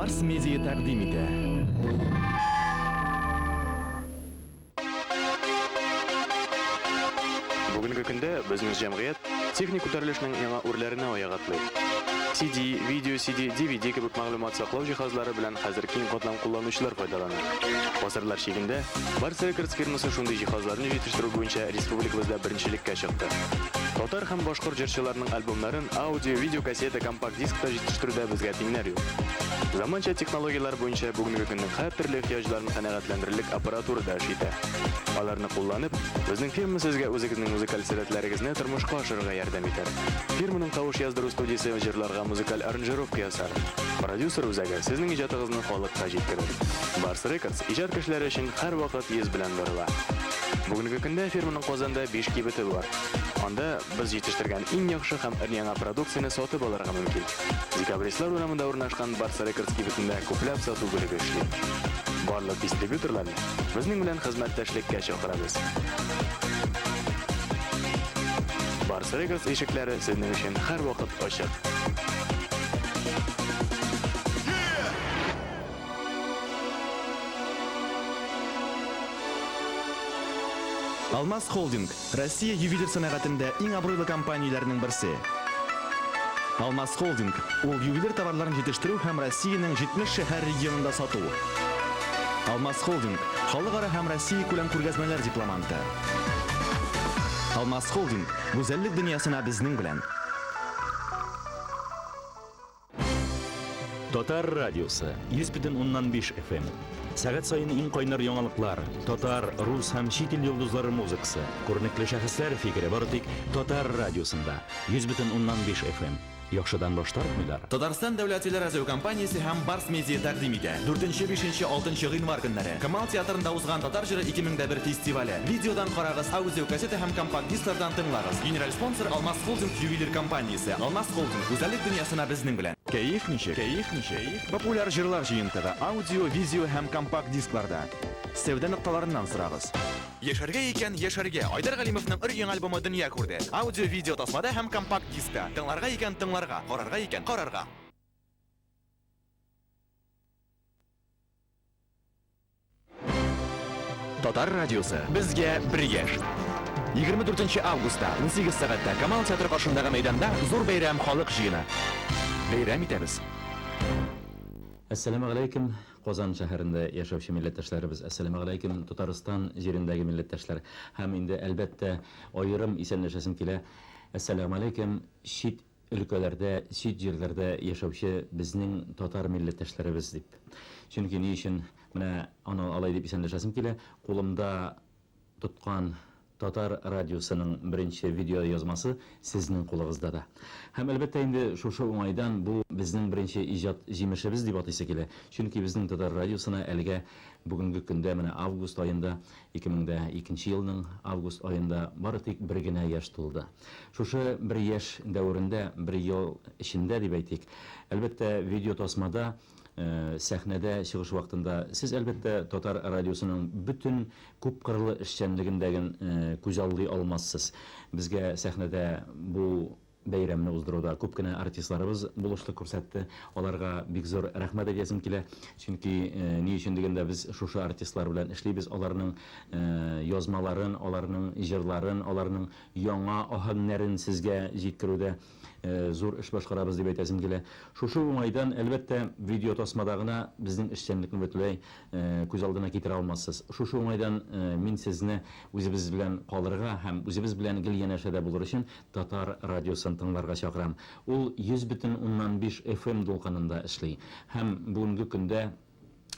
Барс Медиа тәкъдим итә. Бүгенге көндә безнең җәмгыять техник күтәрелешнең яңа үрләренә аяк атлый. CD, видео CD, DVD кебек мәгълүмат саклау җиһазлары белән хәзер киң катлам кулланучылар файдалана. Гасырлар чигендә Барс Records фирмасы шундый җиһазларны җитештерү буенча республикабызда беренчелеккә чыкты. Татар һәм башкорт җырчыларының альбомнарын аудио, видеокассета, компакт-дискта җитештерүдә безгә тиңнәр юк. Заманча технологияләр буенча бүгенге көннең һәртөрле ихтыяҗларын канәгатьләндерерлек аппаратура да эш итә. Аларны кулланып, безнең фирма сезгә үзегезнең музыкаль сәләтләрегезне тормышка ашырырга ярдәм итәр. Фирманың тавыш яздыру студиясе җырларга музыкаль аранжировка ясар. Продюсер үзәге сезнең иҗатыгызны халыкка җиткерер. Барс Рекордс иҗат кешеләре өчен һәрвакыт йөз белән борыла. Бүгенге көндә фирманың Казанда биш кибете бар. Анда без җитештергән иң яхшы һәм өр-яңа продукцияне сатып алырга мөмкин. Декабристлар урамында урнашкан Барс Рекордс кибетендә күпләп сату бүлеге эшли. Барлык дистрибьюторларны безнең белән хезмәттәшлеккә чакырабыз. Барс Рекордс ишекләре сезнең өчен һәрвакыт ачык. Алмаз Холдинг, Россия ювелир сәнәгатендә иң абруйлы компанияләрнең берсе. Алмаз Холдинг, ул ювелир товарларын җитештерү һәм Россиянең 70 шәһәр-регионында сату. Алмаз Холдинг, халыкара һәм Россия күләм күргәзмәләр дипломанты. Алмаз Холдинг, гүзәллек дөньясына безнең белән. Татар радиосы 100,5 FM. Сәгать саен иң кайнар яңалыклар, татар, рус һәм чит ил йолдызлары музыкасы, күренекле шәхесләр фикере бары тик Татар радиосында 100,5 FM. Яхшыдан баш тартмыйлар. Татарстан дәүләт телерадиокомпаниясе һәм Барс Медиа тәкъдим итә. Дүртенче, бишенче, алтынчы гыйнвар көннәре. Камал театрында узган Татар җыры 2001 фестивале. Видеодан карагыз, аудиокассета һәм компакт-дисклардан тыңлагыз. Генераль спонсор, Алмаз Холдинг ювелир компаниясе. Алмаз Холдинг, гүзәллек дөньясына безнең белән. Кәеф ничек? Кәеф ничек? Популяр җырлар җыентыгы аудио, видео һәм компакт-дискларда. Сәүдә нокталарыннан сорагыз. Яшәргә икән, яшәргә! Айдар Галимовның өр-яңа альбомы дөнья күрде. Аудио, видео тасмада һәм компакт-дискта. Тыңларга икән, тыңларга, карарга икән, карарга. Татар радиосы безгә бер яшь. 24 августта 18 сәгатьтә Камал театры каршындагы мәйданда зур бәйрәм халык җыены. Бәйрәм итәбез. Әссәламегаләйкем, Казан шәһәрендә яшәүче милләттәшләребез, әссәламегаләйкем, Татарстан җирендәге милләттәшләр һәм инде, әлбәттә, аерым исәнләшәсем килә, әссәламегаләйкем, чит өлкәләрдә, чит җирләрдә яшәүче безнең татар милләттәшләребез дип. Чөнки ни өчен менә аны алай дип исәнләшәсем килә, кулымда тоткан Татар радиосының беренче видеоязмасы сезнең кулыгызда да. Һәм, әлбәттә инде, шушы уңайдан бу безнең беренче иҗат җимешебез дип атыйсы килә. Чөнки безнең Татар радиосына әлегә бүгенге көндә, менә август аенда, 2002 елның август аенда бары тик бер генә яшь тулды. Шушы бер яшь дәверендә, бер ел эчендә дип әйтик, әлбәттә, видеотасмада, сәхнәдә чыгыш вакытында сез, әлбәттә, Татар радиосының бөтен күпкырлы эшчәнлеген дә ген күзаллый алмассыз. Безгә сәхнәдә бу бәйрәмне уздыруда күп кенә артистларыбыз булышлык күрсәтте. Аларга бик зур рәхмәт әйтәсем килә. Чөнки ни өчен дигәндә, без шушы артистлар белән эшлибез, аларның язмаларын, аларның җырларын, аларның яңа аһәңнәрен сезгә җиткерүдә зур эш башкарабыз дип әйтәсем килә. Шушы уңайдан, әлбәттә, видеотасмада гына безнең эшчәнлекне бөтенләй күз алдына китерә алмассыз. Шушы уңайдан мин сезне үзебез белән калырга һәм үзебез белән гел янәшәдә булыр өчен Татар радиосын тыңларга чакырам. Ул 100,5 FM дулкынында эшли һәм бүгенге көндә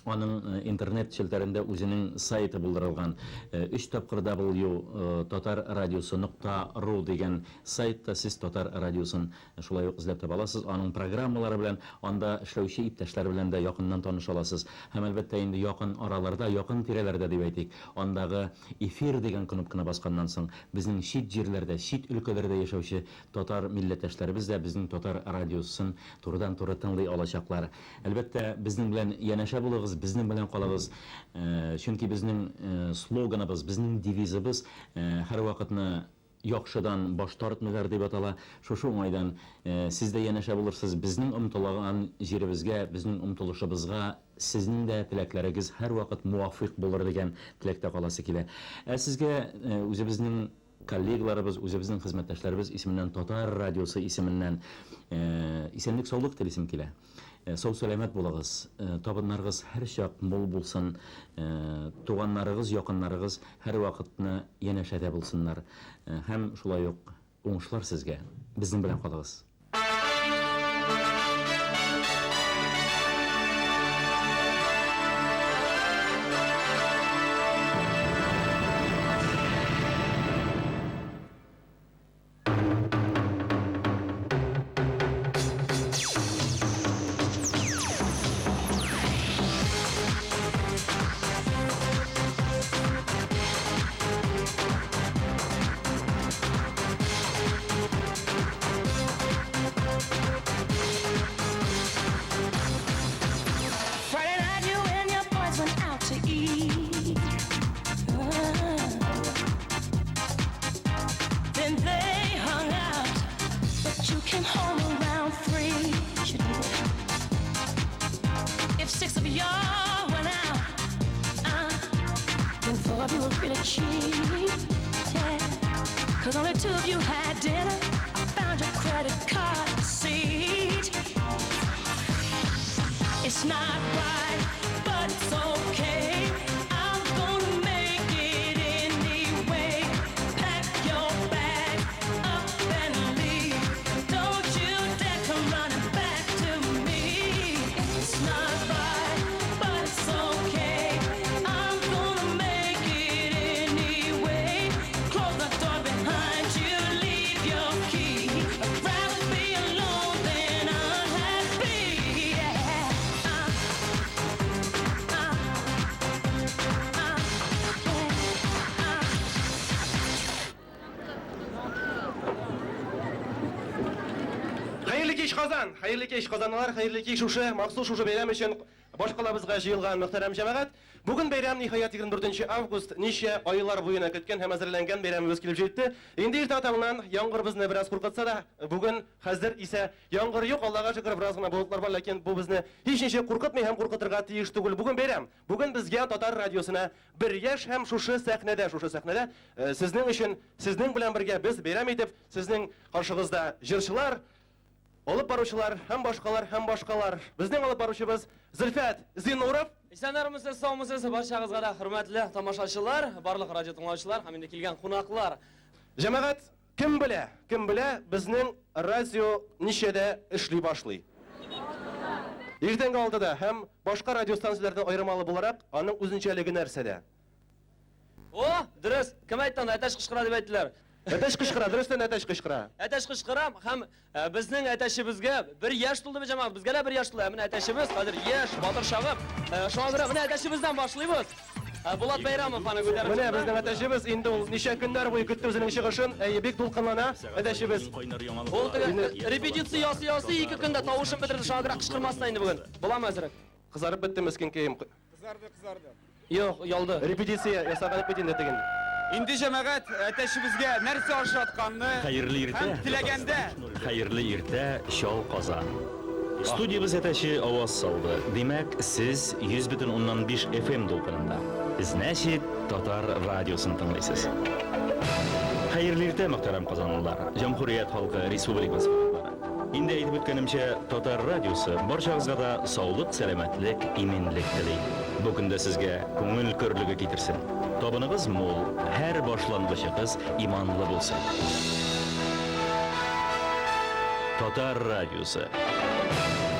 Аның интернет челтәрендә үзенең сайты булдырылган. Өч тапкыр W татар радиосы нокта ру дигән сайтта сез Татар радиосын шулай ук эзләп таба аласыз. Аның программалары белән, анда эшләүче иптәшләр белән дә якыннан таныша аласыз. Һәм, әлбәттә инде, якын араларда, якын тирәләрдә дип әйтик, андагы Эфир дигән кнопканы басканнан соң, безнең чит җирләрдә, чит өлкәләрдә яшәүче татар милләттәшләребез дә безнең Татар радиосын турыдан-туры тыңлый алачаклар. Әлбәттә, безнең белән янәшә булыгыз, безнең белән калыгыз. Чөнки безнең слоганыбыз, безнең девизыбыз һәрвакытны. Яхшыдан баш тартмыйлар дип атала. Шушы уңайдан сез дә янәшә булырсыз, безнең омтылаган җиребезгә, безнең омтылышыбызга сезнең дә теләкләрегез һәрвакыт муафыйк булыр дигән теләктә каласы килә. Ә сезгә үзебезнең коллегаларыбыз, үзебезнең хезмәттәшләребез исеменнән, Татар радиосы исеменнән исәнлек-саулык телисем килә. Сау-сәламәт булыгыз, табыннарыгыз һәрчак мул булсын, туганнарыгыз, якыннарыгыз һәрвакытны янәшәдә булсыннар. Һәм шулай ук уңышлар сезгә. Безнең белән калыгыз. Friday night, you and your boys went out to eat. Then they hung out, but you came home around 3. You did. If 6 of y'all went out, then 4 of you were really cheap. Yeah. 'Cause only 2 of you had dinner. I found your credit card receipt. It's not right, but it's okay. I'm gonna make it anyway. Pack your bag up and leave. Don't you dare come running back to me. It's not right, but it's okay. I'm gonna make it anyway. Close the door behind you, leave your key. I'd rather be alone than unhappy. Yeah. Хәерле кич, Казан! Хәерле кич, казанлылар, хәерле кич шушы махсус шушы бәйрәм өчен башкалабызга җыелган мөхтәрәм җәмәгать. Бүген бәйрәм, ниһаять, 24 август, ничә айлар буена көткән һәм әзерләнгән бәйрәмебез килеп җитте. Инде иртә таңнан яңгыр безне бераз куркытса да, бүген хәзер исә яңгыр юк, Аллага шөкер, бераз гына болытлар бар, ләкин бу безне һич ничек куркытмый һәм куркытырга тиеш түгел. Бүген бәйрәм. Бүген безгә Татар радиосына бер яшь һәм шушы сәхнәдә, шушы сәхнәдә сезнең өчен, сезнең белән бергә без бәйрәм итеп, сезнең каршыгызда җырчылар, алып баручылар һәм башкалар һәм башкалар. Безнең алып баручыбыз Зөлфәт Зиннуров. Исәннәрмесез, саумысыз, барчагызга да хөрмәтле тамашачылар, барлык радио тыңлаучылар һәм инде килгән кунаклар. Җәмәгать, кем белә, кем белә, безнең радио ничәдә эшли башлый? Иртәнге 6-да һәм башка радиостанцияләрдән аермалы буларак, аның үзенчәлеге нәрсәдә? О, дөрес, кем әйтте аны? Әтәч кычкыра дип әйттеләр. Әтәч кычкыра, дөрестән әтәч кычкыра. Әтәч кычкыра һәм безнең әтәчебезгә бер яшь тулды бит, җәмәгать, безгә дә бер яшь тулды. Ә менә әтәчебез хәзер яшь, батыр чагып. Шуңа күрә менә әтәчебездән башлыйбыз. Булат Бәйрәмов аны күтәреп Менә чыкты. безнең әтәчебез инде ул ничә көннәр буе көтте үзенең чыгышын, әйе, бик дулкынлана әтәчебез. Ул теге репетиция ясый-ясый 2 көндә тавышын бетерде, шуңа күрә кычкырмасын инде бүген. Буламы әзерәк? Кызарып бетте мескенкәем. Кызарды, кызарды. Юк, ялды. Репетиция ясаган бит инде тегенде. Инде җәмәгать әтәчебезгә нәрсә ашатканны Хәерле иртә, һәм теләгәндә. Хәерле иртә, Чал Казан. Студиябез әтәче аваз салды. Димәк, сез 100,5 FM дулкынында. Значит, Татар радиосын тыңлыйсыз. Хәерле иртә, мөхтәрәм казанлылар, җәмһүрият халкы, республикабыз халыклары. Инде әйтеп үткәнемчә, Татар радиосы барчагызга да саулык, сәламәтлек, иминлек тели. Бу көндә сезгә күңел көрлеге китерсен. Табыныгыз мул, һәр башлангычыгыз иманлы булсын. Татар радиосы.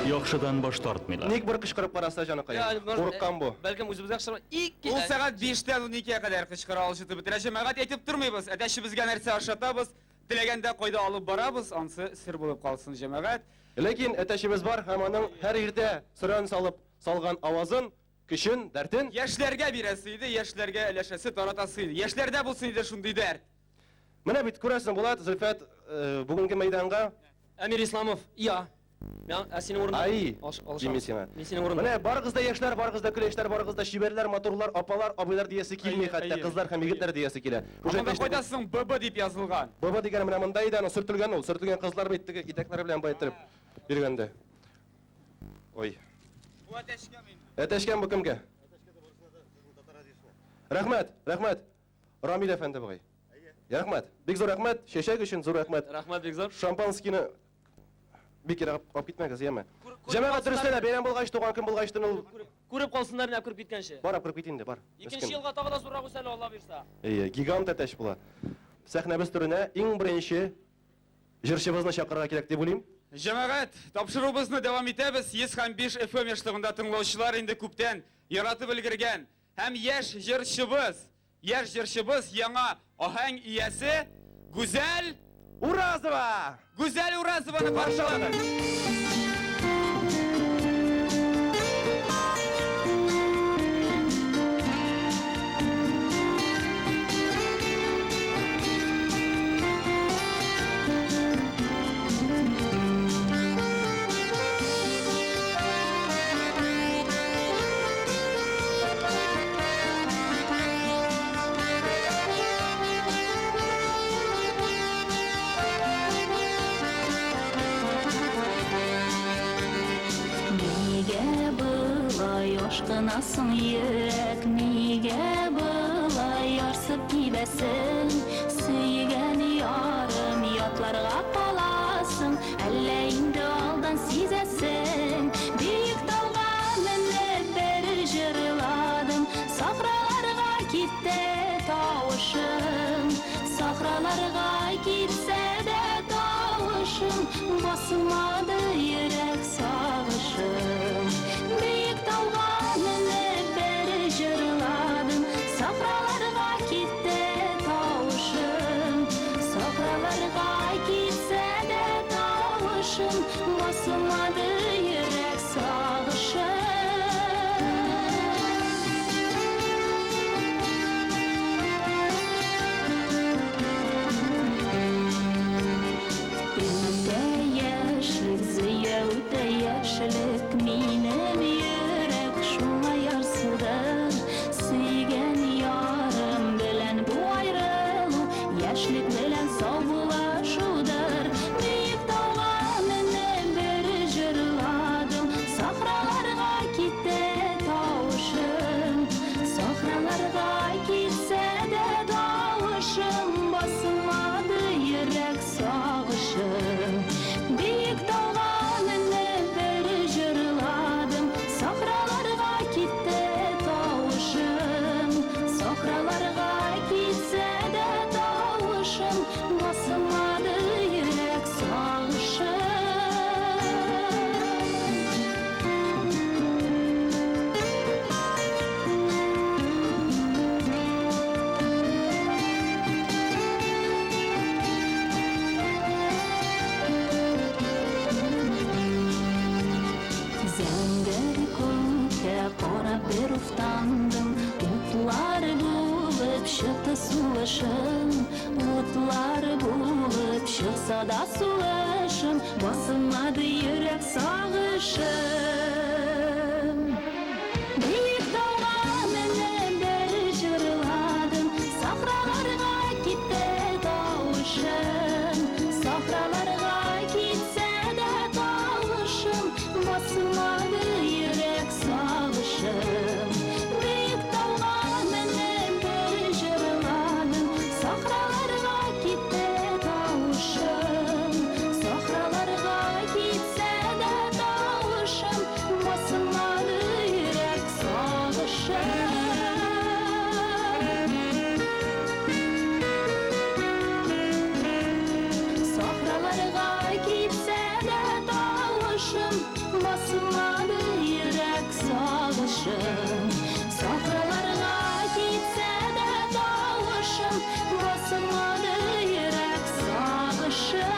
Яхшыдан баш тартмыйлар. Ник бер кычкырып караса, җаныкаем? Курыккан бу. Бәлкем үзебезгә кычкырып, ике. Ул сәгать 5-тән 12-гә кадәр кычкыра, ул җытып бетерә. Җәмәгать, әйтеп тормыйбыз, әтәчебезгә нәрсә ашатабыз, теләгәндә кайда алып барабыз, ансы сер булып калсын, җәмәгать. Ләкин әтәчебез бар һәм аның һәр иртә сөрән салып салган авазын, көчен, дәртен яшьләргә бирәсе иде, яшьләргә өләшәсе, таратасы иде. Яшьләрдә булсын иде шундый дәрт. Менә бит күрәсең, Булат, Зөлфәт, бүгенге мәйданга Әмир Исламов, я. Мин, ә синең урында? Ай, Алыш- дим мин сиңа. Мин синең урында. Менә барыгыз да яшьләр, барыгыз да көләчләр, барыгыз да чибәрләр, матурлар, апалар, абыйлар диясе килми, Әйе, хәтта әйе. кызлар һәм егетләр диясе килә. Ә Шушы монда әтәч- кайда соң ББ дип язылган? Баба дигәне менә монда иде, аның сөртелгән ул, сөртелгән кызлар бит теге итәкләре белән байтырып йөргәндә. Ой. Бу әтәчкәме инде? Әтәчкән бу кемгә? Рәхмәт, рәхмәт. Рамил әфәнде бугай. Рәхмәт. Бик зур рәхмәт. Чәчәк өчен зур рәхмәт. Рәхмәт бик зур. Шампанскийны бик ерак алып китмәгез, яме. Күр- Җәмәгать дөрестән дә бәйрәм булгач, туган көн булгач, ул Күреп калсыннар инде күреп киткәнче. бар алып кереп кит инде, бар. Икенче Мескен. елга тагы да зуррак үсә әле, Алла бирса. Әйе, гигант әтәч була. Сәхнәбез түренә иң беренче җырчыбызны чакырырга кирәк дип уйлыйм. Җәмәгать, тапшыруыбызны дәвам итәбез. 100 һәм 5 FM яшлыгында тыңлаучылар инде күптән яратып өлгергән һәм яшь җырчыбыз, яшь җырчыбыз яңа аһәң иясе Гүзәл Уразова! Гүзәл Уразованы каршыладык. Нигә болай ашкынасың йөрәк, нигә болай ярсып кибәсең? Сөйгән ярым ятларга каласың, әллә инде алдан сизәсең? Биек тауга менеп бер җырладым, сахраларга китте тавышым, сахраларга китсә дә тавышым, басылмады йөрәк сагышым. Биек тауга менеп бер җырладым, сахраларга китте тавышым, сахраларга китсә дә тавышым, басылмады йөрәк сагышым. Үтә яшьлек, зыя үтә яшьлек, минем йөрәк шуңа ярсыды. Сөйгән ярым белән бу аерылу, яшьлек белән саубуллашудыр. Биек тауга менеп бер җырладым, сахраларга китте тавышым, сахраларга китсә дә тавышым, басылмады йөрәк сагышым. Биек тауга менеп бер җырладым, сахраларга китте тавышым, сахраларга китсә дә тавышым, басылмады йөрәк сагышым. Зәңгәр күккә карап бер уфтандым, утлар булып чыкты сулышым, утлар булып чыкса да сулышым, басылмады йөрәк сагышым. Биек тауга менеп бер җырладым, сахраларга китте тавышым, сахраларга китсә дә тавышым, басылмады йөрәк сагышым. Биек тауга менеп бер җырладым, сахраларга китте тавышым, сахраларга китсә дә тавышым, басылмады йөрәк сагышым. Сахраларга китсә дә тавышым, басылмады йөрәк сагышым. Сахраларга китсә дә тавышым, басылмады йөрәк сагышым.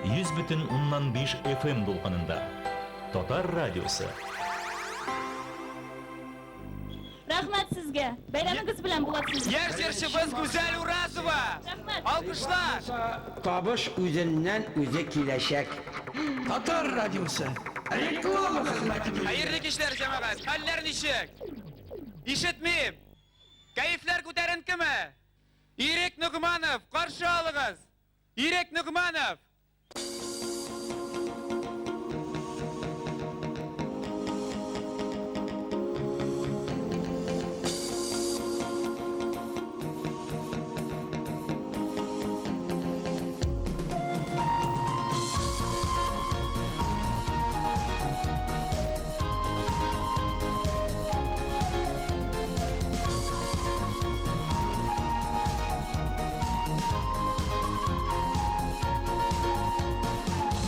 100,5 FM дулкынында. Татар радиосы. Рәхмәт сезгә. Бәйрәмегез белән, Булат сезне. Яшь җырчыбыз Гүзәл Уразова! Рәхмәт. Алкышлар! Табыш үзеннән үзе киләчәк. Татар радиосы реклама хезмәте бирә. Хәерле кичләр, җәмәгать! Хәлләр ничек? Ишетмим! Кәефләр күтәренкеме? Ирек Ногманов, каршы алыгыз! Ирек Ногманов!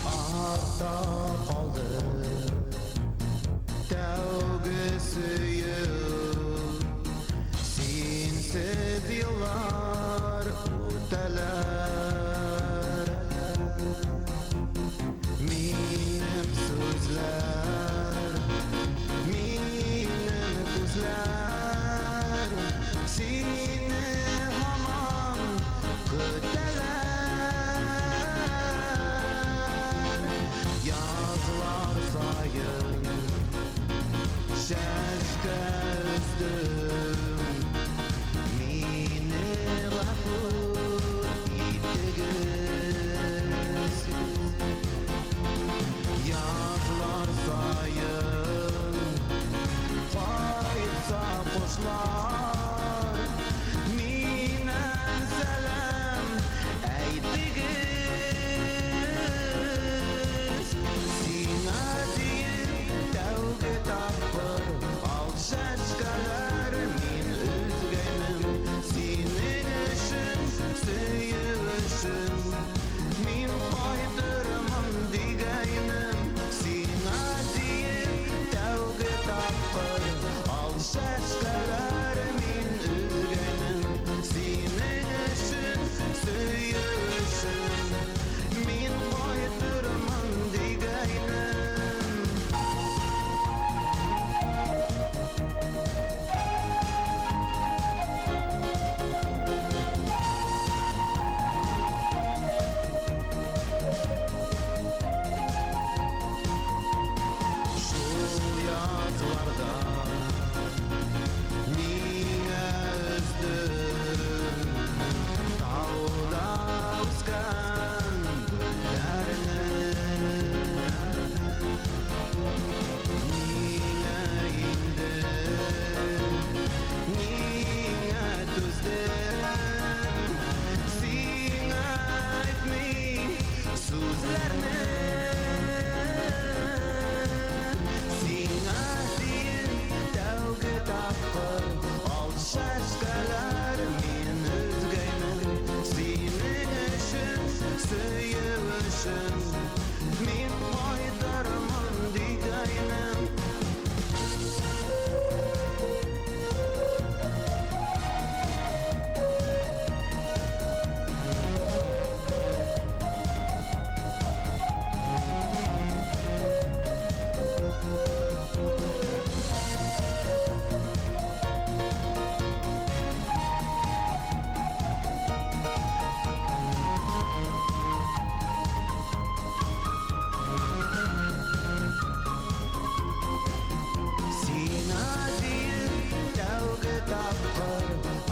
Артта калды тәүге сөю, Синсез еллар үтәләр. Минем сүзләр, минем күзләр Сине һаман көтәләр. Язлар саен чәчкә өздем, Мине гафу итегез. Язлар саен кайтса кошлар, Миннән сәлам әйтегез. Сиңа диеп тәүге тапкыр ал чәчкәләр мин өзгәнем, Синең өчен, сөю өчен мин кайтырмын дигәнем. Сиңа диеп тәүге тапкыр ал чәчкәләр мин өзгәнем, Синең өчен, сөю өчен мин кайтырмын дигәнем. Шул язларда миңа өздем тауда үскән гөлләрне. Ниңә инде, ниңә түздем, Сиңа әйтми сүзләрне. Сиңа диеп тәүге тапкыр ал чәчкәләр мин өзгәнем, Синең өчен, сөю өчен мин кайтырмын дигәнем. Сиңа диеп тәүге тапкыр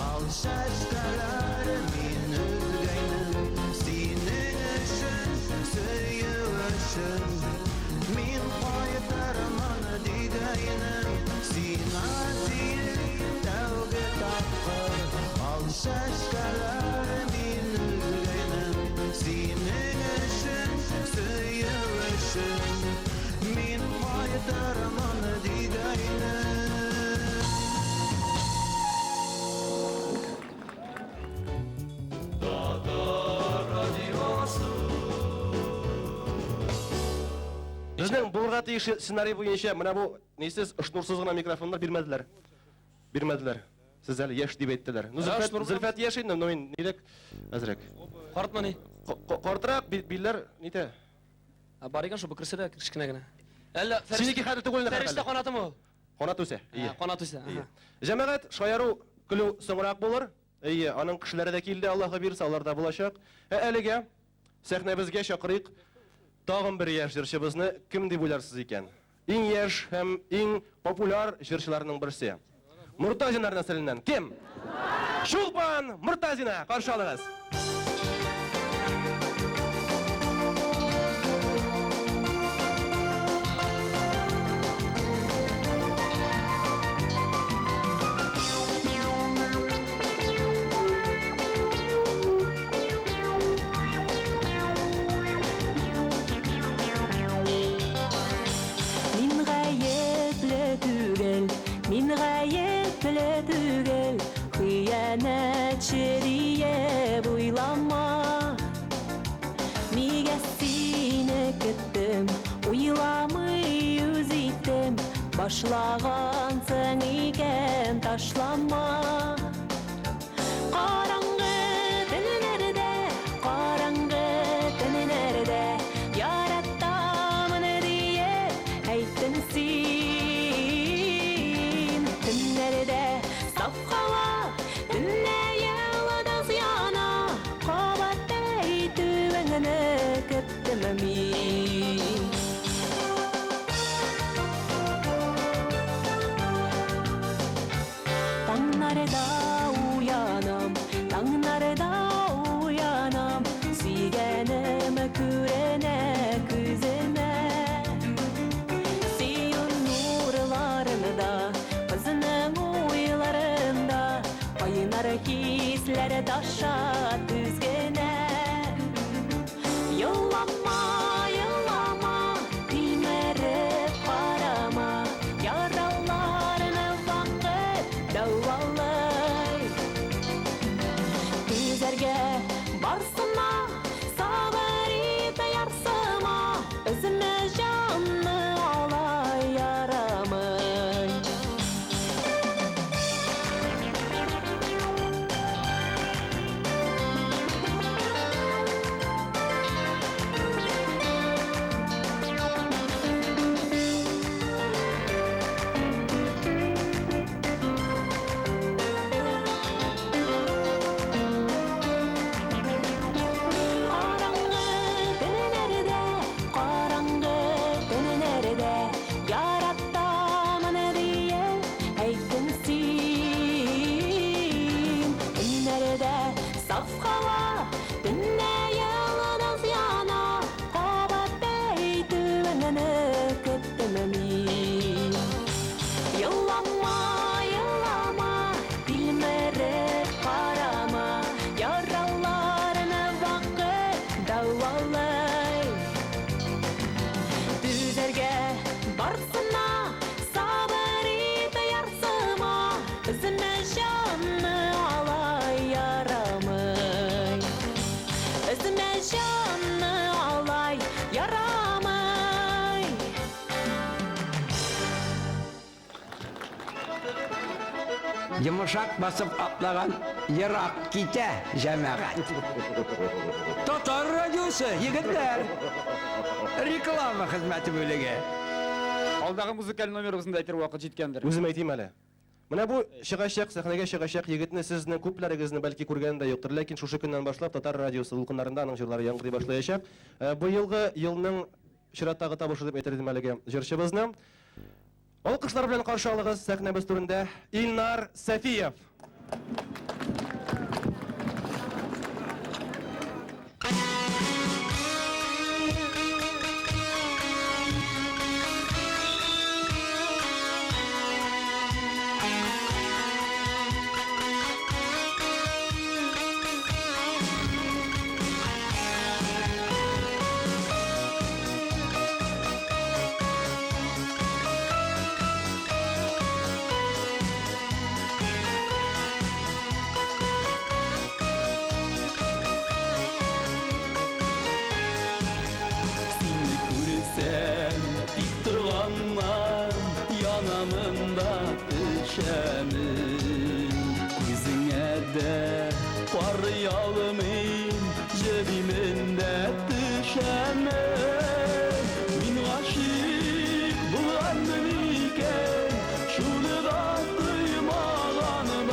ал чәчкәләр мин өзгәнем, Синең өчен, сөю өчен мин кайтырмын дигәнем. Сиңа диеп тәүге тапкыр ал чәчкәләр мин өзгәнем, Синең өчен, сөю өчен мин кайтырмын дигәнем. Безнең булырга тиеш сценарий буенча менә бу нисез шнурсыз гына микрофоннар бирмәделәр. Бирмәделәр. Сез әле яшь дип әйттеләр. Ну, Ә, Зөлфәт, шнур белән- Зөлфәт яшь инде, но мин нирәк әзрәк. Картмыни? Картрак билләр нитә? Ә, бар икән шул бөкресе дә кечкенә генә. Әллә Синеке хәтер түгел инде Фәрештә хәтер. канатымы ул? Канат үсә. Ие. Канат үсә. Ие. Җәмәгать, шаяру Көлү соңрак булыр. Әйе, аның кешеләре дә килде, Аллаһы бирсә, алар да булачак. Ә әлегә сәхнәбезгә чакырыйк тагын бер яшь җырчыбызны. Кем дип уйларсыз икән? Иң яшь һәм иң популяр җырчыларның берсе. Мортазиннар нәселеннән. Кем? Чулпан Мортазина! Каршы алыгыз! Мин гаепле түгел, мин гаепле түгел, хыянәтче диеп уйлама. Нигә сине көттем, уйламый үз иттем, башлагансың икән, ташлама. Караңгы төннәрдә, караңгы төннәрдә, яратамын диеп әйттең син. Төннәрдә саф һава, төнлә йолдыз яна, кабат әйтүеңне көттем мин. Таңнарда уянам, таңнарда уянам, сөйгәнем күренә күземә. Сөю нурларында, кызның уйларында, кайнар хисләр таша төз генә. Елама, елама, тилмереп карама, яраларны вакыт дәвалый. Түзәргә барсына, сабыр ит ярсыма, өземә җанны алай ярамый. Караңгы төннәрдә, караңгы төннәрдә, яратамын диеп әйттең син. Төннәрдә саф һава, төнлә йолдыз яна, кабат әйтүеңне көттем мин. Елама, елама, тилмереп карама, яраларны вакыт дәвалый. Түзәргә барсына, сабыр ит ярсыма, өземә җанны алай ярамый. Өземә җанны алай ярамый. Йомшак басып атлаган ерак китә, җәмәгать. Татар радиосы, егетләр. Реклама хезмәте бүлеге. Алдагы музыкаль номерыбызны да әйтер вакыт җиткәндер. Үзем әйтим әле. Менә бу чыгачак, сәхнәгә чыгачак егетне сезнең күпләрегезнең бәлки күргәне дә юктыр, ләкин шушы көннән башлап Татар радиосы дулкыннарында аның җырлары яңгырый башлаячак. Быелгы елның чираттагы табышы дип әйтер идем әлеге җырчыбызны. Алкышлар белән каршы алыгыз сәхнәбез түрендә Илнар Сәфиев. Сине күрсәм, тик торганнан янамын да төшәмен. Күзеңә дә карый алмыйм, җебимен дә төшәмен. Мин гашыйк булганмын икән, шуны да тоймаганмын.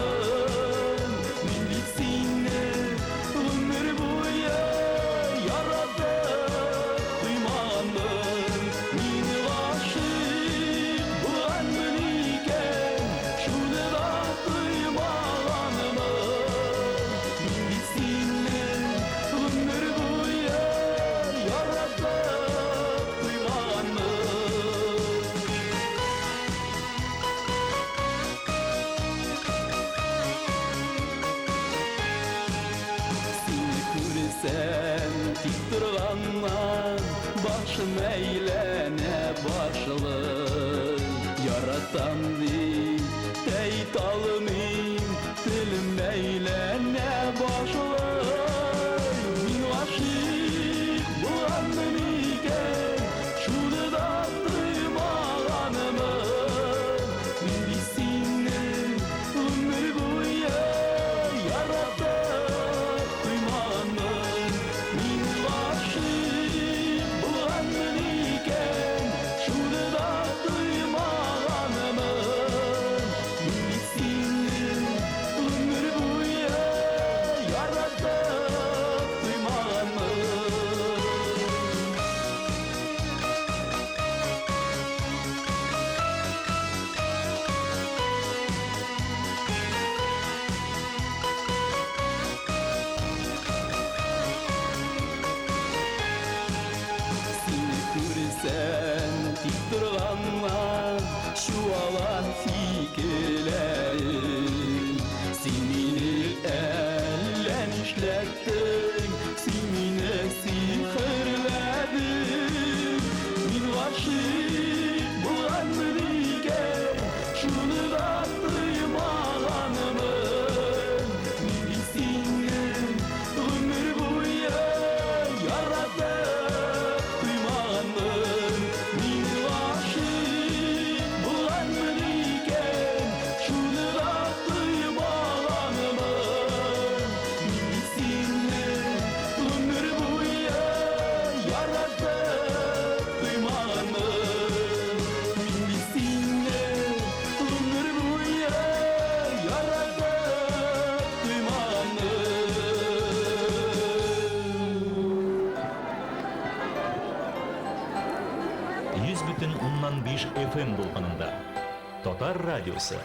Башым әйләнә башлый. Яратам дип тә әйтә алмыйм, телем әйләнә башлый. Мин гашыйк булганмын икән, шуны да тоймаганмын. Мин бит сине гомер буе яратып туймаганмын. Мин гашыйк булганмын икән, шуны да тоймаганмын. Мин бит сине гомер буе яратып туймаганмын. Сине күрсәм, тик торганнан чуала фикерләрем. Син мине әллә нишләттең, син мине сихерләдең. Мин гашыйк булганмын икән, шуны да тоймаганмын. Мин бит сине гомер буе яратып туймаганмын. Мин гашыйк булганмын икән, шуны да тоймаганмын. Мин бит сине гомер буе яратып туймаганмын. Мин бит сине гомер буе яратып туймаганмын. 100,5 FM дулкынында. Татар радиосы.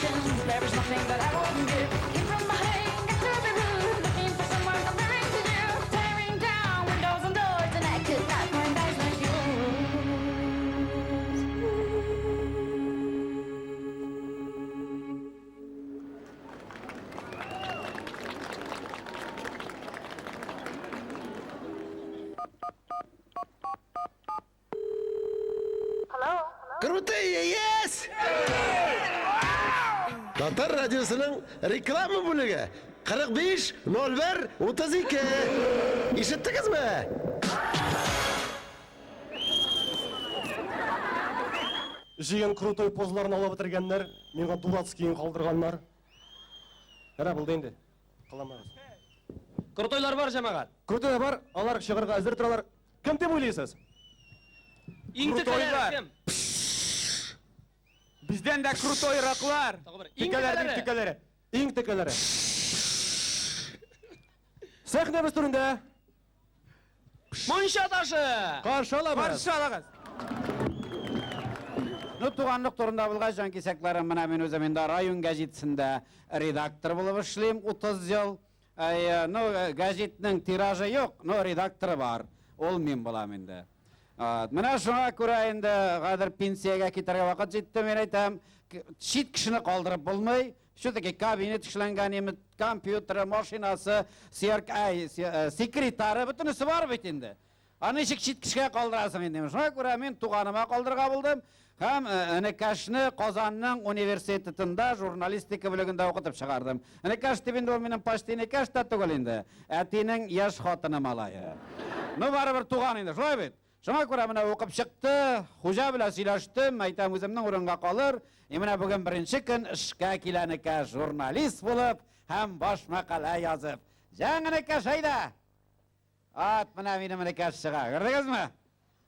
Temptations. There is nothing that I wouldn't give. Came from behind, got to be rude, looking for someone comparing to you. Tearing down windows and doors, and I could not find eyes like yours. Крутые есть! Татар радиосының реклама бүлеге 45 01 32. Ишеттегезме? Җыен крутой позларын алып бетергәннәр, миңа дурацкиен калдырганнар. Ярар, булды инде. Кыланмагыз. Крутойлар бар, җәмәгать. Крутойлар бар, алар чыгарга әзер торалар. Кем дип уйлыйсыз? Иң текәләре Крутойлар. кем? Бездән дә крутойраклар. Иң Текәләрнең текәләре. текәләре. Иң текәләре. Сәхнәбез түрендә. Мунча ташы! Каршы алабыз. Каршы алыгыз. Ну, туганлык турында булгач, җанкисәкләрем, менә мин үзем инде район гәҗитсендә редактор булып эшлим 30 ел. Әй, ну, гәҗитнең тиражы юк, но редакторы бар. Ул мин булам инде. Менә шуңа күрә инде хәзер пенсиягә китәргә вакыт җитте, мин әйтәм, чит кешене калдырып булмый. Все-таки кабинет эшләнгән, име, компьютеры, машинасы, серк, әй, секретары, бөтенесе бар бит инде. Аны ничек чит кешегә калдырасың инде? Шуңа күрә мин туганыма калдырырга булдым. Һәм энекәшне Казанның университетында журналистика бүлегендә укытып чыгардым. Энекәш дип инде ул минем почти энекәш тә түгел инде. Әтинең яшь хатыны малае. Ну, барыбер туган инде, шулай бит? Шуңа күрә менә укып чыкты, хуҗа белән сөйләштем, әйтәм, үземнең урынга калыр. И менә бүген беренче көн эшкә килә энекәш, журналист булып һәм баш мәкалә язып. Җәң энекәш, әйдә! Ат, менә минем энекәш чыга. Күрдегезме?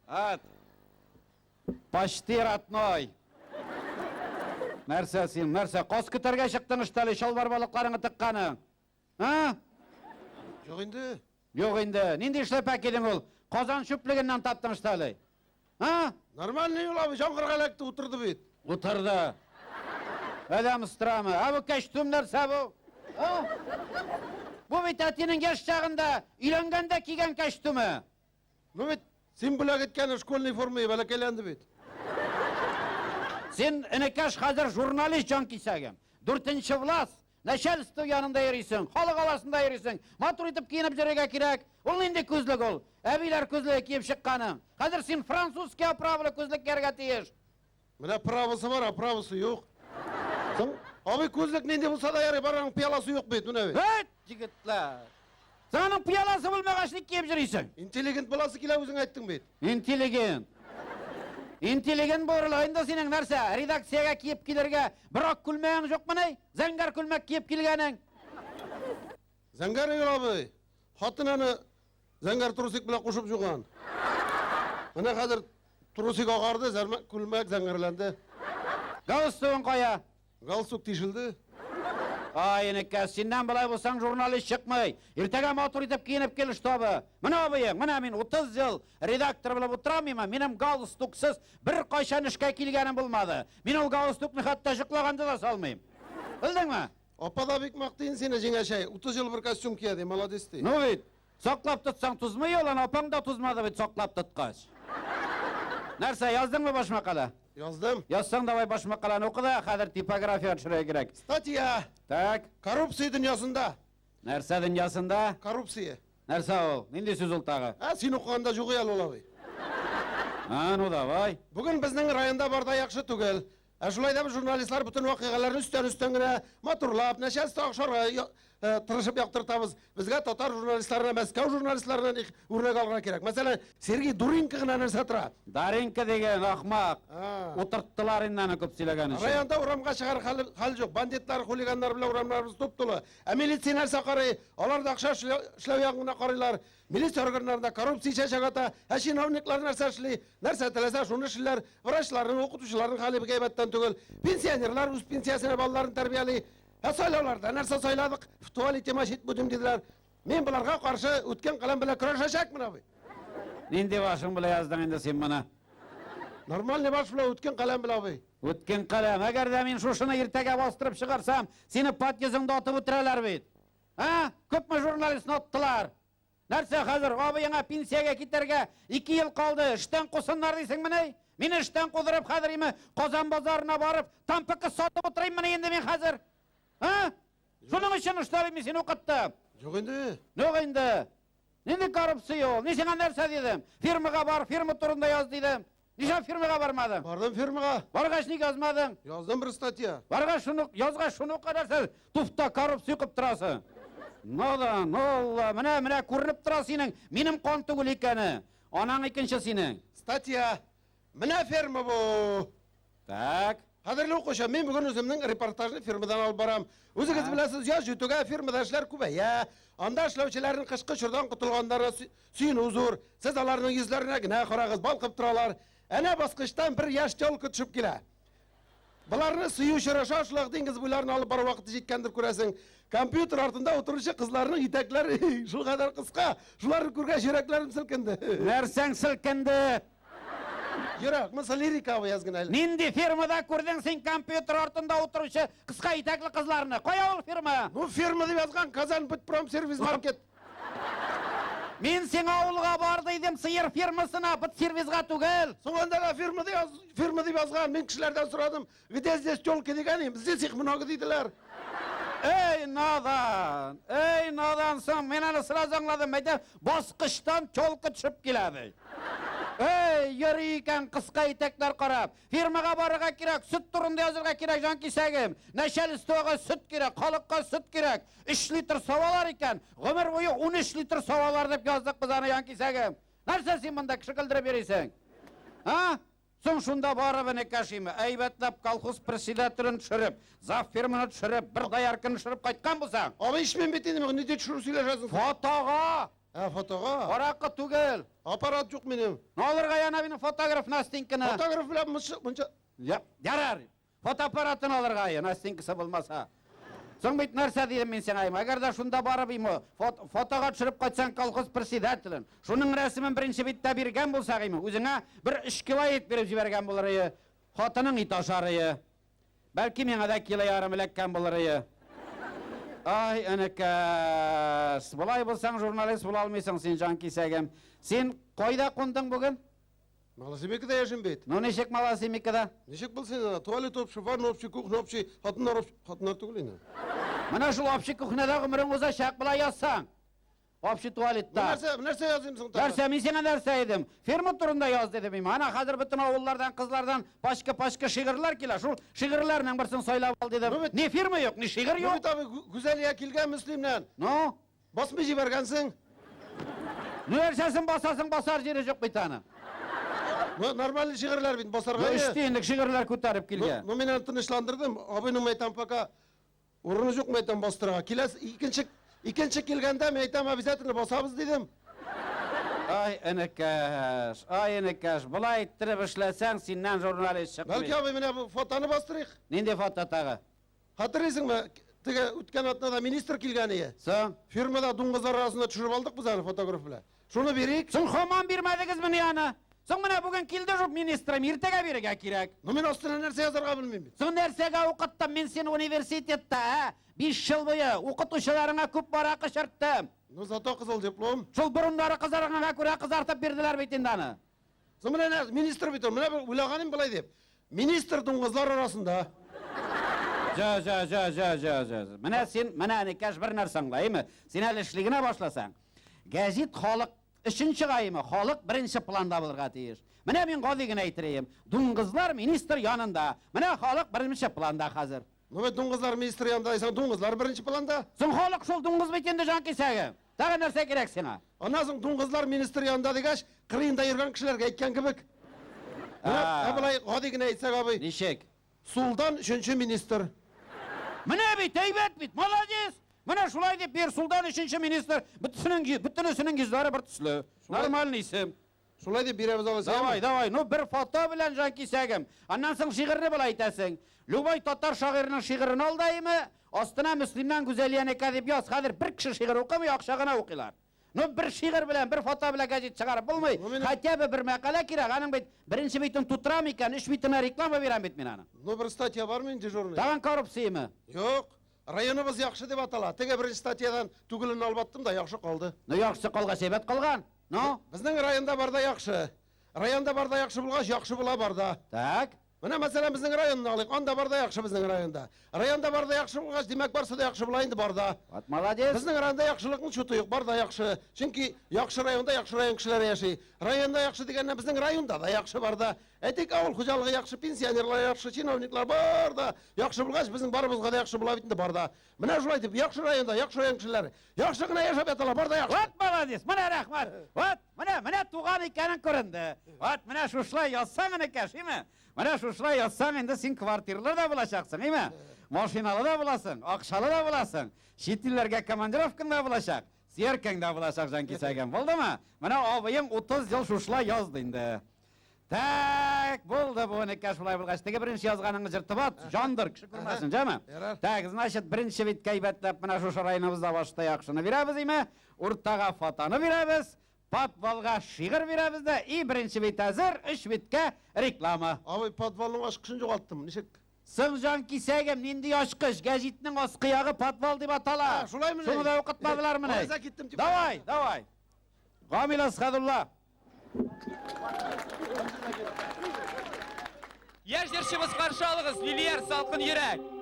Ат. Почти родной. Нәрсә син, нәрсә? Каз көтәргә чыктың эштәле, чалбар балыкларыңны тыкканың. А? Юк инде. Юк инде. Нинди эшләпә кидең ул? Казан чүплегеннән таптың эштәле. А? Нормальный ул абый, җаңгырга эләкте, утырды бит. Утырды. Адәм страмы. А бу костюм нәрсә бу? А? Бу бит әтинең яшь чагында, өйләнгәндә кигән костюмы. Ну бит син бүләк иткән школьный форма бәләкәйләнде бит. Син, энекәш, хәзер журналист җанкисәгем. Дүртенче власть, начальство янында йөрисең, халык арасында йөрисең. Матур итеп киенеп йөрергә кирәк. Ул нинди күзлек ул? Әбиләр күзлеге киеп чыкканың. Хәзер син французский оправалы күзлек кияргә тиеш. Менә правасы бар, а правасы юк. Соң, абый күзлек нинди булса да ярый, бар аның пыяласы юк бит, менә бит. Әйт, егетләр. Син аның пыяласы булмагач ник киеп йөрисең? Интеллигент буласы килә үзең әйттең бит. Интеллигент. Интеллигент булырлык инде синең нәрсә? Редакциягә киеп килергә бер ак күлмәгең юкмыни? Зәңгәр күлмәк киеп килгәнең. Зәңгәр Игорь абый, хатын аны зәңгәр трусик белән кушып жуган. Менә хәзер трусик агарды, күлмәк зәңгәрләнде. Галстугың кая? Галстук тишелде. Ай, энекәш, синнән болай булсаң журналист чыкмый. Иртәгә матур итеп киенеп кил штабы. Менә абыең, менә мин 30 ел редактор булып утырам, минем галстуксыз бер кайчан эшкә килгәнем булмады. Мин ул галстукны хәтта йоклаганда да салмыйм. Белдеңме? Апа да бик мактыйын сине, җиңәчәй. 30 ел бер костюм кия ди, молодец ди. Ну бит, саклап тотсаң тузмый ул, аны апаң да тузмады бит саклап тоткач. Нәрсә, яздыңмы баш мәкалә? Яздым. Язсаң давай баш мәкаләне укы да, хәзер типография төшерергә кирәк. Статья. Так. Коррупция дөньясында. Нәрсә дөньясында? Коррупция. Нәрсә ул? Нинди сүз ул тагы? Ә, син укыганда юк әле ул абый. А, ну давай. Бүген безнең районда бар да яхшы түгел. Ә шулай да журналистлар бөтен вакыйгаларны өстән-өстән генә матурлап, начальство охшарга тырышып яктыртабыз. Безгә татар журналистларына, Мәскәү журналистларыннан үрнәк алырга кирәк. Мәсәлән, Сергей Дуринка гына нәрсә тора? Даринка дигән ахмак. Утырттылар инде аны күп сөйләгән өчен. Районда урамга чыгар хәл юк. Бандитлар, хулиганнар белән урамнарыбыз туп-тулы. Ә милиция нәрсә карый? Алар да акча эшләү ягын гына карыйлар. Милиция органнарында коррупция чәчәк ата. Ә чиновниклар нәрсә эшли? Нәрсә теләсә шуны эшлиләр. Врачларның, укытучыларның хәле бик әйбәттән түгел. Пенсионерлар үз пенсиясенә балаларын тәрбияли. Ә сайлауларда нәрсә сайладык? В туалете мочить будем диделәр. Мин боларга каршы үткен каләм белән көрәшәчәкмен, абый. Нинди башың белән яздың инде син моны? Нормальный баш белән, үткен каләм белән, абый. Үткен каләм, әгәр дә мин шушыны иртәгә бастырып чыгарсам, сине подъездыңда атып үтерәләр бит. А? Күпме журналистны аттылар? Нәрсә хәзер абыеңа пенсиягә китәргә 2 ел калды, эштән кусыннар дисеңмени? Мине эштән кудырып хәзер име Казан базарына барып тампыкы сатып утырыйммыни инде мин хәзер? А? Шуның өчен эшләп мин сине укыттым. Юк инде. Юк инде. Нинди коррупция ул? Мин сиңа нәрсә дидем? Фирмага бар, фирма турында яз дидем. Нишләп фирмага бармадың? Бардым фирмага. Баргач ник язмадың? Яздым бер статья. Баргач шуны язгач шуны нәрсә туфта коррупция укып торасың. Надан, Алла, менә менә күренеп тора синең, минем кан түгел икәне. Анаң икенче синең. Статья. Менә ферма бу. Так. Кадерле укучы, мин бүген үземнең репортажны фирмадан алып барам. Үзегез беләсез, яз җитүгә фирмада эшләр күбәя. Анда эшләүчеләрнең кышкы чордан котылганнары сөенү зур. Сез аларның йөзләренә генә карагыз, балкып торалар. Әнә баскычтан бер яшь тёлка төшеп килә. Боларны сөю чоры шашлык диңгез буйларына алып бару вакыты җиткәндер күрәсең. Компьютер артында утыручы кызларның итәкләре шулкадәр кыска. Шуларны күргәч йөрәкләрем селкенде. Нәрсәң селкенде? Йөрәк, монысы лирика абый әз генә әле. Нинди фирмада күрдең син компьютер артында утыручы кыска итәкле кызларны? Кая ул фирма? Ну, фирма дип язган Казан Бытпромсервис маркет. Мин сиңа авылга бар дидем, сыер фирмасына, бытсервисга түгел. Соң анда да фирма дип яз, фирма дип язган. Мин кешеләрдән сорадым, где здесь тёлки дигән идем, здесь их много диделәр. Эй, надан! Эй, надан соң, мин аны сразу аңладым. Әйтәм, баскычтан тёлка төшеп килә ди. Эй, йөри икән кыска итәкләр карап. Фирмага барырга кирәк, сөт турында язырга кирәк, җан кисәгем. Начальствога сөт кирәк, халыкка сөт кирәк. 3 литр савалар икән, гомер буе 13 литр савалар дип яздык без аны, җан кисәгем. Нәрсә син монда кеше көлдереп йөрисең? А? Соң шунда барып энекәшиме, әйбәтләп колхоз председателен төшереп, зав фирманы төшереп, бер доярканы төшереп кайткан булсаң. Абый эчмим бит инде, ни дип төшереп сөйләшәсең? Фотога! Ә, фотога? Аракы түгел. Аппарат юк минем. Алырга яна минем фотограф Настеньканы. Фотограф белән монча Ярар. Фотоаппаратын алырга я, Настенькасы булмаса. Соң бит нәрсә дидем мин сиңа, әгәр дә шунда барып име, фотога төшереп кайтсаң колхоз председателен, шуның рәсемен беренче биттә биргән булсак име, үзеңә бер 3 кило ит биреп җибәргән булыр ие. Хатының ит ашар ие. Бәлки миңа да кило ярым эләккән булыр ие. Ай, энекәш, болай булсаң журналист була алмыйсың син, җан кисәгем. Син кайда кундың бүген? Малосемейкада яшим бит. Ну ничек Малосемейкада? Ничек булсын инде? Туалет общий, ванна общий, кухня общий, хатыннар общий, хатыннар түгел инде. Менә шул общий кухняда гомерең узачак, болай язсаң. Общий туалетта. Нәрсә, нәрсә языйм соң тагы? Нәрсә, мин сиңа нәрсә идем? Фирма турында яз дидем мин. Ана хәзер бөтен авыллардан, кызлардан пачка-пачка шигырьләр килә. Шул шигырьләрнең берсен сайлап ал дидем. Ни фирма юк, ни шигырь Ну юк. бит абый, Гүзәлия килгән Мөслимнән. Ну? Басмый җибәргәнсең. Нәрсәсен басасың, басар җире юк бит аның. Ну, нормальный шигырьләр бит, басарга. Ну, өч тиенлек шигырьләр күтәреп килгән. Ну, мин аны тынычландырдым. Абыйның мәйтәм пока урыны юк мәйтәм бастырырга. Киләс икенче килгәндә мин әйтәм, обязательно басабыз дидем. Ай, энекәш, ай, энекәш, болай иттереп эшләсәң, синнән журналист чыкмый. Бәлки абый менә бу фотоны бастырыйк. Нинди фото тагы? Хәтерлисеңме? Теге үткән атнада министр килгән ие. Соң? Фирмада дуңгызлар арасында төшереп алдык без аны фотограф белән. Шуны бирик. Соң һаман бирмәдегезмени аны? Соң менә бүген килде шул министрым, иртәгә бирергә кирәк. Ну мин астына нәрсә язарга белмим бит. Соң нәрсәгә укыттым мин сине университетта, ә? 5 ел буе укытучыларыңа күп аракы эчерттем. Ну зато кызыл диплом. Шул борыннары кызарганга күрә кызартып бирделәр бит инде аны. Соң менә нәрсә, министр бит ул, менә бер уйлаганым болай дип. Министр дуңгызлар арасында. Жа, жа, жа, жа, жа, жа. Менә син, менә энекәш бер нәрсә аңла, әйме? Син әле эшли генә башласаң. Гәзит халык өчен чыга, әйме? Халык беренче планда булырга тиеш. Менә мин гади генә әйтерем. Дуңгызлар министр янында. Менә халык беренче планда хәзер. Ну бит дуңгызлар министр янында дисәң, дуңгызлар беренче планда. Соң халык шул дуңгыз бит инде җан кисәге. Тагы нәрсә кирәк сиңа? Аннан соң дуңгызлар министр янында дигәч, кырыенда йөргән кешеләргә әйткән кебек. Менә ә болай гади генә әйтсәк, абый. Ничек? Сулдан өченче министр. Менә бит, әйбәт бит, молодец! Менә шулай дип бир, сулдан өченче министр, бөтенесенең йөзләре бер төсле. Нормальный исем. Шулай дип бирәбез алайса. Давай, давай, ну бер фото белән җан кисәгем. Аннан соң шигырьне болай әйтәсең. Любой татар шагыйренең шигырен ал да име, астына Мөслимнән Гүзәлиянеке дип яз. Хәзер бер кеше шигырь укымый, акча гына укыйлар. Ну, бер шигырь белән, бер фото белән гәҗит чыгарып булмый. Хотя бы бер мәкалә кирәк. Аның бит беренче битен тутырам икән, өч битенә реклама бирәм бит мин аны. Ну, бер статья бар мин дежурный. Тагын коррупцияме? Юк. Районыбыз яхшы дип атала. Теге беренче статьядан түгелен алып аттым да, яхшы калды. Ну, яхшысы калгач, әйбәт калган. Ну? Безнең районда бар да яхшы. Районда бар да яхшы булгач, яхшы була бар да. Так. Менә мәсәлән безнең районны алыйк. Анда бар да яхшы безнең районда. Районда бар да яхшы булгач, димәк барсы да яхшы була инде бар да. Вот молодец. Безнең районда яхшылыкның чуты юк, бар да яхшы. Чөнки яхшы районда яхшы район кешеләре яши. Районда яхшы дигәннән безнең районда да яхшы бар да. Әйтик, авыл хуҗалыгы яхшы, пенсионерлар яхшы, чиновниклар бар да яхшы булгач, безнең барыбызга да яхшы була бит инде бар да. Менә шулай итеп, яхшы районда, яхшы район кешеләре яхшы гына яшәп яталар, бар да яхшы. Вот молодец, менә рәхмәт. Вот, менә, менә туган икәнең күренде. Вот, менә шушылай язсаң, энекәш, име? Менә шушылай язсаң, инде син квартирлы да булачаксың, име? Машиналы да буласың, акчалы да буласың, чит илләргә командировкаң да булачак, сөяркәң дә булачак, җанкисәгем. Булдымы? Менә абыең 30 ел шушылай язды инде. Так, булды бу энекәш шулай булгач. Теге беренче язганыңны җыртып ат, җандыр, кеше күрмәсен, җәме? Так, значит, беренче биткә әйбәтләп менә шушы районыбызда башта яхшыны бирәбез име? Уртага фотоны бирәбез, подвалга шигырь бирәбез дә, и беренче бит әзер, өч биткә реклама. Абый, подвалның ачкычын югалттым. Ничек? Соң җан кисәгем, нинди ачкыч? Гәҗитнең аскы ягы подвал дип атала. Шулаймы? Шуны да укытмадылар менә. Алайса киттем дип. Давай, давай. Гамил Асхадулла. Яшь җырчыбыз каршы алыгыз, Лилияр Салкын йөрәк.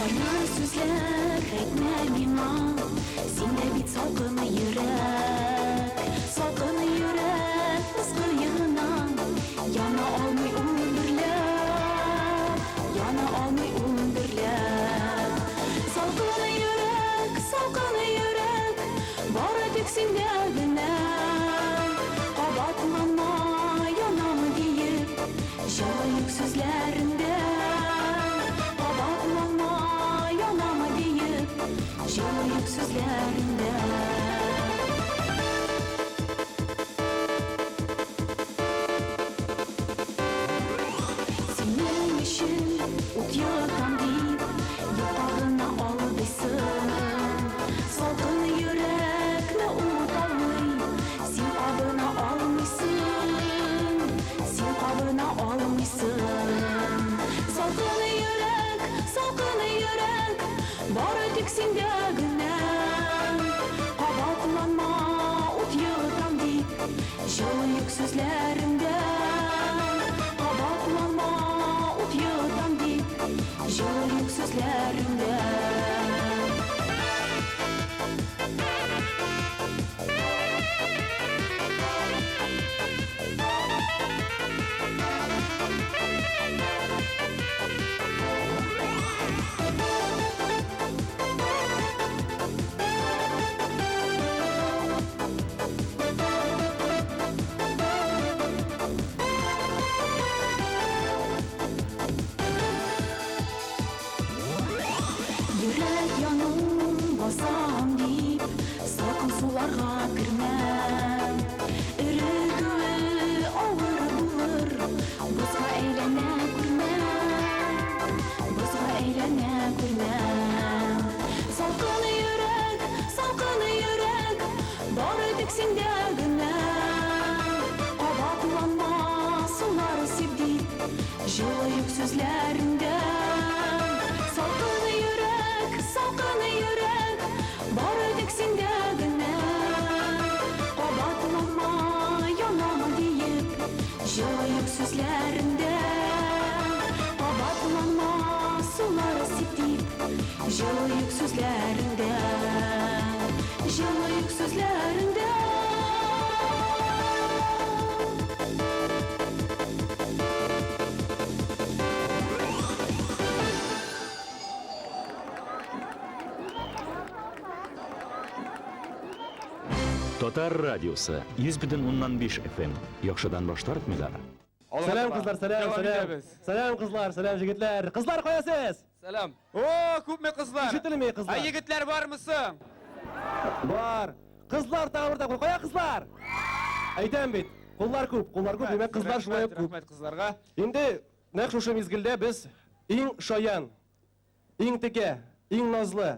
Кайнар сүзләр әйтмә миңа, синдә бит салкын йөрәк. Салкын йөрәк пыскый гына, яна алмый ул дөрләп, яна алмый ул дөрләп. Салкын йөрәк, салкын йөрәк, бары тик синдә генә. Кабатлама, янам диеп, җылы юк сүзләрендә. Кабатлама, янам диеп, җылы юк сүзләрендә. Синең өчен ут йотам дип, юкка гына алдыйсың. Салкын йөрәкне ут алмый, син кабына алмыйсың. Син кабына алмыйсың. Салкын йөрәк, салкын йөрәк, бары тик синдә генә. Кабатлама, ут йотам дип, җылы юк сүзләреңдә. Кабатлама, ут йотам дип, җылы юк сүзләреңдә. Йөрәк яну басам дип, салкын суларга кермә. Эретүе авыр булыр, бозга әйләнә күрмә. Бозга әйләнә күрмә. Салкын йөрәк, салкын йөрәк, бары тик синдә генә. Кабатлама, сулар сип дип, җылы юк сүзләреңдә. Салкын йөрәк, салкын йөрәк, бары тик синдә генә. Кабатлама, янам диеп, җылы юк сүзләреңдә. Кабатлама, сулар сип дип, җылы юк сүзләреңдә. Җылы юк сүзләреңдә. Татар радиосы 100,5 FM. Яхшыдан баш тартмыйлар. Сәлам, кызлар, сәлам, сәлам. Сәлам, кызлар, сәлам, җегетләр. Кызлар, кая сез? Сәлам. О, күпме кызлар? Ишетелми, кызлар. Ә егетләр бармы соң? Бар. Кызлар тагы бер тапкыр. Кая кызлар? Әйтәм бит, куллар күп, куллар күп, димәк, кызлар шулай ук күп. Рәхмәт кызларга. Инде нәкъ шушы мизгелдә без иң шаян, иң текә, иң назлы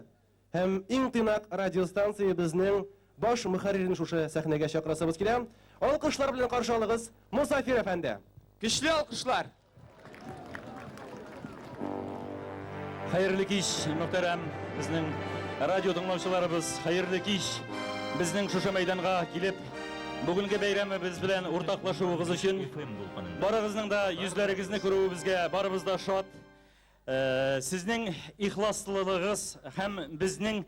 һәм иң тыйнак радиостанциябезнең баш мөхәррирен шушы сәхнәгә чакырасыбыз килә. Алкышлар белән каршы алыгыз, Мосафир әфәнде. Көчле алкышлар. Хәерле кич, мөхтәрәм безнең радио тыңлаучыларыбыз. Хәерле кич. Безнең шушы мәйданга килеп, бүгенге бәйрәмебез белән уртаклашуыгыз өчен барыгызның да йөзләрегезне күрүебезгә барыбыз да шат. Э, сезнең ихласлылыгыз һәм безнең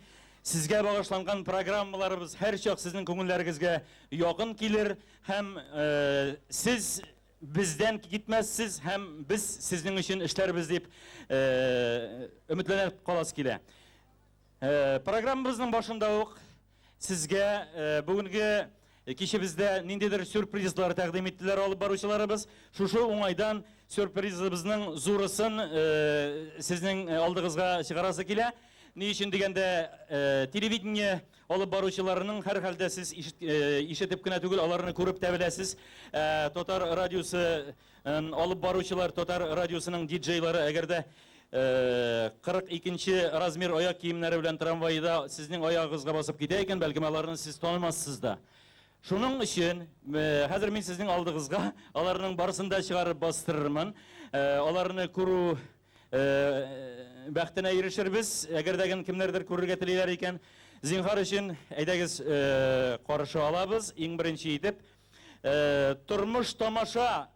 сезгә багышланган программаларыбыз һәрчак сезнең күңелләрегезгә якын килер һәм э, сез бездән китмәссез һәм без сезнең өчен эшләрбез дип э, өметләнеп каласы килә. Программабызның башында ук сезгә бүгенге кичебездә ниндидер сюрпризлар тәкъдим иттеләр алып баручыларыбыз. Шушы уңайдан сюрпризыбызның зурысын сезнең алдыгызга чыгарасы килә. Ни өчен дигәндә, телевидение алып баручыларының һәрхәлдә сез ишетеп кенә түгел, аларны күреп тә беләсез. Татар радиосы алып баручылар, татар радиосының диджейлары, әгәр дә 42 нче размер аяк киемнәре белән трамвайда сезнең аягыгызга басып китә икән, бәлкем аларны сез танымассыз да. Шуның өчен хәзер мин сезнең алдыгызга аларның барысын да чыгарып бастырырмын. Аларны күрү бәхетенә ирешербез. Әгәр дә кемнәрдер күрергә телиләр икән, зинһар өчен әйдәгез каршы алабыз. Иң беренче итеп Тормыш тамаша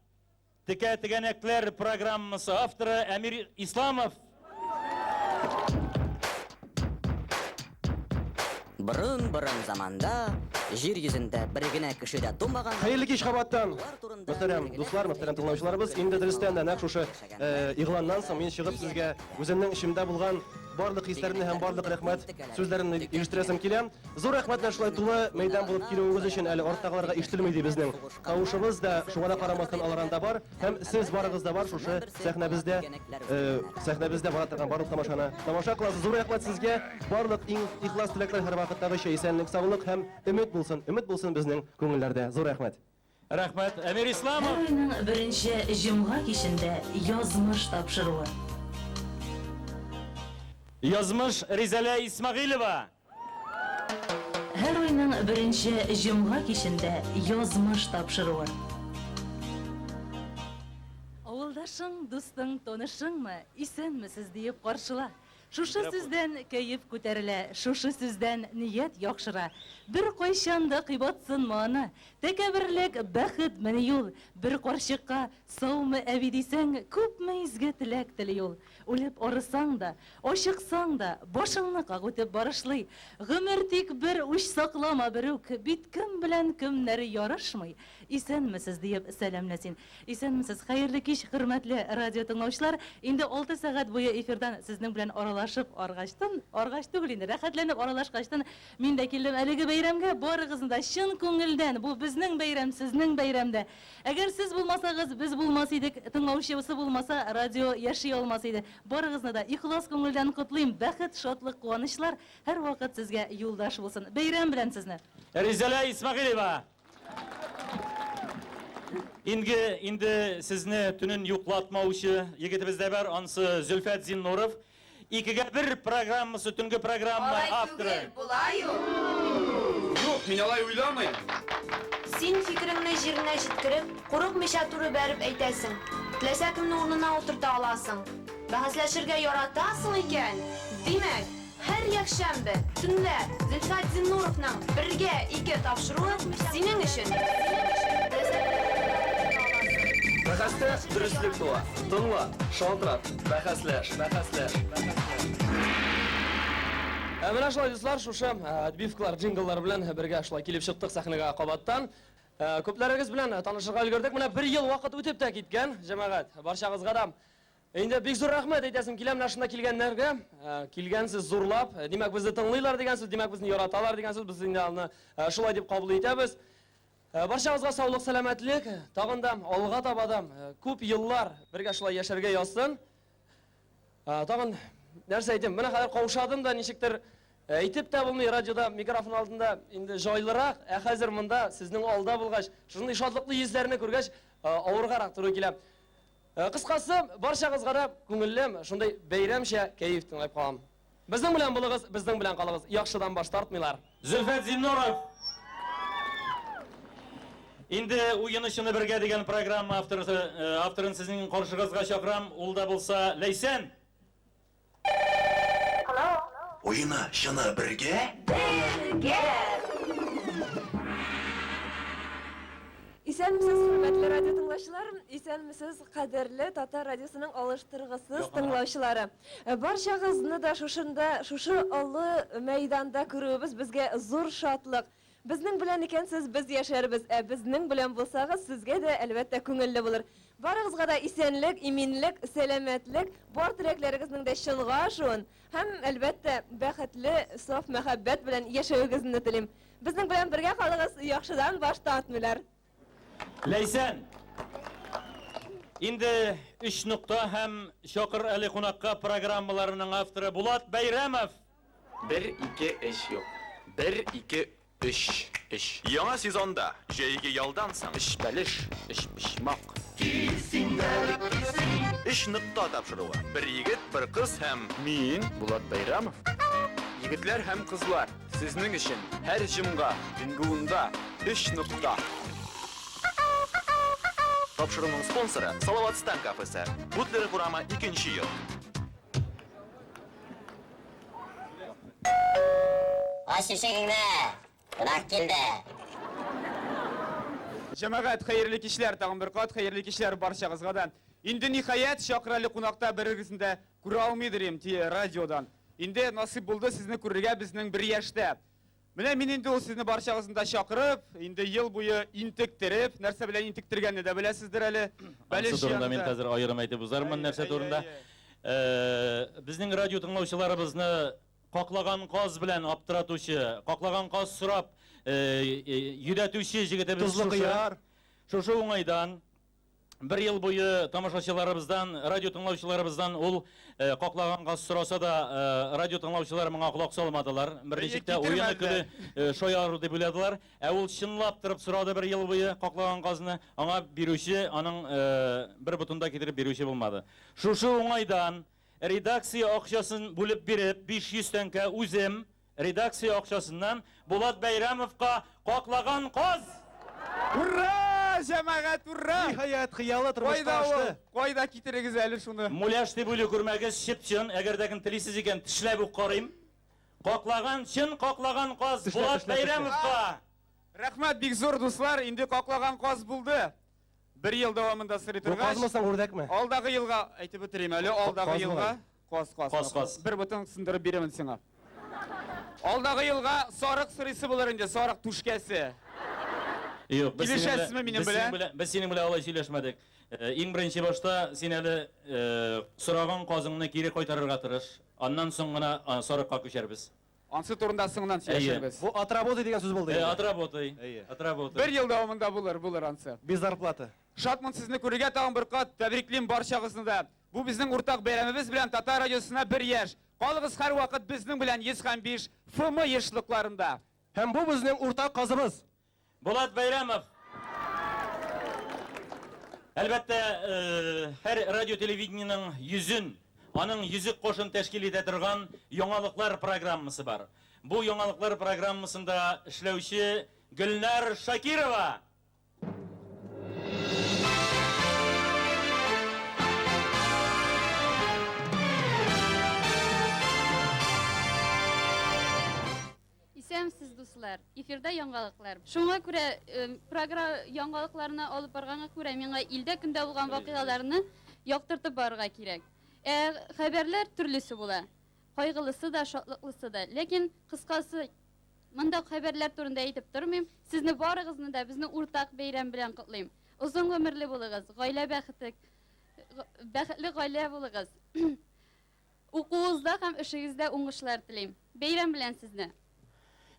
Текә тегәнәкләр программасы авторы Әмир Исламов. Борын-борын заманда җир йөзендә бер генә кеше дә тумаган. Хәерле кич кабаттан. Мөхтәрәм дуслар, мөхтәрәм тыңлаучыларыбыз, инде дөрестән дә нәкъ шушы э, игъланнан соң мин чыгып сезгә үземнең эчемдә булган барлык хисләремне һәм барлык рәхмәт сүзләремне ирештерәсем килә. Зур рәхмәт менә шулай тулы мәйдан булып килүегез өчен, әле арттагыларга ишетелми ди безнең тавышыбыз да, шуңа да карамастан алар анда бар һәм сез барыгыз да бар шушы сәхнәбездә, сәхнәбездә бара торган барлык тамашаны тамаша кыласыз. Зур рәхмәт сезгә, барлык иң ихлас теләкләр һәрвакыттагыча исәнлек, саулык һәм өмет булсын, өмет булсын безнең күңелләрдә. Зур рәхмәт. Рәхмәт, Әмир Исламов! Һәр айның беренче җомга кичендә Язмыш тапшыруы. Язмыш Ризәлә Исмәгыйлева! Һәр айның беренче җомга кичендә Язмыш тапшыруы. Авылдашың, дустың, танышыңмы, исәнмесез диеп каршыла. Шушы сүздән кәеф күтәрелә, шушы сүздән ният яхшыра. Беркайчан да кыйбатсынма аны. Тәкәбберлек, бәхетмени ул? Бер карчыкка, Саумы, әби, дисәң, күпме изге теләк тели ул. Үлеп арысаң да, ачыксаң да, башыңны как үтеп барышлый. Гомер тик бер, үч саклама берүк, бит кем белән кемнәр ярышмый. Исәнмесез, диеп сәламлә син. Исәнмесез, хәерле кич, хөрмәтле радио тыңлаучылар. Инде алты сәгать буе эфирдан сезнең белән аралашып аргачтын, аргач түгел инде, рәхәтләнеп аралашкачтын, мин дә килдем әлеге бәйрәмгә. Барыгызны да чын күңелдән, бу безнең бәйрәм, сезнең бәйрәм дә. Әгәр сез булмасагыз, без булмас идек, тыңлаучысы булмаса, радио яши алмас иде. Барыгызны да ихлас күңелдән котлыйм, бәхет, шатлык, куанычлар һәрвакыт сезгә юлдаш булсын. Бәйрәм белән сезне! Ризәлә Исмәгыйлева. Инде, инде сезне төнен юклатмаучы егетебез дә бар, ансы Зөлфәт Зиннуров. Икегә бер программасы, төнге программа Алай авторы. түгел, болай ул. Юк, мин алай уйламыйм. Син фикереңне җиренә җиткереп, курыкмыйча туры бәреп әйтәсең. Теләсә кемне урынына утырта аласың. Бәхәсләшергә яратасың икән, димәк, Һәр якшәмбе, төнлә Зөлфәт Зиннуровның Бергә ике тапшыруы синең өчен! Бәхәстә дөреслек туа. Тыңла, шалтырат, бәхәсләш, бәхәсләш, бәхәсләш. Ә менә шулай, дуслар, шушы отбивкалар, джингллар белән бергә шулай килеп чыктык сәхнәгә кабаттан. Күпләрегез белән танышырга өлгердек. Менә бер ел вакыт үтеп тә киткән, җәмәгать. Барчагызга да. Инде бик зур рәхмәт әйтәсем килә менә шунда килгәннәргә. Килгәнсез зурлап. Димәк, безне тыңлыйлар дигән сүз, димәк, безне яраталар дигән сүз. Без инде аны шулай дип кабул итәбез. Барчагызга саулык, сәламәтлек, тагын да алга таба да күп еллар бергә шулай яшәргә язсын. Тагын нәрсә әйтим, менә хәзер каушадым да ничектер әйтеп тә булмый, радиода микрофон алдында инде җайлырак, ә хәзер монда сезнең алда булгач, шушындый шатлыклы йөзләрне күргәч, авыргарак туры килә. Кыскасы, барчагызга да күңелле, шундый бәйрәмчә кәеф тыңлап калам. Безнең белән булыгыз, безнең белән калыгыз. Яхшыдан баш тартмыйлар. Зөлфәт Зиннуров! Инде Уены чыны бергә дигән программа авторы, авторын сезнең каршыгызга чакырам. Ул да булса Ләйсән! Уены чыны бергә? Бергә! Исәнмесез, хөрмәтле радио тыңлаучылар, исәнмесез, кадерле Татар радиосының алыштыргысыз тыңлаучылары. Барчагызны да шушында, шушы олы мәйданда күрүебез безгә зур шатлык. Безнең белән икәнсез, без яшәрбез, ә безнең белән булсагыз, сезгә дә, әлбәттә, күңелле булыр. Барыгызга да исәнлек, иминлек, сәламәтлек, бар теләкләрегезнең дә чынга ашуын һәм, әлбәттә, бәхетле, саф мәхәббәт белән яшәвегезне телим. Безнең белән бергә калыгыз, яхшыдан баш тартмыйлар. Ләйсән! Инде Өч нокта һәм Чакыр әле кунакка программаларының авторы Булат Бәйрәмов! Бер, ике, өч, юк. Бер, ике, өч, өч. Яңа сезонда, җәйге ялдан соң. Өч бәлеш, өч почмак. Кил син дә, кил син. Өч нокта тапшыруы. Бер егет, бер кыз һәм. Мин, Булат Бәйрәмов. Егетләр һәм кызлар, сезнең өчен һәр җомга төнге унда Өч нокта. Тапшыруның спонсоры, Салаватстан кафесы, Бутлеров урамы, икенче йорт. Ач ишегеңне! Кунак килде! Җәмәгать, хәерле кичләр, тагын бер кат хәерле кичләр барчагызга да. Инде ниһаять, чакыр әле кунакта берегезне дә күрә алмыйдыр идем радиодан. Инде насыйп булды сезне күрергә безнең бер яшьтә. Менә мин инде ул сезне барчагызны да чакырып, инде ел буе интектереп, нәрсә белән интектергәнне дә беләсездер әле. Ансы турында мин хәзер аерым әйтеп узармын, нәрсә турында. Безнең радио тыңлаучыларыбызны каклаган каз белән аптыратучы, каклаган каз сорап йөдәтүче җегетебез Тозлы кыяр. Шушы уңайдан Бер ел буе тамашачыларыбыздан, радио тыңлаучыларыбыздан ул э, каклаган каз сораса да, э, радио тыңлаучылар моңа колак салмадылар. Берничек тә уены көле э, шаяру дип уйладылар. Ә ул чынлап торып сорады бер ел буе каклаган казны. Аңа бирүче, аның бер ботын да китереп бирүче булмады. Шушы уңайдан редакция акчасын бүлеп биреп, 500 тәңкә үзем Редакция акчасыннан Булат Бәйрәмовка каклаган каз! Ура! Җәмәгать, ура! Ниһаять, хыялы тормышка Кайда ул? ашты. Кайда китерегез әле шуны? Муляж дип уйлый күрмәгез, чып-чын, әгәр дә кем телисез икән, тешләп үк карыйм. Каклаган, чын каклаган каз Тешлә, Булат тешлә, тешлә. Бәйрәмовка! Рәхмәт бик зур, дуслар, инде каклаган каз булды. Бер ел дәвамында сорый Бу торгач. казмы соң, үрдәкме? Алдагы елга әйтеп бетерим әле, алдагы Каз елга. бугай. Каз, каз. Каз, каз. Бер ботын сындырып бирермен сиңа. Алдагы елга сарык сорыйсы булыр инде, сарык түшкәсе. Юк, без синең Килешәсезме минем без синең белән? Без синең белән алай сөйләшмәдек. Э, Иң беренче башта син әле э, сораган казыңны кире кайтарырга тырыш. Аннан соң гына а, сарыкка күчәрбез. Ансы турында соңыннан сөйләшербез. Бу отработай дигән сүз булды. Э, инде. Отработай. Отработай. Бер ел дәвамында булыр, булыр ансы. Без зарплаты. Шатмын сезне күрергә тагын бер кат тәбриклим барчагызны да. Бу безнең уртак бәйрәмебез белән Татар радиосына бер яшь. Калыгыз һәрвакыт безнең белән 105 ФМ ешлыкларында. Һәм бу безнең уртак казыбыз. Булат Бәйрәмов. Әлбәттә, э, һәр радио телевидениенең йөзен, аның йөзек кошын тәшкил итә торган яңалыклар программасы бар. Бу яңалыклар программасында эшләүче Гөлнар Шакирова. Исәнмесез, дуслар! Эфирда яңалыклар. Шуңа күрә програ яңалыкларны алып барганга күрә миңа илдә көндә булган вакыйгаларны яктыртып барырга кирәк. Ә хәбәрләр төрлесе була. Кайгылысы да, шатлыклысы да. Ләкин кыскасы, монда хәбәрләр турында әйтеп тормыйм. Сезне барыгызны да безнең уртак бәйрәм белән котлыйм. Озын гомерле булыгыз, гаилә бәхете Бәхетле гаилә булыгыз. Укуыгызда һәм эшегездә уңышлар телим. Бәйрәм белән сезне!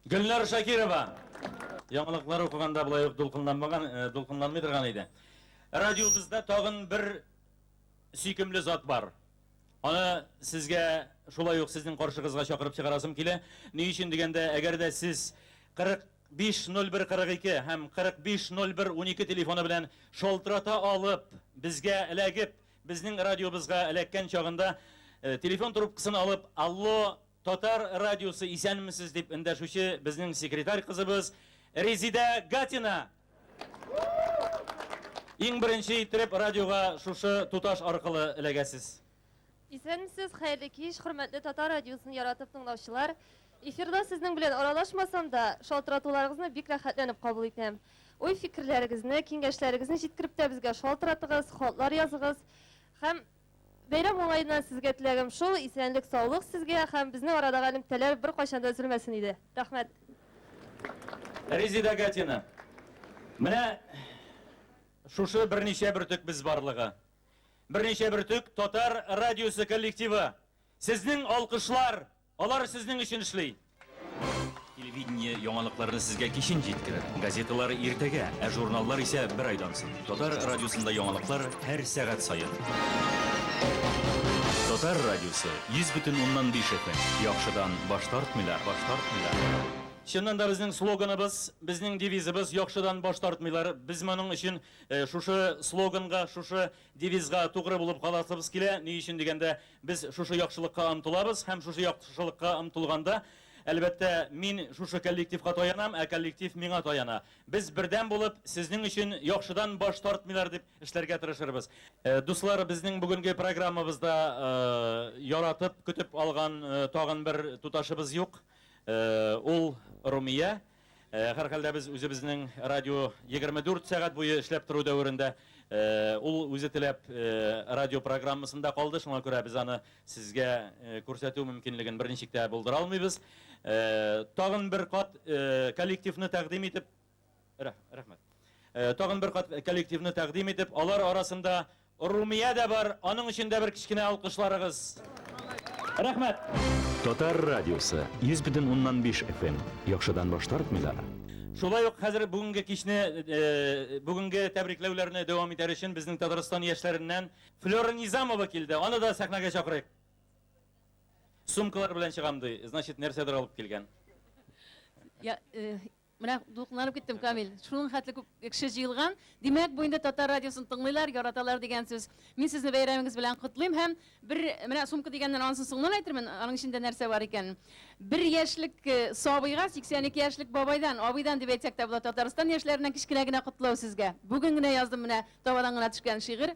Гөлнар Шакирова! Яңалыклар укыганда болай ук дулкынланмаган, э, дулкынланмый торган иде. Радиобызда тагын бер сөйкемле зат бар. Аны сезгә шулай ук сезнең каршыгызга чакырып чыгарасым килә. Ни өчен дигәндә, әгәр дә сез 45 01 42 һәм 45 01 12 телефоны белән шалтырата алып, безгә эләгеп, безнең радиобызга эләккән чагында э, телефон трубкасын алып, "Алло, Татар радиосы исәнмесез" дип эндәшүче безнең секретарь кызыбыз Резидә Гатина. Иң беренче иттереп радиога шушы туташ аркылы эләгәсез. Исәнмесез, хәерле кич, хөрмәтле Татар радиосын яратып тыңлаучылар. Эфирда сезнең белән аралашмасам да, шалтыратуларыгызны бик рәхәтләнеп кабул итәм. Уй-фикерләрегезне, киңәшләрегезне җиткереп тә безгә шалтыратыгыз, хатлар языгыз. Һәм бәйрәм уңаеннан сезгә теләгем шул, исәнлек, саулык сезгә һәм безнең арадагы элемтәләр беркайчан да өзелмәсен иде. Рәхмәт. Резеда Гатина. Менә шушы берничә бөртек без барлыгы. Берничә бөртек татар радиосы коллективы. Сезнең алкышлар, алар сезнең өчен эшли. Телевидение яңалыкларны сезгә кичен җиткерер. Газеталар иртәгә, ә журналлар исә бер айдан соң. Татар радиосында яңалыклар һәр сәгать саен. Татар радиосы 100,5 FM. Яхшыдан баш тартмыйлар, баш тартмыйлар. Чыннан да безнең слоганыбыз, безнең девизыбыз яхшыдан баш тартмыйлар. Без моның өчен э, шушы слоганга, шушы девизга тугры булып каласыбыз килә. Ни өчен дигәндә, без шушы яхшылыкка омтылабыз һәм шушы яхшылыкка омтылганда, әлбәттә, мин шушы коллективка таянам, ә коллектив миңа таяна. Без бердәм булып, сезнең өчен яхшыдан баш тартмыйлар дип эшләргә тырышырбыз. Э, дуслар, безнең бүгенге программабызда э, яратып, көтеп алган э, тагын бер туташыбыз юк. Ул Румия. Һәрхәлдә без үзебезнең радио 24 сәгать буе эшләп тору дәверендә ул үзе теләп радио программасында калды, шуңа күрә без аны сезгә күрсәтү мөмкинлеген берничек тә булдыра алмыйбыз. Тагын бер кат коллективны тәкъдим итеп, рәхмәт. Тагын бер кат коллективны тәкъдим итеп, алар арасында Румия дә бар, аның өчен дә бер кечкенә алкышларыгыз. Рәхмәт. Татар радиосы 100,5 FM. Яхшыдан баш тартмыйлар. Шулай ук хәзер бүгенге кичне, э, бүгенге тәбрикләүләрне дәвам итәр өчен безнең Татарстан яшьләреннән Флера Низамова килде. Аны да сәхнәгә чакырыйк. Сумкалар белән чыгам ди. Значит, нәрсәдер алып килгән. Я, э, менә дулкынланып киттем, Камил. Шуның хәтле күп кеше җыелган. Димәк, бу инде татар радиосын тыңлыйлар, яраталар дигән сүз. Мин сезне бәйрәмегез белән котлыйм һәм бер менә сумка дигәннән анысын соңыннан әйтермен, аның эчендә нәрсә бар икәнен. Бер яшьлек э, сабыйга 82 яшьлек бабайдан, абыйдан дип әйтсәк тә була, Татарстан яшьләреннән кечкенә генә котлау сезгә. Бүген генә яздым менә табадан гына төшкән шигырь.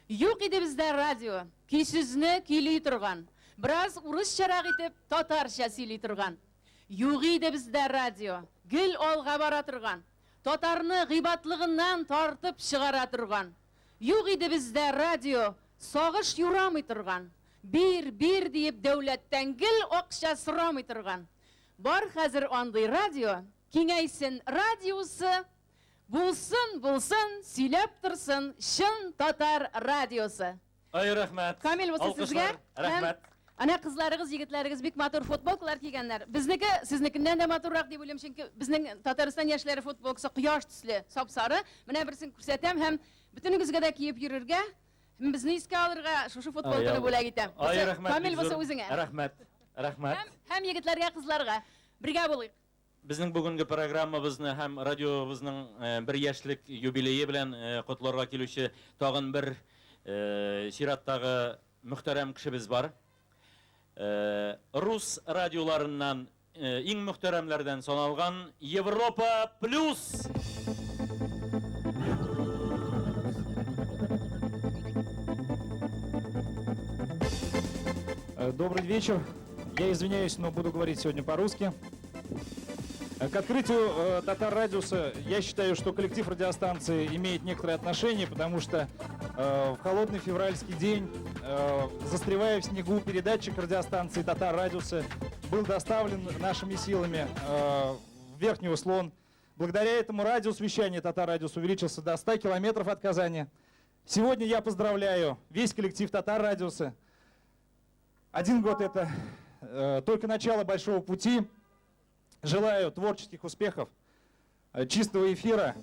Юк иде бездә радио, көйсезне көйли торган. Бераз урысчарак итеп татарча сөйли торган. Юк иде бездә радио, гел алга бара торган, татарны гыйбатлыгыннан тартып чыгара торган. Юк иде бездә радио, сагыш юрамый торган, бир, бир диеп дәүләттән гел акча сорамый торган. Бар хәзер андый радио, киңәйсен радиусы, булсын, булсын, сөйләп торсын чын татар радиосы. Ай, рәхмәт. Камил, бусы сезгә. Алкышлар. Рәхмәт. Әнә кызларыгыз, егетләрегез бик матур футболкалар кигәннәр. Безнеке сезнекеннән дә матуррак дип уйлыйм, чөнки безнең Татарстан яшьләре футболкасы кояш төсле, сап-сары. Менә берсен күрсәтәм һәм бөтенегезгә дә киеп йөрергә, һәм безне искә алырга шушы футболканы бүләк итәм. Ай, рәхмәт. Камил бик бусы зур. үзеңә. Рәхмәт. Рәхмәт. Һәм егетләргә, кызларга. Бергә булыйк. Безнең бүгенге программабызны һәм радиобызның э, бер яшьлек юбилее белән э, котларга килүче тагын бер э, чираттагы мөхтәрәм кешебез бар. Рус радиоларыннан иң мөхтәрәмләрдән саналган Европа Плюс. Добрый вечер. Я извиняюсь, но буду говорить сегодня по-русски. К открытию Татар Радиуса я считаю, что коллектив радиостанции имеет некоторое отношение, потому что в холодный февральский день, застревая в снегу, передатчик радиостанции Татар Радиуса был доставлен нашими силами в Верхний Услон. Благодаря этому радиус вещания Татар Радиус увеличился до 100 километров от Казани. Сегодня я поздравляю весь коллектив Татар Радиуса. Один год это только начало большого пути. Желаю творческих успехов, чистого эфира.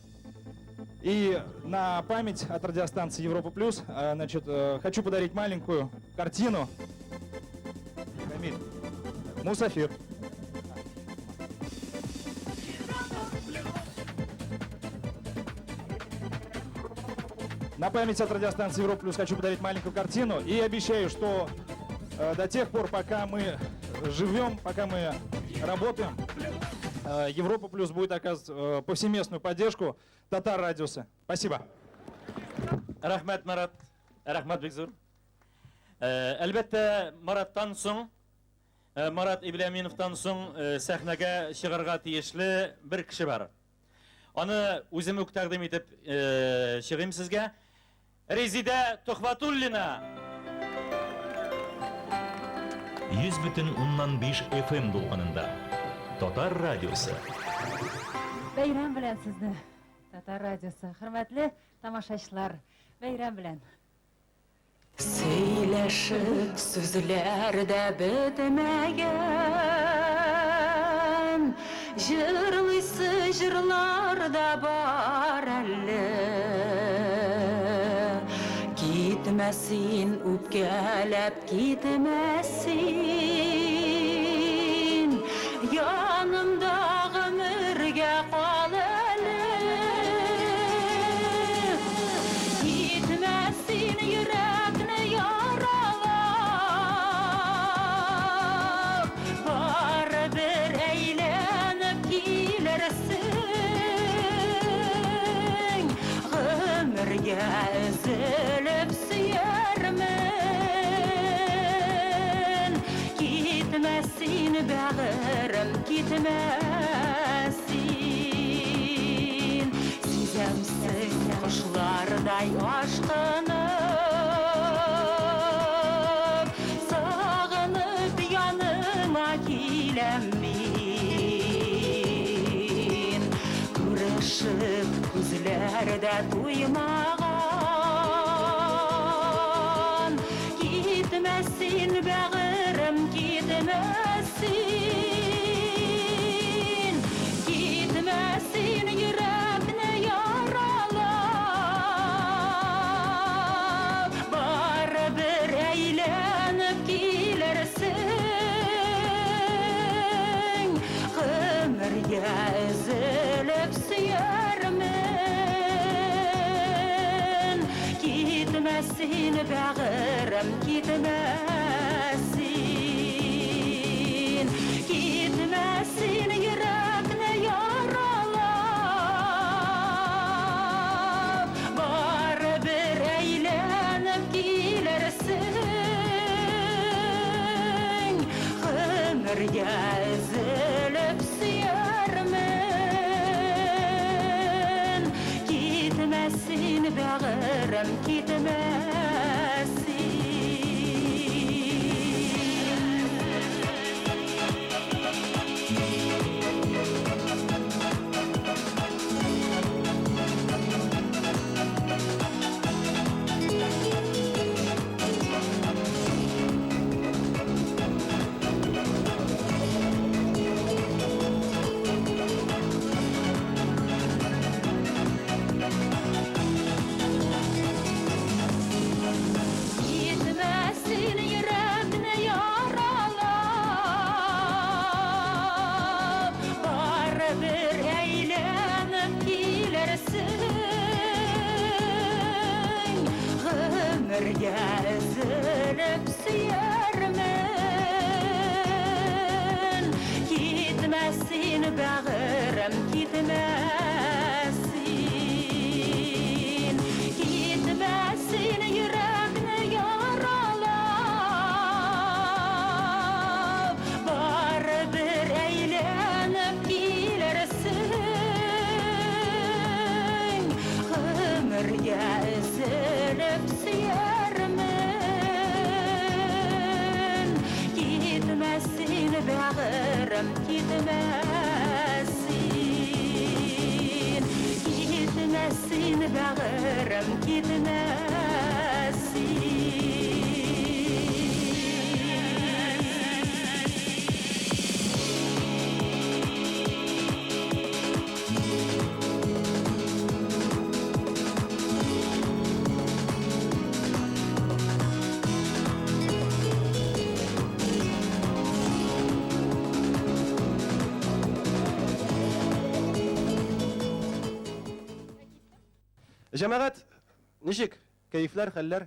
И на память от радиостанции Европа Плюс, значит, хочу подарить маленькую картину. Камиль. Мусафир. На память от радиостанции Европа Плюс хочу подарить маленькую картину. И обещаю, что до тех пор, пока мы живем, пока мы работаем, Европа Плюс будет оказывать повсеместную поддержку Татар Радиуса. Спасибо. Рәхмәт, Марат. Рәхмәт бик зур. Әлбәттә, Мараттан соң, Марат Ибляминовтан соң сәхнәгә чыгарга тиешле бер кеше бар. Аны үзем үк тәкъдим итеп чыгыйм сезгә. Резидә Төхвәтуллина. 100,5 FM дулкынында. Татар радиосы. Бәйрәм белән сезне, Татар радиосы. Хөрмәтле тамашачылар, бәйрәм белән. Сөйләшеп сүзләр дә бетмәгән, җырлыйсы җырлар да бар әле. Китмә син, үпкәләп китмә син, янымда гомергә кал әле. Китмә син, йөрәкне яралап, барыбер әйләнеп килерсең. Гомергә өзелеп сөярмен. Китмә син, бәгырем, китмә син. Сизәмсең кошлардай ашкынып, сагынып яныңа киләм мин. Күрешеп күзләр дә туймаган. Китмә син, бәгырем, китмә син. Китмә син, йөрәкне яралап, барыбер әйләнеп килерсең. Гомергә өзелеп сөярмен. Китмә син, бәгырем, китмә син. Китмә син, йөрәкне яралап, барыбер әйләнеп килерсең. Гомергә өзелеп сөярмен. Китмә син, бәгырем, китмә син. Китмә син, йөрәкне яралап, барыбер әйләнеп килерсең. Гомергә өзелеп сөярмен. Китмә син, бәгырем, китмә син. Китмә син, йөрәкне яралап, барыбер әйләнеп килерсең. Гомергә өзелеп сөярмен. Китмә син, бәгырем, китмә син. Китмә син, бәгырем, китмә син. Җәмәгать, ничек? Кәефләр, хәлләр?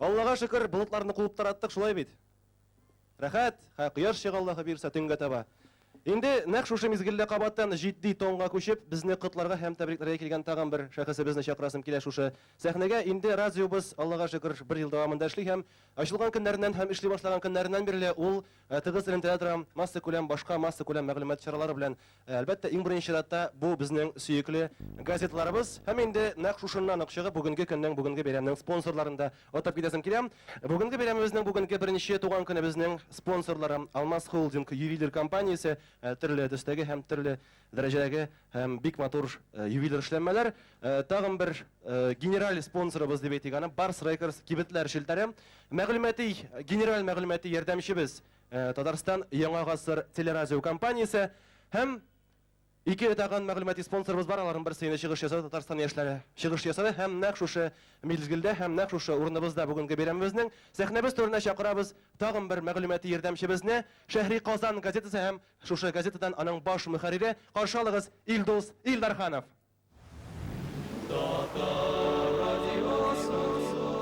Аллага шөкер, болытларны куып тараттык, шулай бит? Рәхәт, һә, кояш чыга Аллаһы бирсә төнгә таба. Инде нәкъ шушы мизгелдә кабаттан җитди тонга күчеп, безне котларга һәм тәбрикләргә килгән тагын бер шәхесебезне чакырасым килә шушы сәхнәгә. Инде радиобыз, Аллага шөкер, бер ел дәвамында эшли һәм ачылган көннәреннән һәм эшли башлаган көннәреннән бирле ул тыгыз элемтәдә тора массакүләм, башка массакүләм мәгълүмат чаралары белән. Әлбәттә, иң беренче чиратта бу безнең сөекле газеталарыбыз. Һәм инде нәкъ шушыннан ук чыгып, бүгенге көннең, бүгенге бәйрәмнең спонсорларын да атап китәсем килә. Бүгенге бәйрәмебезнең, бүгенге беренче туган көнебезнең спонсорлары Алмаз Холдинг ювелир компаниясе, төрле төстәге һәм төрле дәрәҗәдәге һәм бик матур ювелир эшләнмәләр. Тагын бер генераль спонсорыбыз дип әйтик аны, Барс Рекордс кибетләр челтәре. Мәгълүмати, генераль мәгълүмати ярдәмчебез Татарстан Яңа гасыр телерадио компаниясе һәм ике тагын мәгълүмати спонсорыбыз бар, аларның берсе инде чыгыш ясады, Татарстан яшьләре чыгыш ясады һәм нәкъ шушы мизгелдә һәм нәкъ шушы урыныбызда бүгенге бәйрәмебезнең сәхнәбез түренә чакырабыз тагын бер мәгълүмати ярдәмчебезне, Шәһри Казан газетасы һәм шушы газетадан аның баш мөхәррире, каршы алыгыз, Илдус Илдарханов.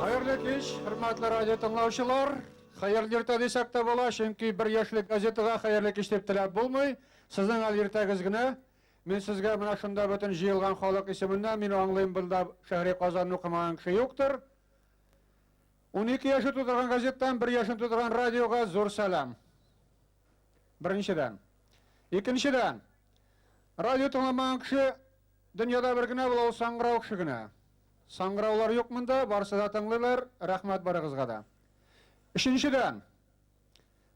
Хәерле кич, хөрмәтле радио тыңлаучылар. Хәерле иртә дисәк тә була, чөнки бер яшьлек газетага хәерле кич дип теләп булмый. Сезнең әле иртәгез генә. Мин сезгә менә шунда бөтен җыелган халык исеменнән, мин аңлыйм, монда Шәһри Казанны укымаган кеше юктыр. 12 яше тутырган газеттан бер яшен тутырган радиога зур сәлам. Беренчедән. Икенчедән, радио тыңламаган кеше дөньяда бер генә була, ул саңгырау кеше генә. Саңгыраулар юк монда, барысы да тыңлыйлар, рәхмәт барыгызга да. Өченчедән,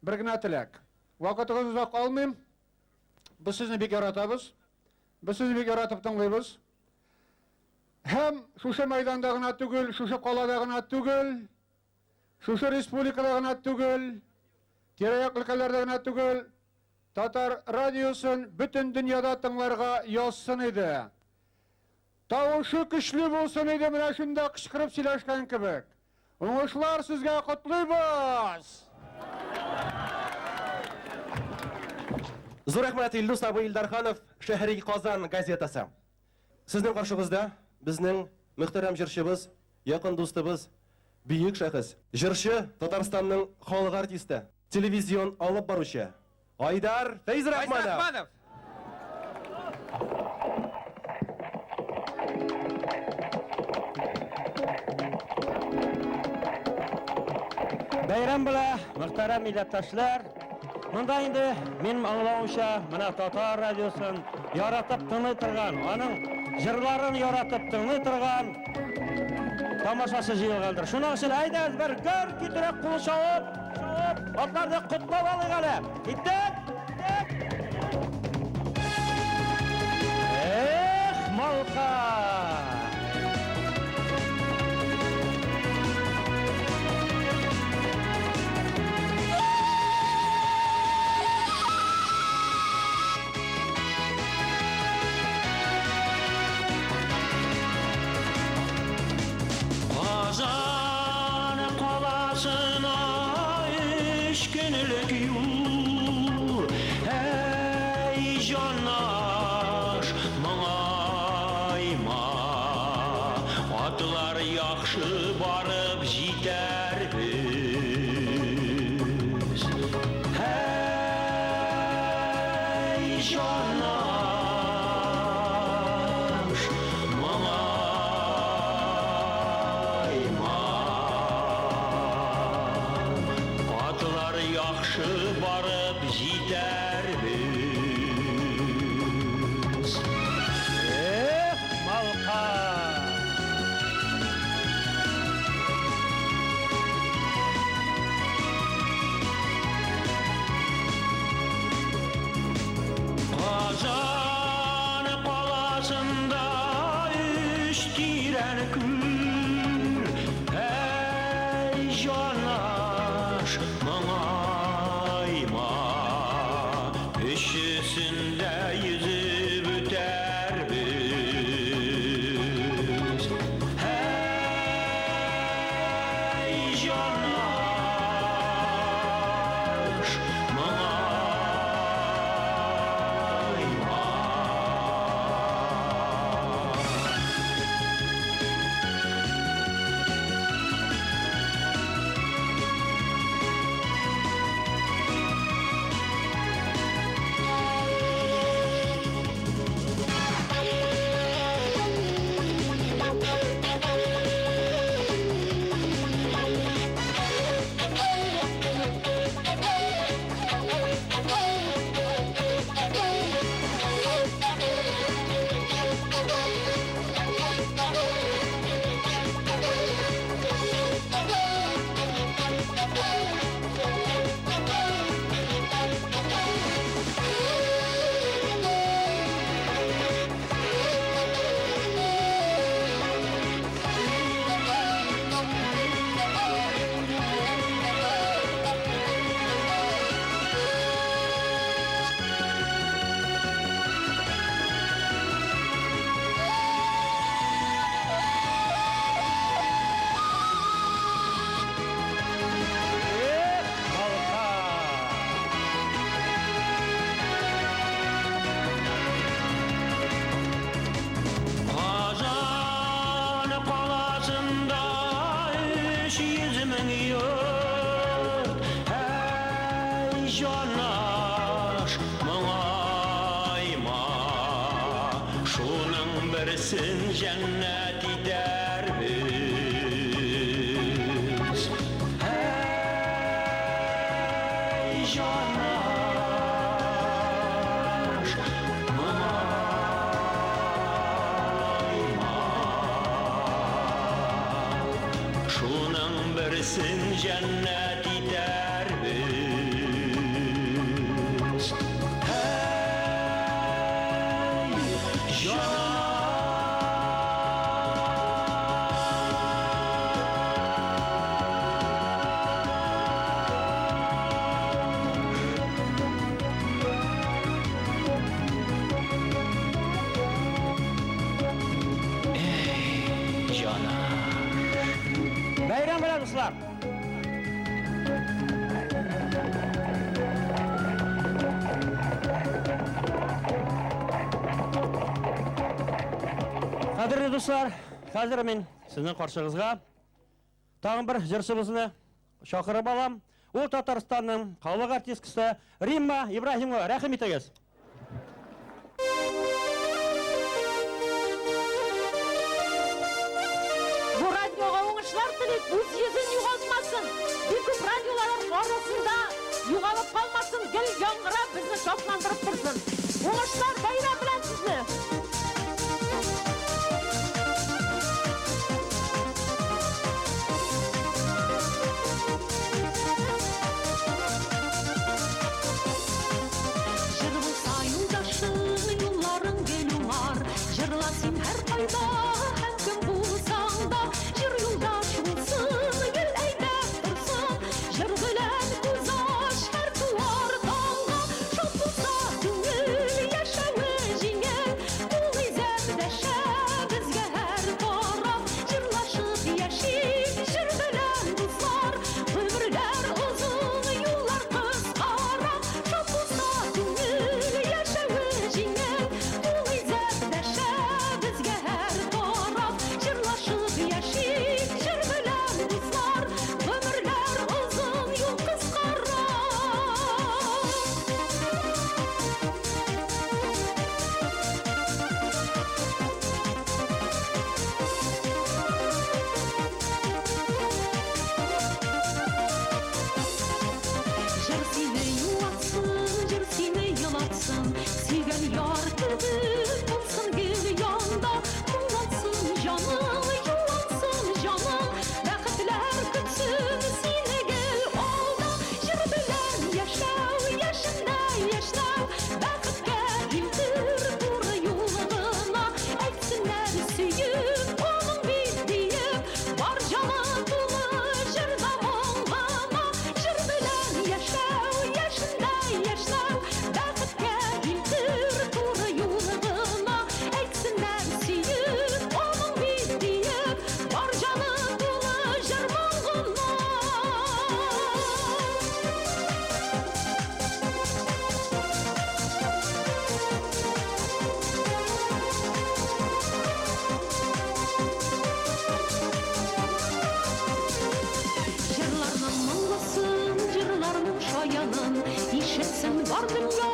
бер генә теләк. Вакытыгызны озак алмыйм. Без сезне бик яратабыз. Без сезне бик яратып тыңлыйбыз. Һәм шушы мәйданда гына түгел, шушы калада гына түгел, шушы республикада гына түгел, тирә-як өлкәләрдә генә түгел, татар радиосын бөтен дөньяда тыңларга язсын иде. Тавышы көчле булсын иде, менә шунда кычкырып сөйләшкән кебек. Уңышлар сезгә котлыйбыз! Зур рәхмәт, Илдус абый Илдарханов, Шәһри Казан газетасы. Сезнең каршыгызда безнең мөхтәрәм җырчыбыз, якын дустыбыз, бөек шәхес, җырчы, Татарстанның халык артисты, телевизион алып баручы Айдар Фәйзрахманов! Бәйрәм була, мөхтәрәм милләттәшләр. Монда инде минем аңлавымча, менә татар радиосын яратып тыңлый торган, аның җырларын яратып тыңлый торган тамашачы җыелгандыр. Шуның өчен әйдәгез бер гөр китереп кул чабып, чабып, атларны котлап алыйк әле. Киттек! Эх, малкай! Казан каласына өч көнлек юл. Әй, җанаш, моңайма. Атлар яхшы барып җитәрбез. Әй, җанаш, моңайма. Атлар яхшы барып җитәрбез. Эх, малкай! Казан каласында Моңайма, өчесен дә йөзеп үтәрбез. Һәй, җанаш, моңайма. Казан каласында 300 мең йорт. Әй, җанаш, моңайма, шуның берсен җәннәт итәрбез. Әй, җанаш, моңайма, шуның берсен җәннәт итәрбез. Әй, Бәйрәм белән, дуслар! Кадерле дуслар, хәзер мин сезнең каршыгызга тагын бер җырчыбызны чакырып алам. Ул Татарстанның халык артисткасы Римма Ибраһимова. Рәхим итегез. Бу радиога уңышлар телик, үз йөзен югалтмасын. Бик күп радиолар арасында югалып калмасын, гел яңгырап, безне шатландырып торсын. Уңышлар, бәйрәм белән сезне! Җыр булса юлдашың, юлларың гел уңар. Җырла син һәркайда һәм кем булсаң да. Җыр юлдаш булсын, гел әйдәп торсын. Җыр белән күз ач һәр туар таңга. Шат булса күңел, яшә. баянын. Ишетсен бар дөнья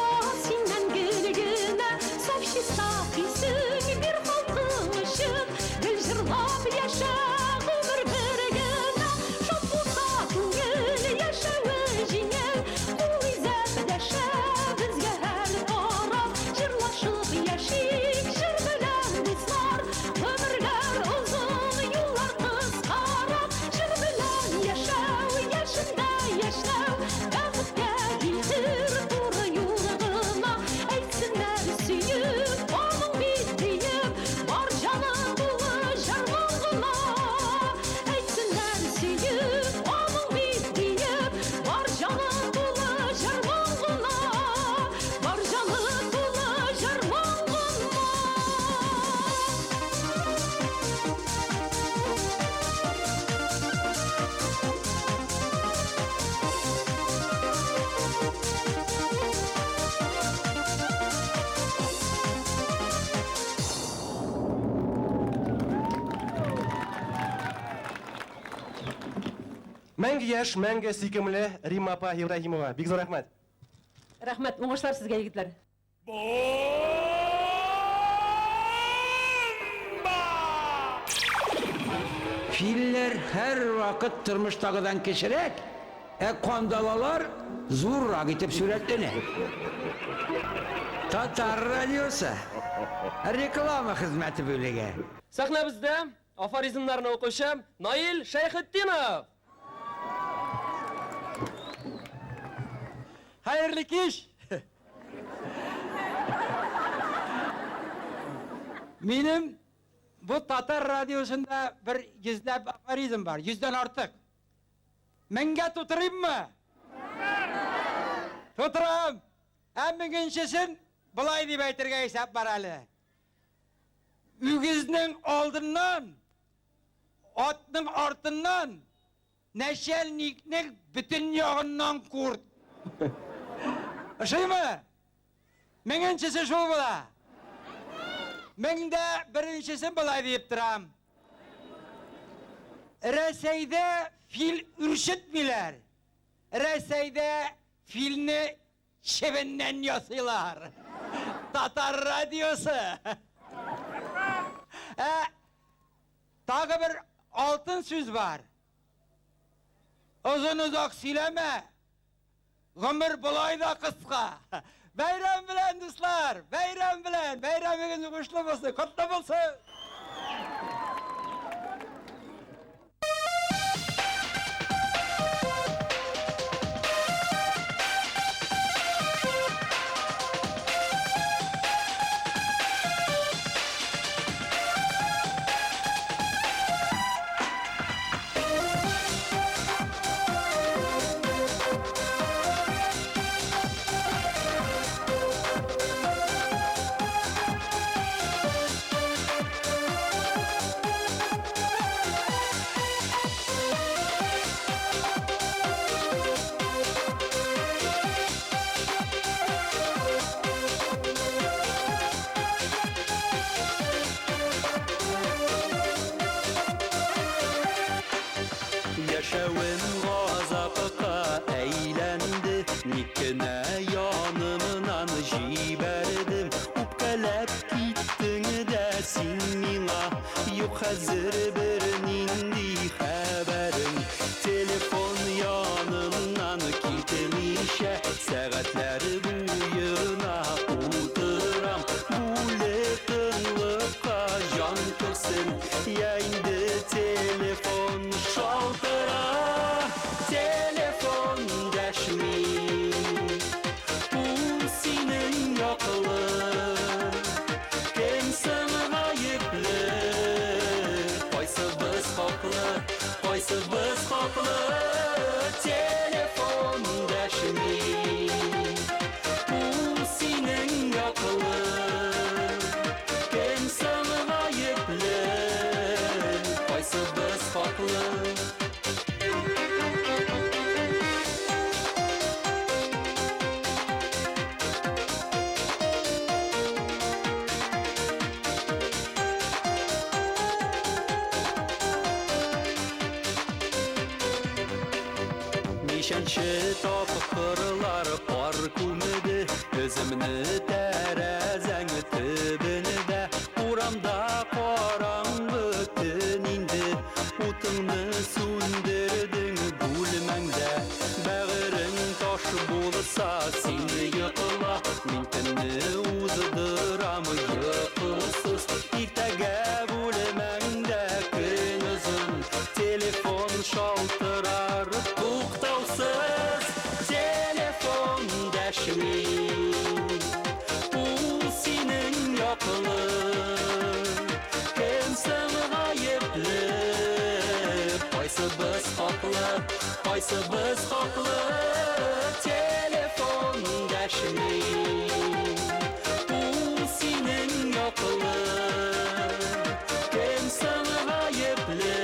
синнән гел генә, саф чиста хисең бир халкың өчен. Гел җырлап яшә, гомер бер генә, шат булса күңел, яшәве җиңел. Кул изәп дәшә безгә һәр тараф, җырлашып яшик, җыр белән дуслар. Гомерләр озын, юллар кыскарак, җыр белән яшәү, яшендә яшьнәү, бәхеткә илтер туры юл гына. Әйтсеннәр сөеп, аның бит диеп, бар җаны тулы җыр-моң гына. Әйтсеннәр сөеп, аның бит диеп, бар җаны тулы җыр-моң гына. Бар җаны тулы җыр-моң гына. Мәңге яшь, мәңге сөйкемле Римма апа Ибраһимова. Бик зур рәхмәт. Рәхмәт, уңышлар сезгә, егетләр. Филләр һәрвакыт тормыштагыдан кечерәк, ә кандалалар зуррак итеп сурәтләнә. Татар радиосы. Реклама хезмәте бүлеге. Сәхнәбездә афоризмнарны укучы Наил Шәйхетдинов. Хәерле кич! Минем бу татар радиосында бер йөзләп афоризм бар, йөздән артык. Меңгә тутырыйммы? Тутырам. Ә меңенчесен болай дип әйтергә исәп бар әле. Үгезнең алдыннан, атның артыннан, нәчәлникнең бөтен ягыннан курт. Ошыймы? Меңенчесе шул була. Меңдә беренчесен болай диеп торам. Рәсәйдә фил үрчетмиләр. Рәсәйдә филне чебеннән ясыйлар. Татар радиосы. Ә тагы бер алтын сүз бар. Озын озак сөйләмә. Гомер болай да кыска. Бәйрәм белән, дуслар! Бәйрәм белән! Бәйрәмегез уңышлы булсын, котлы булсын! Яшәвем газапка әйләнде, ник кенә янымнан җибәрдем. Үпкәләп киттең дә син миңа, юк хәзер бернинди хәбәрең. Телефон янымнан китмичә, сәгатьләр буена утырам. Бүле тынлыкка җан керсен, я инде телефон шалтыра, телефон дәшми. Ул синең яклы, кем соң гаепле? Кайсыбыз хаклы, кайсыбыз хаклы? Телефон дәшми. Ничәнче тапкырлар кар күмде Үземне тәрәзәң төбендә. Урамда караңгы төн инде, Утыңны сүндердең бүлмәңдә. Бәгырең таш булса, син йокла, Мин төнне уздырам йокысыз. Иртәгә бүлмәңдә көн озын, Телефон шалтырар туктаусыз. Телефон дәшми, ул синең яклы. Кем соң гаепле? Кайсыбыз хаклы, кайсыбыз хаклы? Телефон дәшми, ул синең яклы. Кем соң гаепле?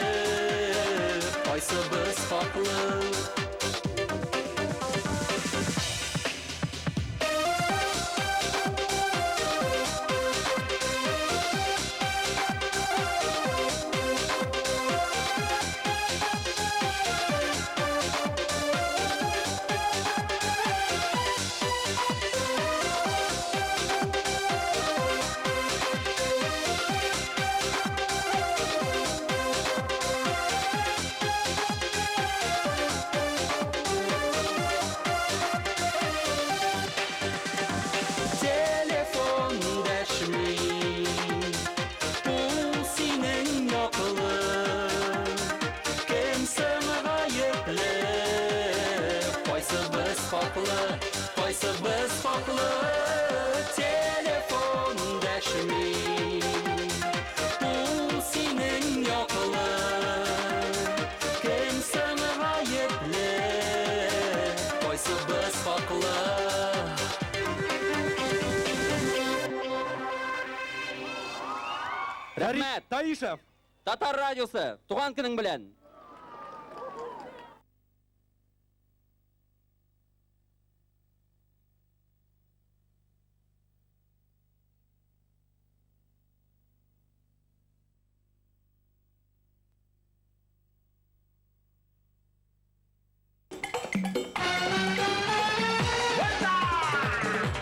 Кайсыбыз хаклы? Телефон дәшми, ул синең яклы. Кем соң гаепле? Кайсыбыз хаклы, кайсыбыз хаклы? Телефон дәшми, ул синең яклы. Кем соң гаепле? Кайсыбыз хаклы? Рәхмәт! Таишев! Татар радиосы, туган көнең белән!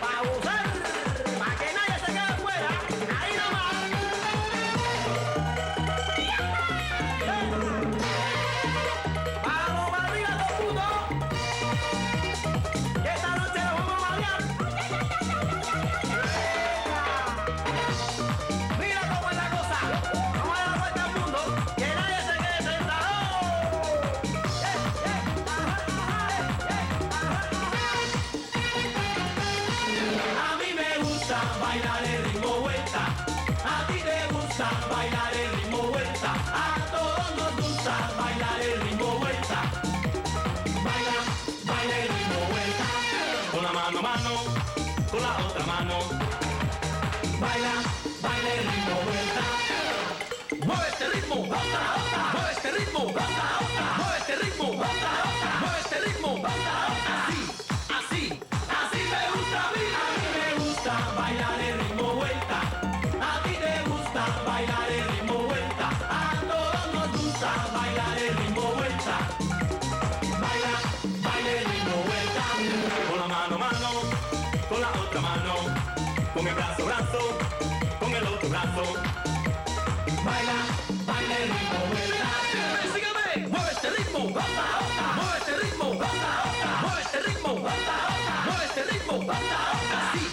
Pa' gozar, pa' que nadie se quede fuera, ahí nomás. Vamos para arriba todo el mundo, que esta noche nos vamos a marear. Mira cómo es la cosa, vamos a dar la vuelta al mundo, que nadie se quede sentado. A mí me gusta bailar el ritmo vuelta. A ti te gusta bailar el ritmo vuelta. A todos nos gusta bailar el ritmo vuelta. Baila, baila el ritmo vuelta. Con la mano, mano, con la otra mano. Baila, baila el ritmo vuelta. Mueve este ritmo, otra, otra. Mueve este ritmo, otra, otra. Mueve este ritmo, otra, otra. Mueve este ritmo, otra, otra. Así, así, así me gusta a mí. A mí me gusta bailar el ritmo vuelta. A ti te gusta bailar el ritmo vuelta. A todos nos gusta bailar el ritmo vuelta. Baila, baila el ritmo vuelta. Con la mano, mano, con la otra mano. Con el brazo, brazo, con el otro brazo. Baila, baila el ritmo vuelta. Sígueme, sígueme. Mueve este ritmo, otra, otra. Mueve este ritmo, otra, otra. Mueve este ritmo, otra, otra. Mueve este ritmo, otra, otra. Así,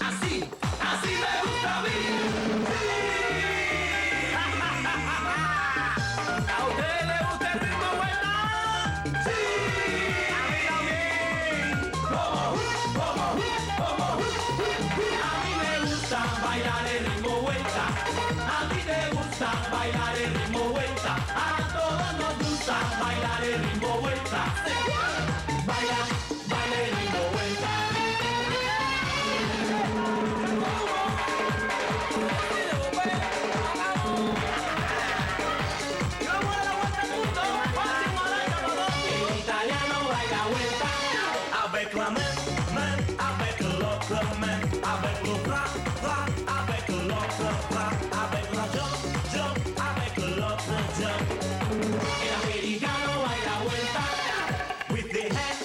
así, así me gusta a mí. Sí. ¿A usted le gusta el ritmo vuelta? Sí. A mí también. Como, como, como, A mí me gusta bailar el ritmo vuelta. A ti te gusta bailar el ritmo vuelta. A todos nos gusta bailar el ritmo vuelta. Baila, baila el ritmo vuelta. El italiano baila vuelta. Avec la main, main, avec l'autre main, avec le bras, bras, avec l'autre bras, avec la jambe, jambe, avec l'autre jambe. El americano baila vuelta. With the head,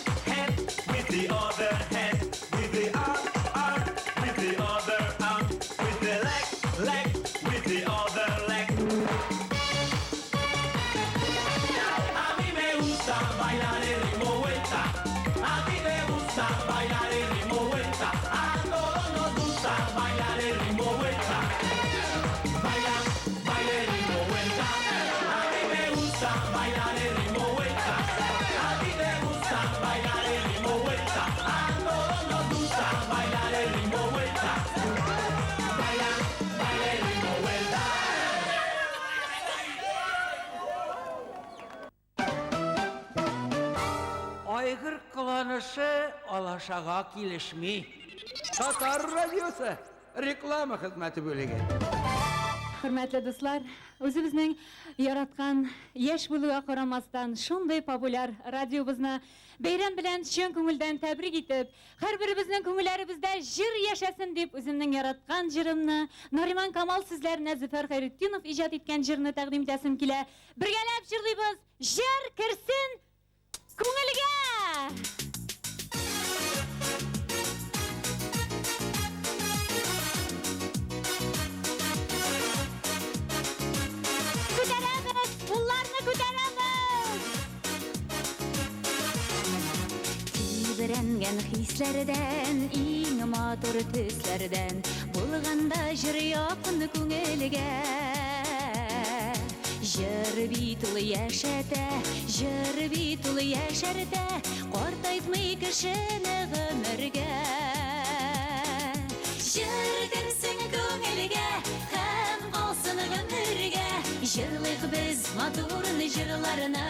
bailar el ritmo vuelta. A todos nos gusta bailar el ritmo vuelta. Baila, baila el ritmo vuelta. A mí me gusta bailar el ritmo vuelta. A ti te gusta bailar el ritmo vuelta. A todos nos gusta bailar el ritmo vuelta. Baila, baila el ritmo vuelta. Айгыр кыланышы алашага килешми. Татар радиосы реклама хезмәте бүлеге. Хөрмәтле дуслар, үзебезнең яраткан яшь булуга карамастан шундый популяр радиобызны бәйрәм белән чын күңелдән тәбрик итеп, һәрберебезнең күңелләребездә җыр яшәсен дип үземнең яраткан җырымны Нариман Камал сүзләренә Зөфәр Хәйретдинов иҗат иткән җырны тәкъдим итәсем килә. Бергәләп җырлыйбыз. Җыр керсен күңелгә! Күтәрәбез, кулларны күтәрәбез! Тибрәнгән хисләрдән, иң матур төсләрдән булганда җыр якын күңелгә. Җыр бит ул яшәтә, җыр бит ул яшәртә, картайтмый кешене гомергә. Җыр керсен күңелгә һәм калсын гомергә, җырлыйк без матур җырларны.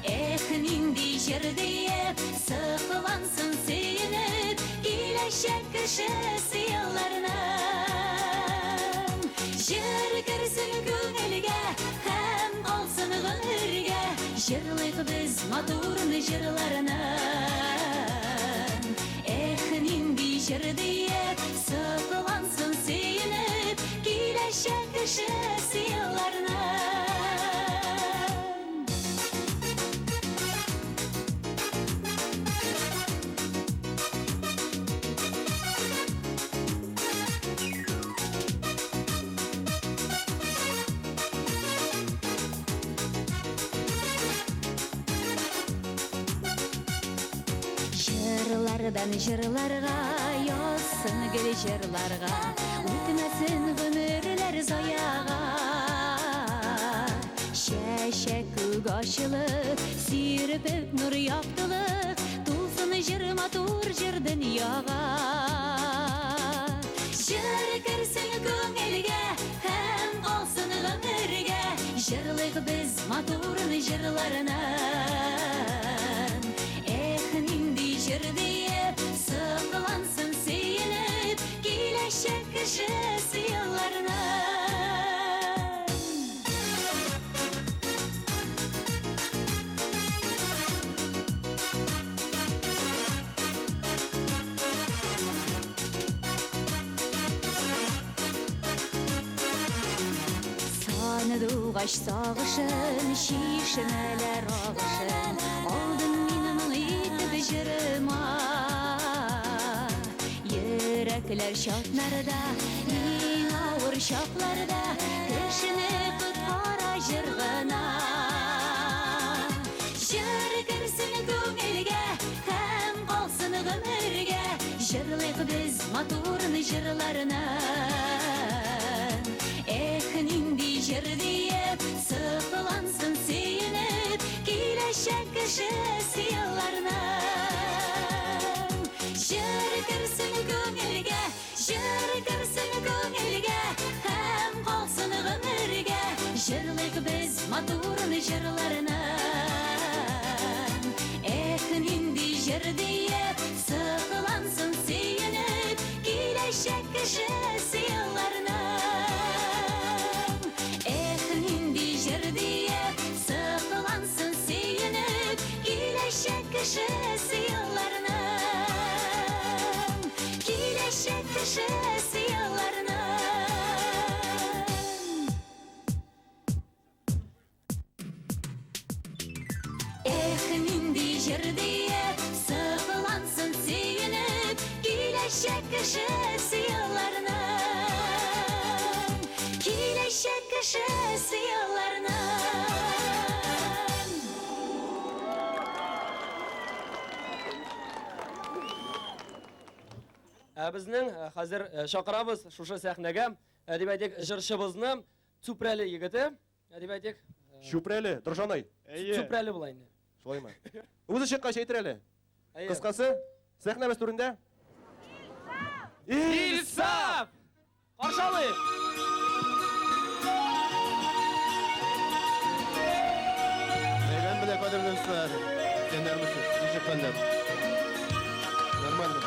Эх, нинди җыр диеп, сыклансын сөенеп, киләчәк кешесе елларның. Җыр керсен күңелгә һәм калсын гомергә, җырлыйк без матур җырларны. Эх, нинди җыр диеп, сыклансын сөенеп, киләчәк кешесе елларның. Җырлардан җырларга язсын гел җырларга, үтмәсен гомерләр заяга. Чәчәк күк ачылып, сирпеп нур яктылык, тулсын җыр матур җыр дөньяга. Җыр керсен күңелгә һәм калсын гомергә, җырлыйк без матур җырларны. Эх, нинди җыр диеп, сыклансын сөенеп, киләчәк кешесе елларның. Сандугач сагышын, чишмәләр агышын, алдым мин моң итеп җырыма. Йөрәкләр чатнарда, иң авыр чакларда, кешене коткара җыр гына. Җыр керсен күңелгә һәм калсын гомергә, җырлыйк без матур җырларны. Эх, нинди җыр диеп, сыклансын сөенеп, киләчәк кешесе елларның. Җыр керсен күңелгә, җыр керсен күңелгә, һәм калсын гомергә, җырлыйк без матур җырларны. Эх, нинди җыр диеп, сыклансын сөенеп, киләчәк кешесе елларның. Эх, нинди җыр диеп, сыклансын сөенеп, киләчәк Ә безнең хәзер чакырабыз шушы сәхнәгә, дип әйтик, җырчыбызны, Цупрәле егете, дип әйтик. Чүпрәле, Торжанай. Цупрәле була инде. Шулаймы? Үзе чыккач әйтер әле. Кыскасы, сәхнәбез түрендә. Илсаф! Каршы алыйк! Бәйрәм белән, кадерле дуслар. Исәннәрмесез? Ничек хәлләр? Нормально.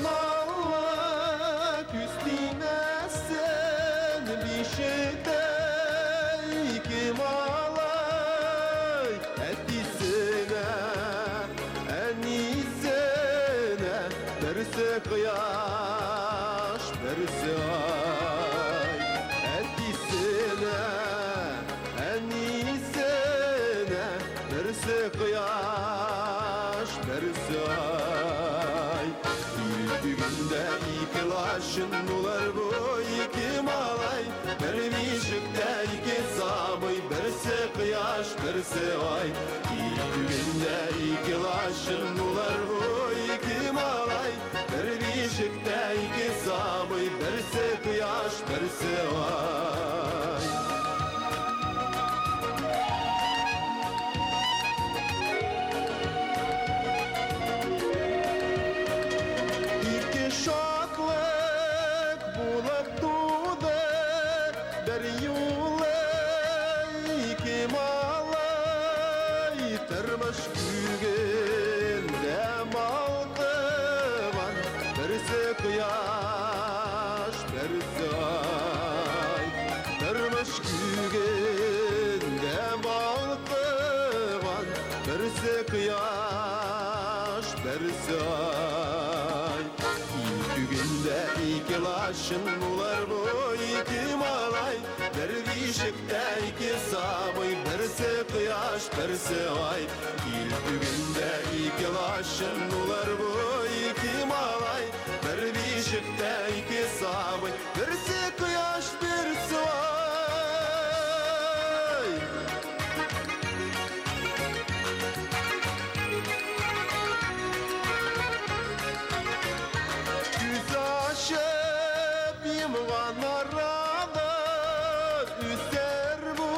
Субханалла, күз тимәсен, бишектә ике малай, әтисенә, әнисенә, берсе кояш, берсе ай. Әтисенә, әнисенә, берсе кояш, берсе ай. Ил түбендә ике лачын булыр бу ике малай, бер бишектә ике сабый, берсе кояш, берсе ай. Ил түбендә ике лачын булыр бу ике малай, бер бишектә ике сабый, берсе кояш, берсе ай. Ике шатлык булып туды, бер юлы ике малай, тормыш күгендә балкыган, берсе кояш, берсе ай. Тормыш күгендә балкыган, берсе кояш, берсе ай. Ил күгендә ике лачын булыр бу ике малай, бер бишектә ике сабый, берсе кояш, берсе ай. Ил күгендә ике лачын булыр бу ике малай, бер бишектә ике сабый, берсе кояш, берсе ай. Күз ачып йомган арада үсәр бу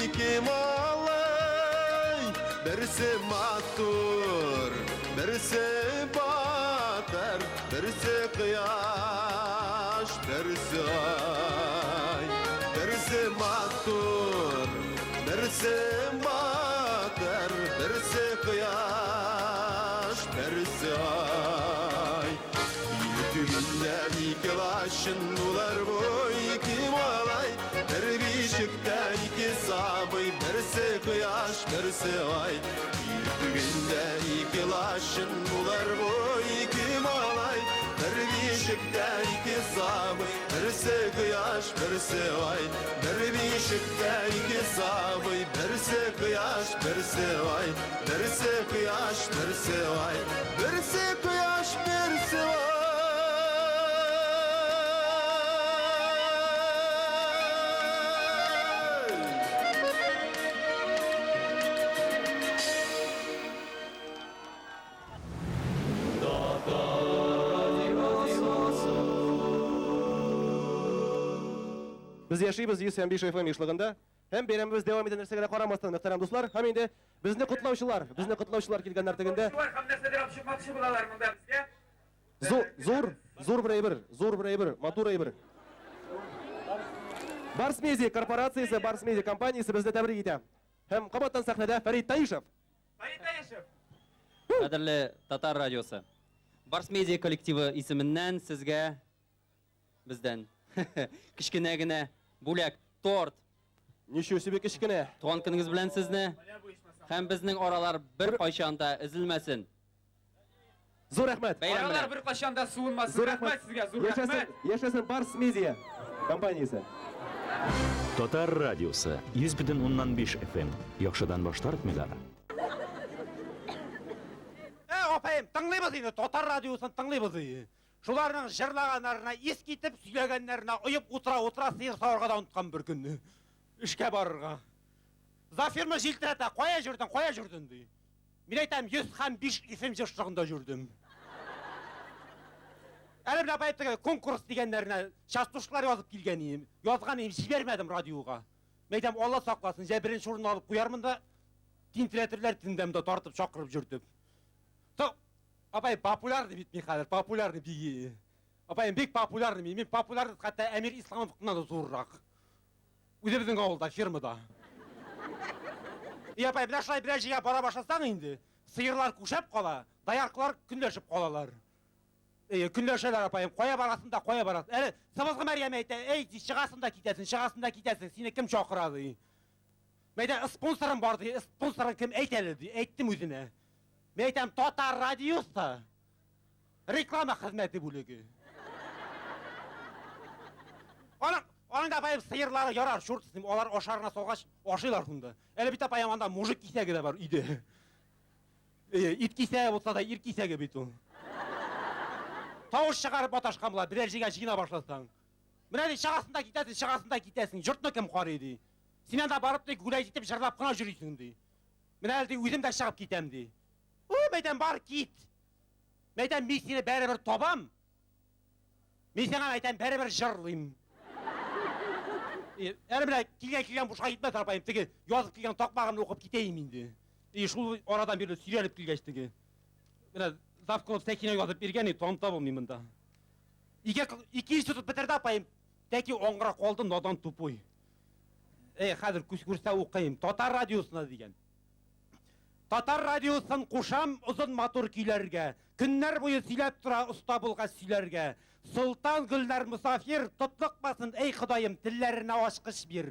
ике малай, берсе матур, берсе батыр, берсе кояш, берсе ай. Берсе матур, берсе батыр, берсе кояш, берсе ай. Ил түбендә ике лачын булыр бу ике малай, бер бишектә ике сабый, берсе кояш, берсе ай. Ил түбендә ике лачын булыр бу ике малай, бер бишектә ике сабый, берсе кояш, берсе ай. Бер бишектә ике сабый, берсе кояш, берсе ай. Берсе кояш, берсе ай. Берсе кояш, берсе ай. Без яшибез 105 FM ешлыгында һәм бәйрәмебез дәвам итә нәрсәгә дә карамастан, мөхтәрәм дуслар, һәм инде безне котлаучылар, безне котлаучылар килгәннәр тегендә. Һәм нәрсәдер алып чыкмакчы булалар монда безгә. Зур, зур, зур бер әйбер, зур бер әйбер, матур әйбер. Барс Медиа корпорациясе, Барс Медиа компаниясе безне тәбрик итә. Һәм кабаттан сәхнәдә Фәрит Таишев. Фәрит Таишев. Кадерле Татар радиосы. Барс Медиа коллективы исеменнән сезгә бездән кечкенә генә бүләк, торт. Ничего себе кечкенә. Туган көнегез белән сезне. Һәм безнең аралар бер кайчан да өзелмәсен. Зур рәхмәт. Бәйрәм Аралар белән. бер кайчан да суынмасын. Зур Рәхмәт сезгә, зур Яшәсен, рәхмәт. яшәсен Барс Медиа компаниясе. Татар радиосы 100,5 FM. Яхшыдан баш тартмыйлар. Ә, апаем, тыңлыйбыз инде, татар радиосын тыңлыйбыз инде. Шуларның җырлаганнарына ис китеп, сөйләгәннәренә оеп утыра-утыра сыер саварга да оныткан бер көнне. Эшкә барырга. Зафирны җилтерәтә, кая җөрдең, кая җөрдең, ди. Мин әйтәм, 100 һәм 5 FM җырчылыгында җөрдем. Әле менә апай теге конкурс дигәннәренә частушкалар язып килгән идем. Язган идем, җибәрмәдем радиога. Мин әйтәм, Алла сакласын, җә беренче урынны алып куярмын да, тинтерәтерләр тендәм дә тартып чакырып җөртеп. То, апай, популярный бит мин хәзер, популярный бик. Апаем, бик популярный мин. Мин популярный хәтта Әмир Исламовнан да зуррак. Үзебезнең авылда, фермада. И апай, менә шулай берәр җиргә бара башласаң инде, сыерлар күшәп кала, дояркалар көнләшеп калалар. Әйе, көнләшәләр апаем, кая барасың да, кая барасың. Әле Сыбызгы Мәрьям әйтә, әй, ди, чыгасың да китәсең, чыгасың да китәсең, сине кем чакыра, ди. Мәйдә, спонсорым бар, ди, спонсорың кем, әйт әле, ди, әйттем үзенә. Мин әйтәм, Татар радиосы. Реклама хезмәте бүлеге. Аның, аның да апаем сыерлары ярар, чурт с ним, алар ашарына салгач, ашыйлар шунда. Әле бит апаем анда мужик кисәге дә бар өйдә. Э, ит кисәге булса да ир кисәге бит ул. Тавыш чыгарып маташкан була, берәр җиргә җыена башласаң. Менә ди, чыгасың да китәсең, чыгасың да китәсең, йортны кем карый ди. Син анда барып ди, гүләй итеп җырлап кына йөрисең ди. Менә әле ди, үзем дә чыгып китәм ди. Ой, мәйтәм, бар кит. Мәйтәм, мин сине бәребер табам. Мин сиңа әйтәм, бәребер җырлыйм. Әле менә килгән килгән бушка китмәс, апаем, теге язып килгән такмагымны укып китәем инде. И шул арадан бирле сөйрәлеп килгәч теге. Менә завклуб Сәкинә язып биргән, и таныта булмый монда. Ике ике институт бетерде апаем. Тәки аңгыра калды надан тупой. Эй, хәзер күз күрсә укыйм. Татар радиосына дигән. Татар радиосын кушам озын матур көйләргә. Көннәр буе сөйләп тора оста булгач сөйләргә. Солтан Гөлнар Мосафир тотлыкмасын, әй Ходаем, телләренә ачкыч бир.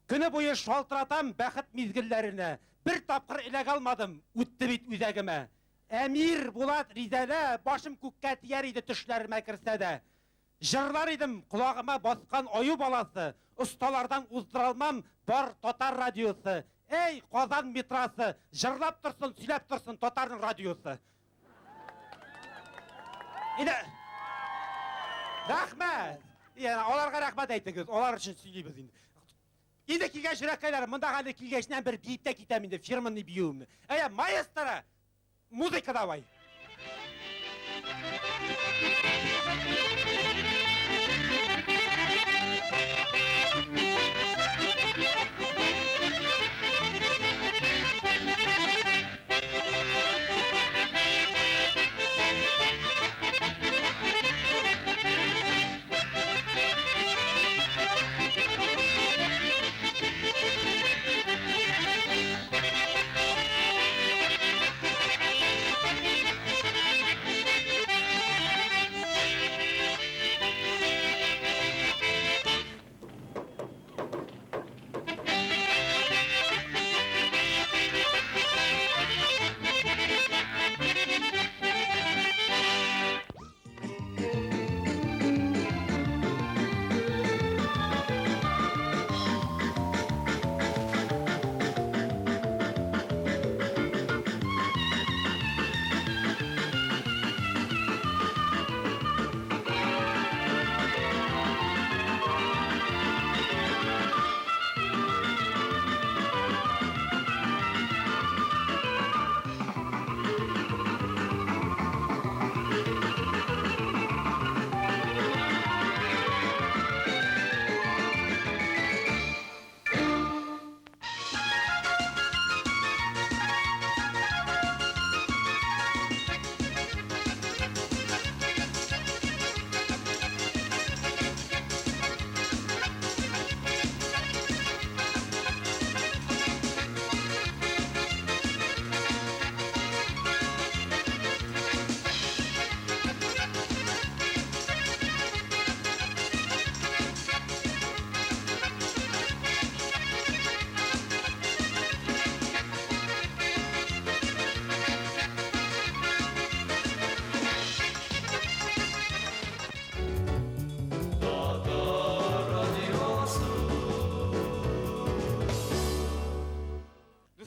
Көне буе шалтыратам бәхет мизгелләренә. Бер тапкыр эләгә алмадым, үтте бит үзәгемә. Әмир, Булат, Ризәлә, башым күккә тияр иде төшләремә керсә дә. Җырлар идем, колагыма баскан аю баласы, Осталардан уздыралмам, бар татар радиосы. Әй, Казан метросы, җырлап торсын, сөйләп торсын татарның радиосы. Инде Рәхмәт! Яна аларга рәхмәт әйтегез, алар өчен сөйлибез инде. Инде килгән йөрәккәйләр, монда әле килгәчнән бер биеп тә китәм инде, фирменный биюемне. Әйә, маэстро, Музыка давай!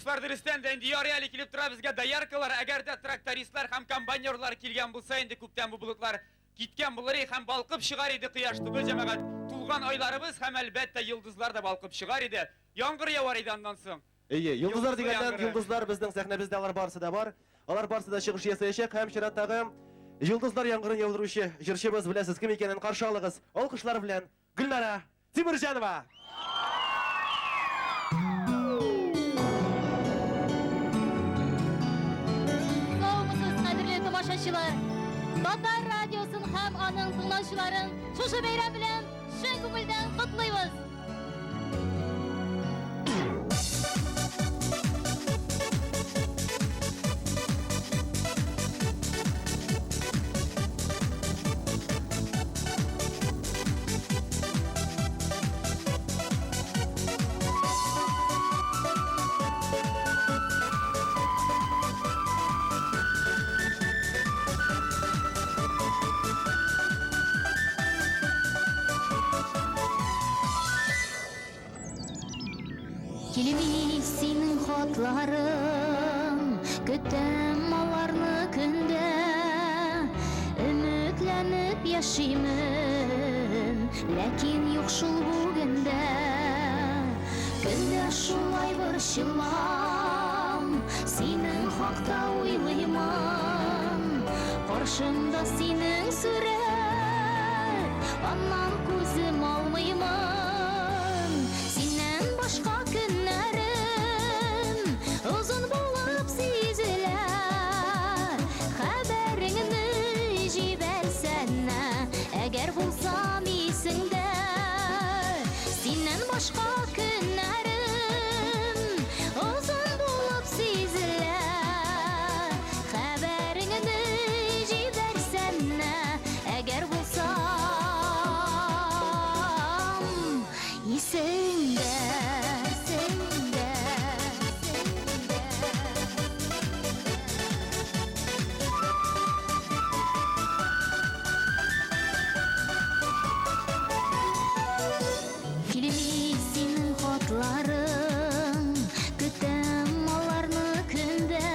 Дуслар, дөрестән дә инде ярый әле килеп тора безгә дояркалар. Әгәр дә трактористлар һәм комбайнерлар килгән булса, инде күптән бу болытлар киткән булыр иде һәм балкып чыгар иде кояш түгел, җәмәгать. Туган айларыбыз һәм әлбәттә йолдызлар да балкып чыгар иде. Яңгыр явар иде аннан соң. Әйе, йолдызлар Йолдызлы дигәннән, яңгыры. йолдызлар безнең сәхнәбездә алар барысы да бар. Алар барысы да чыгыш ясаячак һәм чираттагы йолдызлар яңгырын яудыручы җырчыбыз беләсез кем икәнен каршы алыгыз. Алкышлар белән Гөлнара Тимерҗанова. Саумысыз, кадерле тамашачылар! Татар радиосын һәм аның тыңлаучыларын шушы бәйрәм белән чын күңелдән котлыйбыз! Килми синең хатларың, көтәм аларны көндә. Өметләнеп яшимен, ләкин юк шул бүген дә. Көндә шулай борчылам, синең хакта уйлыймын. Каршымда синең сурәт, аннан күзем алмыймын. Синнән башка көннәрем озын булып сизелә. Хәбәреңне җибәрсәнә, әгәр булсам исеңдә. Синнән башка көннәрем озын булып сизелә. Хәбәреңне җибәрсәнә, әгәр булсам исеңдә, исеңдә. Килми синең хатларың, көтәм аларны көндә.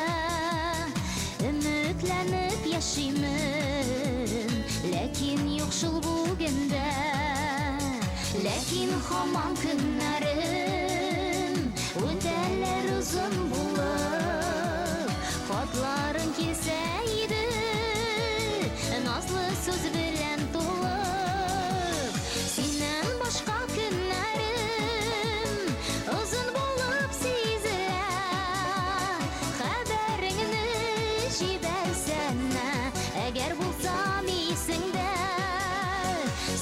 Өметләнеп яшимен, ләкин юк шул бүген дә. Ләкин һаман көннәрем үтәләр озын булып. Хатларың килсә иде, назлы сүз белән тулып. Синнән башка көннәрем озын булып сизелә. Хәбәреңне җибәрсәнә, әгәр булсам исеңдә.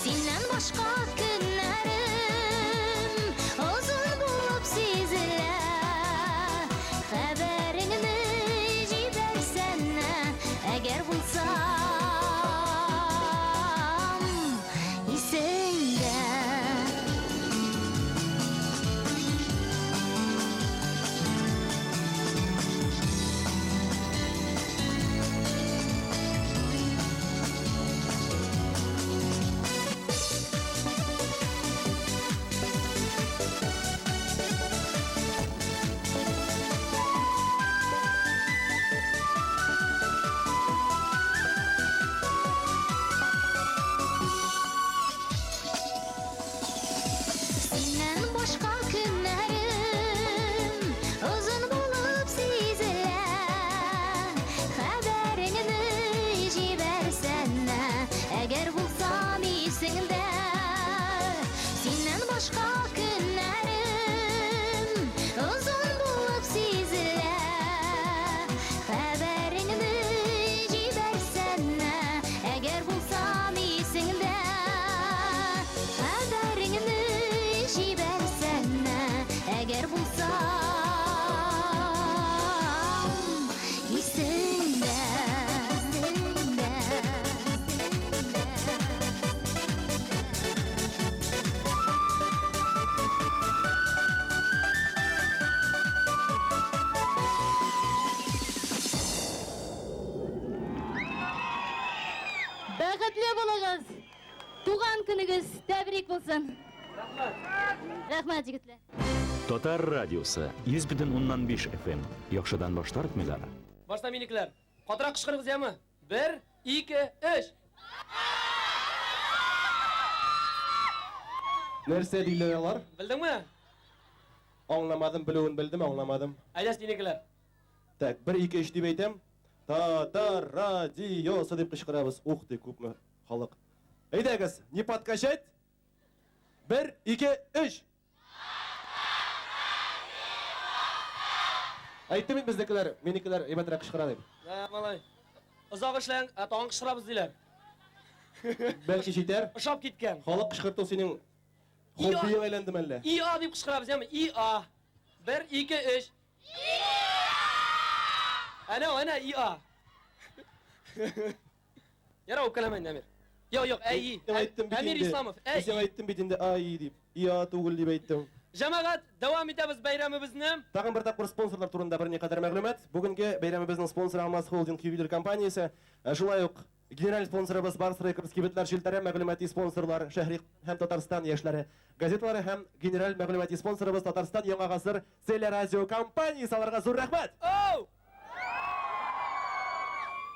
Синнән башка көннәрем озын булып сизелә. Хәбәреңне җибәрсәнә, әгәр булсам исеңдә. Синнән башка көннәрем озын булып сизелә. Хәбәреңне җибәрсәнә, әгәр булсам исеңдә. Синнән башка көннәрем озын булып сизелә. Хәбәреңне җибәрсәнә, әгәр булсам исеңдә. Хәбәреңне җибәрсәнә, әгәр булсам исеңдә, исеңдә. Бәхетле булыгыз! Туган көнегез тәбрик булсын! Рәхмәт, егетләр! Татар радиосы 100,5 FM. Яхшыдан баш тартмыйлар. Башта минекләр. Катырак кычкырыгыз яме. Бер, ике, өч. Нәрсә диләр алар? Белдеңме? Аңламадым, белүен белдем, аңламадым. Әйдә синекеләр. Так, 1 2 3 дип әйтәм. Татар радиосы дип кычкырабыз. Ух ты, күпме халык. Әйдәгез, не подкачать. 1 2 3. Әйттем бит безнекеләр, минекеләр әйбәтрәк кычкыра дип. Ә, малай. Озак эшләң, ә тагын кычкырабыз диләр. Бәлки җитәр. Ошап киткән. Халык кычкырту синең хоббиеңа әйләндеме әллә? ИА дип кычкырабыз, яме? ИА. 1 2 3. Әнә, әнә ИА. Яра үпкәләмә инде, Әмир. Юк, юк, әй. Әйттем бит Әмир инде. Исламов, әй. Мин сиңа әйттем бит инде ай дип. ИА түгел дип әйттем. Җәмәгать, дәвам итәбез бәйрәмебезне. Тагын бер тапкыр спонсорлар турында берникадәр мәгълүмат. Бүгенге бәйрәмебезнең спонсоры Алмаз Холдинг ювелир компаниясе. Шулай ук генераль спонсорыбыз Барс Рекордс кибетләр челтәре, мәгълүмати спонсорлар Шәһри һәм Татарстан яшьләре газеталары һәм генераль мәгълүмати спонсорыбыз Татарстан Яңа Гасыр телерадио компаниясе. Аларга зур рәхмәт! Оу!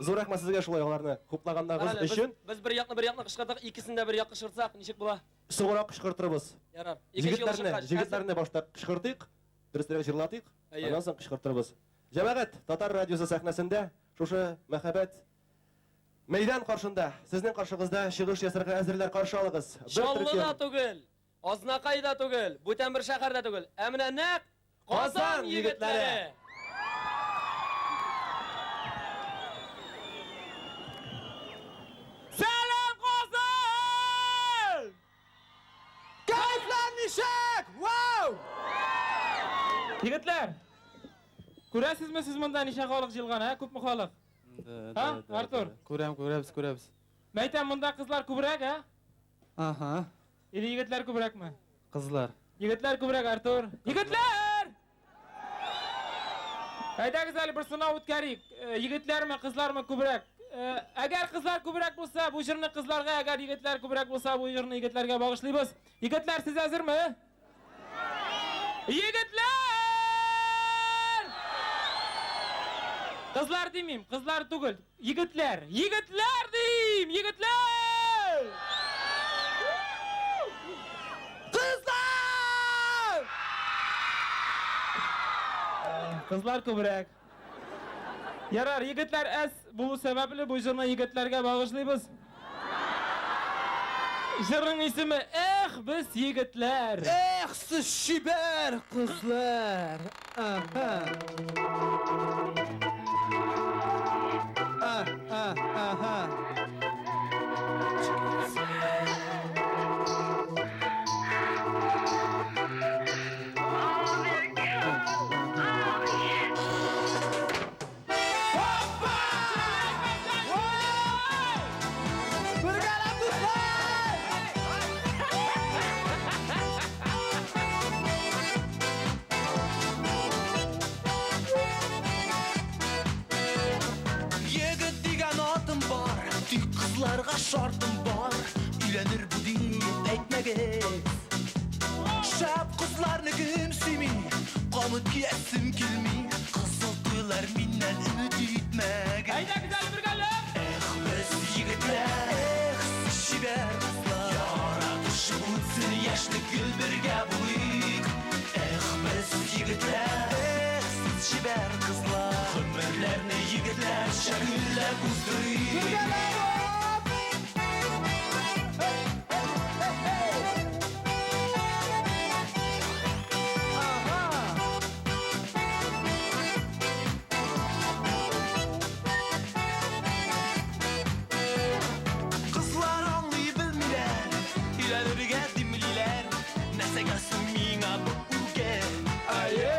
Зур рәхмәт сезгә шулай аларны хуплаганнарыгыз Карале, без- өчен. Без бер якны бер якны кычкырдык, икесен дә бер як кычкыртсак, ничек була? Соңрак кычкыртырбыз. Ярар. Икенче юлы Егетләрне, чыккач, егетләрне башта кычкыртыйк, дөресрәге җырлатыйк, Әйе. аннан соң кычкыртырбыз. Җәмәгать, Татар радиосы сәхнәсендә шушы мәхәббәт мәйдан каршында, сезнең каршыгызда чыгыш ясарга әзерләр каршы алыгыз. Бер Чаллы да төркем. түгел, Азнакай да түгел, бүтән бер шәһәр дә түгел. Ә менә нәкъ Казан егетләре! Сәлам Казан! Кайфлар ничек? Вау! Егетләр, күрәсезме сез монда ничә халык җыелган, ә? Күпме халык? Да, А, Артур? Күрәм, күрәбез, күрәбез. Мәйтәм, монда кызлар күбрәк, ә? Ага, Или егетләр күбрәкме? кызлар. Егетләр күбрәк, Артур. Егетләр! Әйдәгез әле бер сынау үткәрик. Егетләрме, кызлармы күбрәк? Әгәр кызлар күбрәк булса, бу җырны кызларга, әгәр егетләр күбрәк булса, бу җырны егетләргә багышлыйбыз. Егетләр, сез әзерме? Егетләр! Кызлар димим, кызлар түгел. Егетләр, егетләр дим, егетләр! Кызлар! Кызлар күбрәк. Ярар, егетләр әз булу сәбәпле бу җырны егетләргә багышлыйбыз. Җырның исеме Эх, без егетләр. Эх, сез чибәр кызлар. Аһа. А, а, аһа. Бергәләп дуслар! Егет дигән атым бар, тик кызларга шартым бар. Өйләнер бу дип әйтмәгез. Шәп кызларны кем сөйми? Камыт киясем килми. Кызыл туйлар миннән өмет итмәгез. Әйдәгез әле бергәләп! Эх, без егетләр, эх, сез чибәр кызлар. Яратышып үтсен яшьлек гел бергә булыйк. Эх, без егетләр, эх, сез чибәр кызлар. Гомерләрне егетләрчә гөлләп уздырыйк. Кызлар аңлый белмиләр, өйләнергә димлиләр. Нәрсәгә соң миңа бу үгет? Әйе.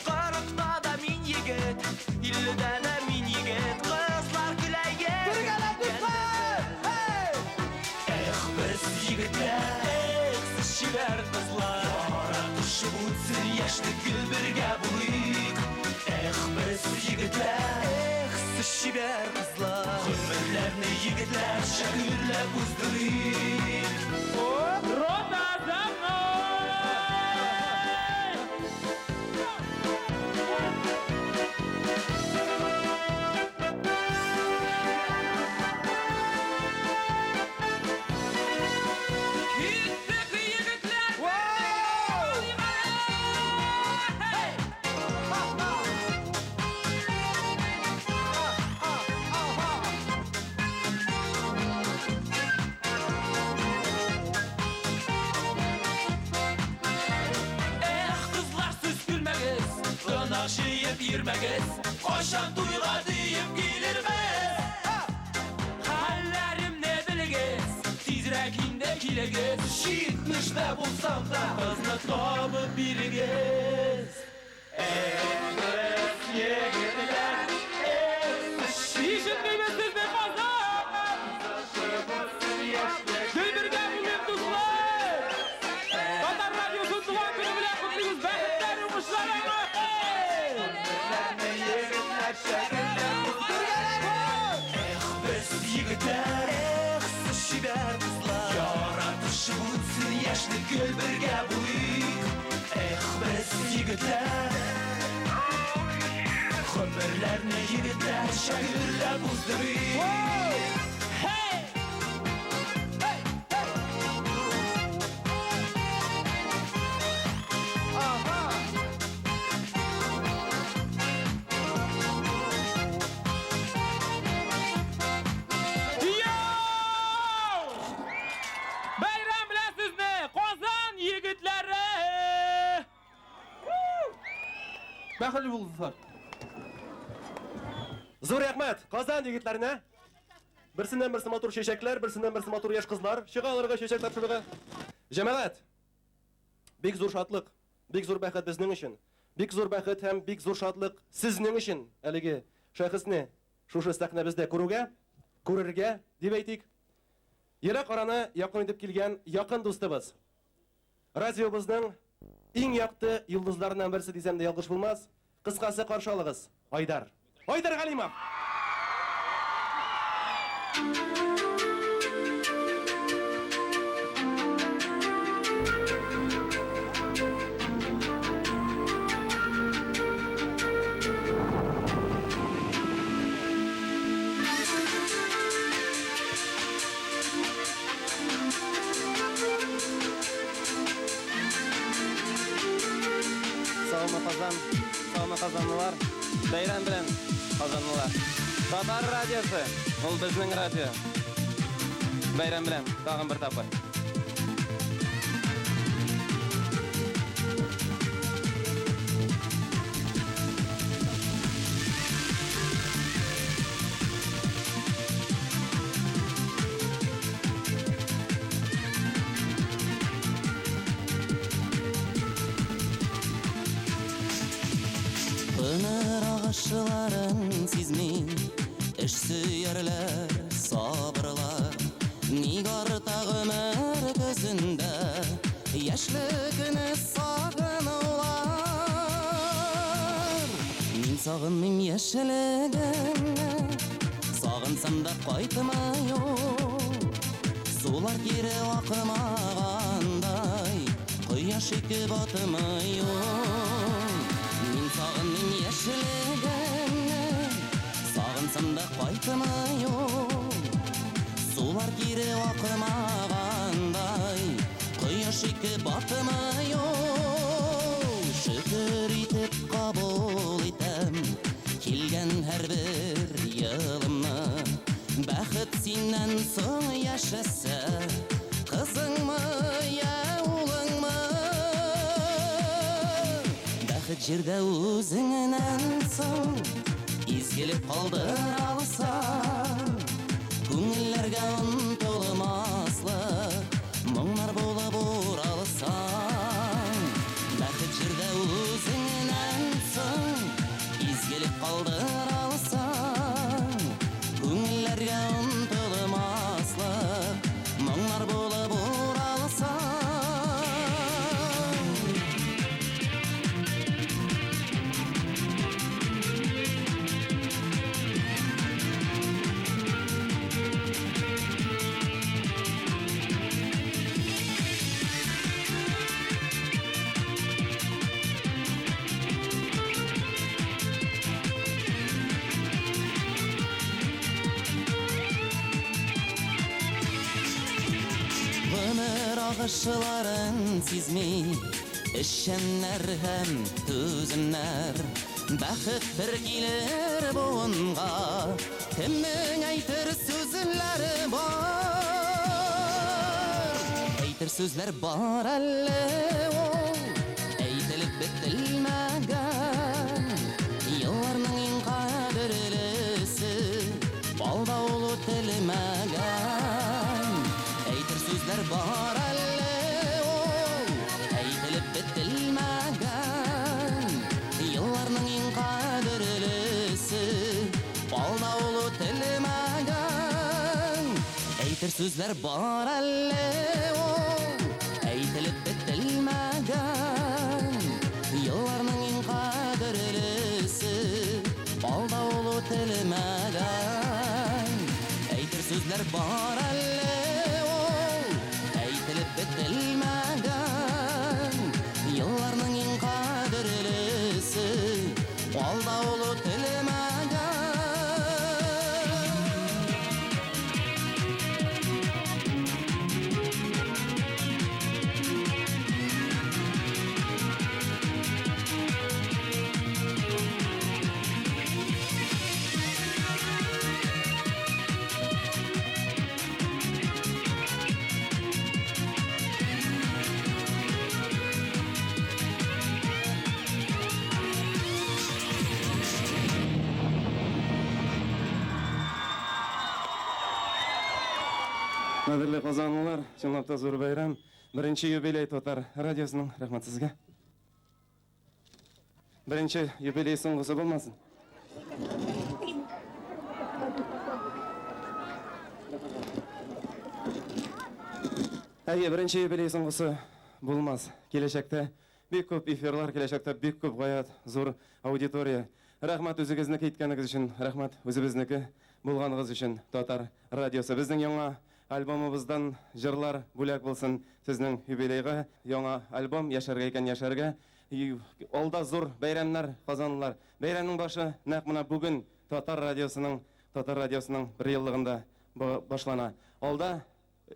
Кырыкта да мин егет, илледә дә мин егет. Кызлар көлә Бергәләп дуслар! Hey! Эх, без егетләр, эх, сез чибәр кызлар. Яратышып үтсен яшьлек гел бергә булыйк. Эх, без егетләр, эх, сез чибәр кызлар. Гомерләрне егетләрчә гөрләп уздырыйк. Рота за мной! Киттек егетләр! бирмәгез, кайчан туйга диеп килербез. Хәлләремне белегез, тизрәк инде килегез. Җитмештә булсам да, кызны табып бирегез. Эх, без егетләр, эх, Ишетмибез сезне, Казан! Гел бергә булыйк, дуслар! Татар радиосын туган көне белән котлыйбыз! Бәхетләр, уңышлар аңа! Эх, без егетләр, эх, сез чибәр кызлар. Яратышып үтсен яшьлек, гел бергә булыйк. Эх, без егетләр, гомерләрне егетләрчә гөрләп уздырыйк. Hey! Йоу! Бәйрәм белән сезне, Казан егетләре! Бәхетле булдылар. Зур рәхмәт Казан егетләренә. Берсеннән берсе матур чәчәкләр, берсеннән берсе матур яшь кызлар. Чыга аларга чәчәк тапшырырга. Җәмәгать, бик зур шатлык, бик зур бәхет безнең өчен. Бик зур бәхет һәм бик зур шатлык сезнең өчен әлеге шәхесне шушы сәхнәбездә күрүгә, күрергә дип әйтик. Ерак араны якын итеп килгән якын дустыбыз. Радиобызның иң якты йолдызларыннан берсе дисәм дә ялгыш булмас. Кыскасы каршы алыгыз. Айдар. Айдар Галимов. Саумы Казан, саумы казанлылар, бәйрәм белән казанлылар. Татар радиосы, ул безнең радио. Бәйрәм белән, тагын бер тапкыр. Гомер агышларын сизми, эш сөярләр, сабырлар. Ник арта гомер көзендә яшьлекне сагынулар? Мин сагынмыйм яшьлегемне, сагынсам да кайтмый ул. Сулар кире акмагандай, кояш ике батмый ул. Мин сагынмыйм яшьлегемне, сагынсам да кайтмый ул. Сулар кире акмагандай, кояш ике батмый ул. Шөкер итеп кабул итәм килгән һәрбер елымны. Бәхет синнән соң яшәсә, кызыңмы я улыңмы? Бәхет җирдә үзеңнән соң изгелек калдыра алсаң, күңелләргә онытылмаслык моңнар булып уралсаң. Бәхет җирдә үзеңнән соң изгелек калдыра алсаң, күңелләргә онытылмаслык моңнар булып уралсаң. Гомер агышларын сизми, эшчәннәр һәм түземнәр. Бәхет бер килер буынга, кемнең әйтер сүзләре бар? Әйтер сүзләр бар әле ул, әйтелеп бетелмәгән. Еллар сүзләр бар әле ул, әйтелеп бетелмәгән. Елларның иң кадерлесе, алда ул үтелмәгән. Әйтер сүзләр бар әле ул, әйтелеп бетелмәгән. Елларның иң кадерлесе, алда ул үтелмәгән. Кадерле казанлылар, чынлап та зур бәйрәм. Беренче юбилей татар радиосының. Рәхмәт сезгә. Беренче юбилей соңгысы булмасын. Әйе, беренче юбилей соңгысы булмас. Киләчәктә бик күп эфирлар, киләчәктә бик күп гаять зур аудитория. Рәхмәт үзегезнеке иткәнегез өчен, рәхмәт үзебезнеке булганыгыз өчен, Татар радиосы. Безнең яңа альбомыбыздан җырлар бүләк булсын сезнең юбилейга. Яңа альбом Яшәргә икән яшәргә. Алда зур бәйрәмнәр, казанлылар. Бәйрәмнең башы нәкъ менә бүген Татар радиосының Татар радиосының бер еллыгында башлана. Алда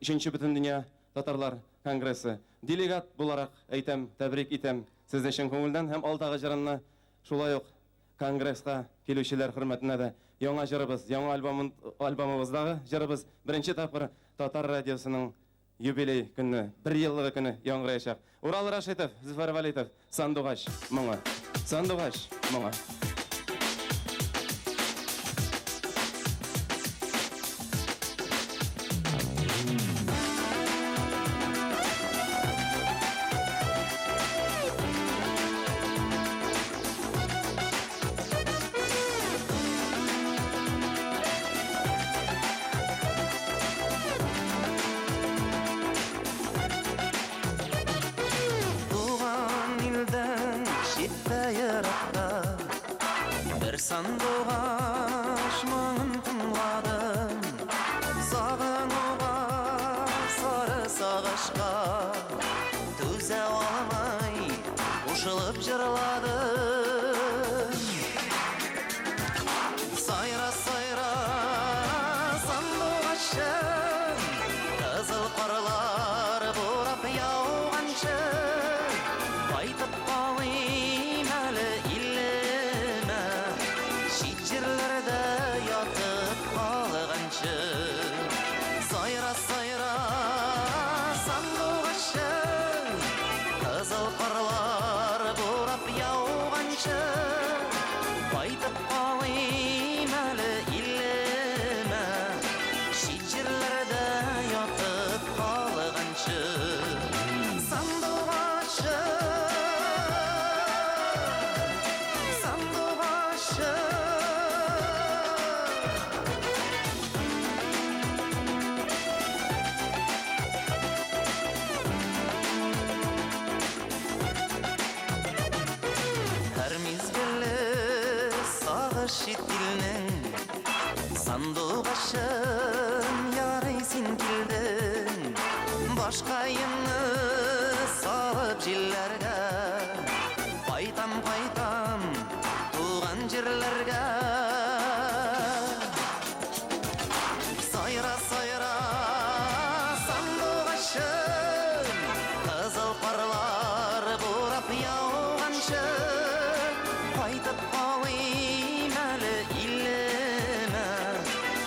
Өченче Бөтендөнья татарлар конгрессы. Делегат буларак әйтәм, тәбрик итәм сезне чын күңелдән һәм алдагы җырымны шулай ук конгресска килүчеләр хөрмәтенә дә яңа җырыбыз, яңа альбомыбыздагы җырыбыз беренче тапкыр Татар радиосының юбилей көнне, бер еллыгы көне яңгыраячак. Урал Рашитов, Зөфәр Вәлитов, Сандугач моңы. Сандугач моңы. Туган илдән читтә еракта Бер сандугач моңын тыңладым. Сагынуга, сары сагышка Түзә алмый, кушылып җырладым. Сайра, сайра, сандугачым, Кызыл карлар бурап яуганчы, Кайтып калыйм әле илемә, Чит җирләрдә ятып калганчы. Сайра, сайра, сандугачым, Кызыл карлар бурап яуганчы, Кайтып калыйм әле илемә, Чит җирләрдә ятып калганчы. Сандугачым, сандугачым. Һәр мизгеле сагыш чит илнең, Сандугачым, ярый син килдең. Башкаемны салып җилләргә, Кайтам, кайтам туган җирләргә. Сайра, сайра, сандугачым, Кызыл карлар бурап яуганчы, Кайтып калыйм әле илемә,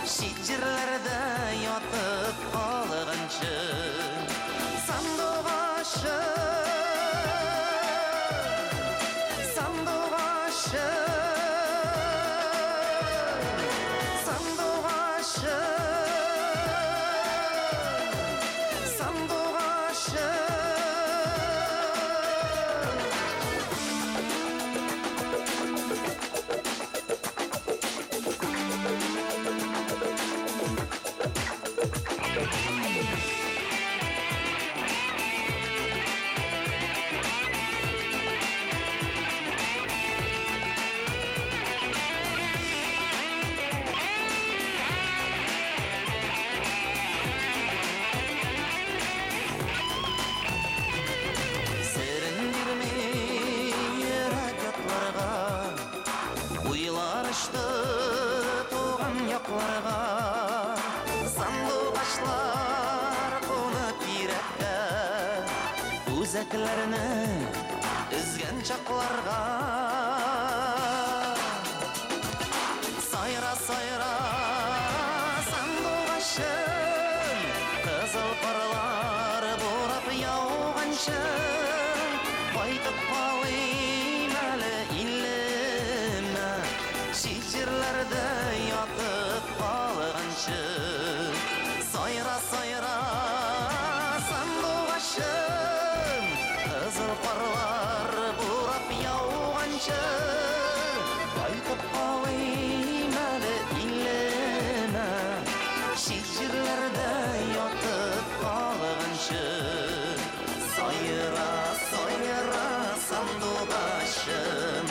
Чит җирләрдә ятып калганчы. Сандугачым, сандугачым, сандугачым, сандугачым. Үзәкләрне өзгән чакларга. Сайра, сайра, сандугачым, кызыл карлар бурап яуганчы, кайтып калыйм әле илемә, чит җирләрдә ятып калганчы. Сайра, сайра, сандугачым, кызыл карлар бурап яуганчы, кайтып калыйм әле илемә, чит җирләрдә ятып калганчы. Сайра, сайра, сандугачым,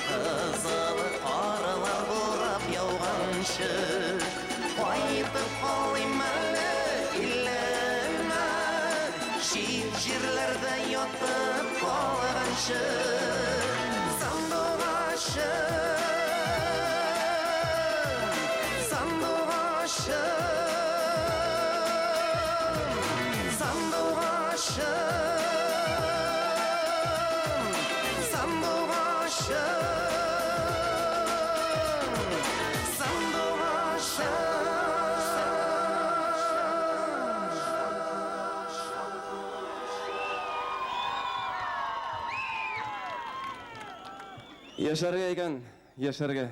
кызыл карлар бурап яуганчы, кайтып калыйм әле илемә, чит җирләрдә ятып калганчы. Сандугачым, сандугачым, сандугачым, сандугачым, сандугачым. Яшәргә икән, яшәргә.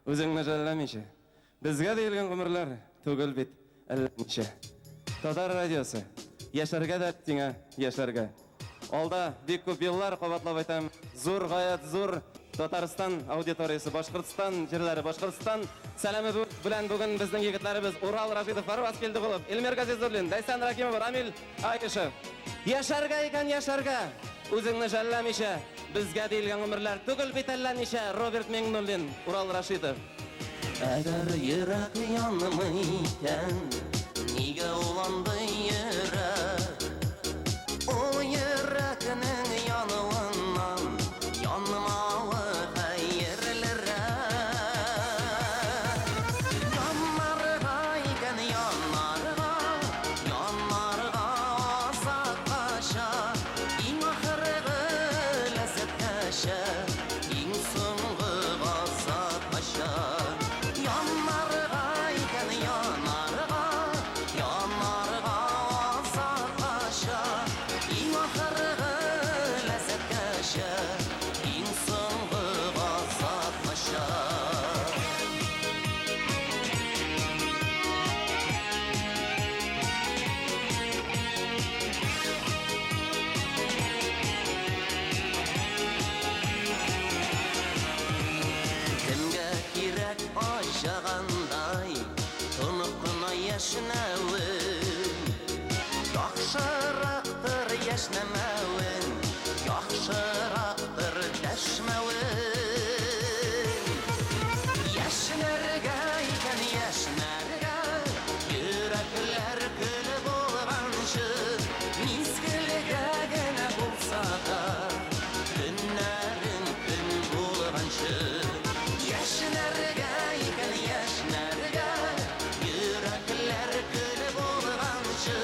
Үзеңне жәлләмичә. Безгә диелгән гомерләр түгел бит әллә ничә. Татар радиосы. Яшәргә дә сиңа яшәргә. Алда бик күп еллар, кабатлап әйтәм, зур, гаять зур Татарстан аудиториясе, Башкортстан җирләре, Башкортстан сәламе белән бүген безнең егетләребез Урал Рашидов, Фарваз Килдегулов, Эльмир Газизуллин, Ләйсән Рәхимов, Рамил Айкышев. Яшәргә икән, яшәргә. Үзеңне жәлләмичә, безгә диелгән гомерләр түгел бит әллә ничә. Роберт Миңнуллин, Урал Рашидов. Әгәр йөрәк янмый икән, нигә ул андый йөрәк? Ул йөрәкнең януыннан янмавы хәерлерәк. Яннарга икән, яннарга, яннарга азаккача, иң ахыргы ләззәткәчә, иң соңгы газапкача. Яннарга икән, яннарга, яннарга азаккача, иң ахыргы ләззәткәчә, иң соңгы газапкача. Кемгә кирәк аҗагандай тонык кына яшьнәвен? Яхшырактыр яшьнәмәвен, яхшырактыр дәшмәвен. Яшьнәргә икән, яшьнәргә, йөрәкләр көле булганчы, мизгелгә генә булса да, көннәрең көн булганчы. Яшьнәргә икән, яшьнәргә, йөрәкләр көле булганчы,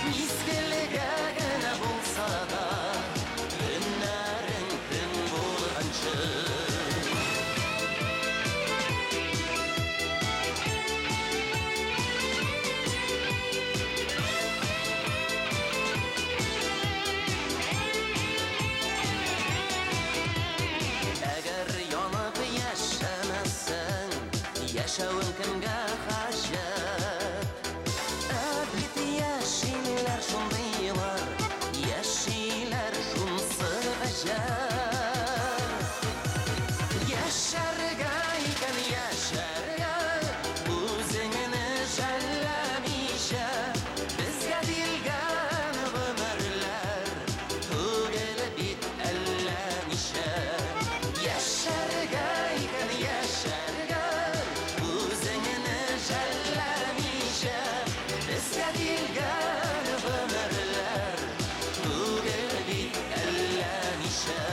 мизгелгә генә булса да, көннәрең көн булганчы. Әгәр янып яшәмәсәң, яшәвең кемгә хаҗәт? Ә бит яшиләр шундыйлар, яшиләр шунсы гаҗәп. Яшәргә икән, яшәргә, үзеңне жәлләмичә, безгә диелгән гомерләр түгел бит әллә ничә. Яшәргә икән, яшәргә, үзеңне жәлләмичә, безгә диелгән гомерләр түгел бит әллә ничә.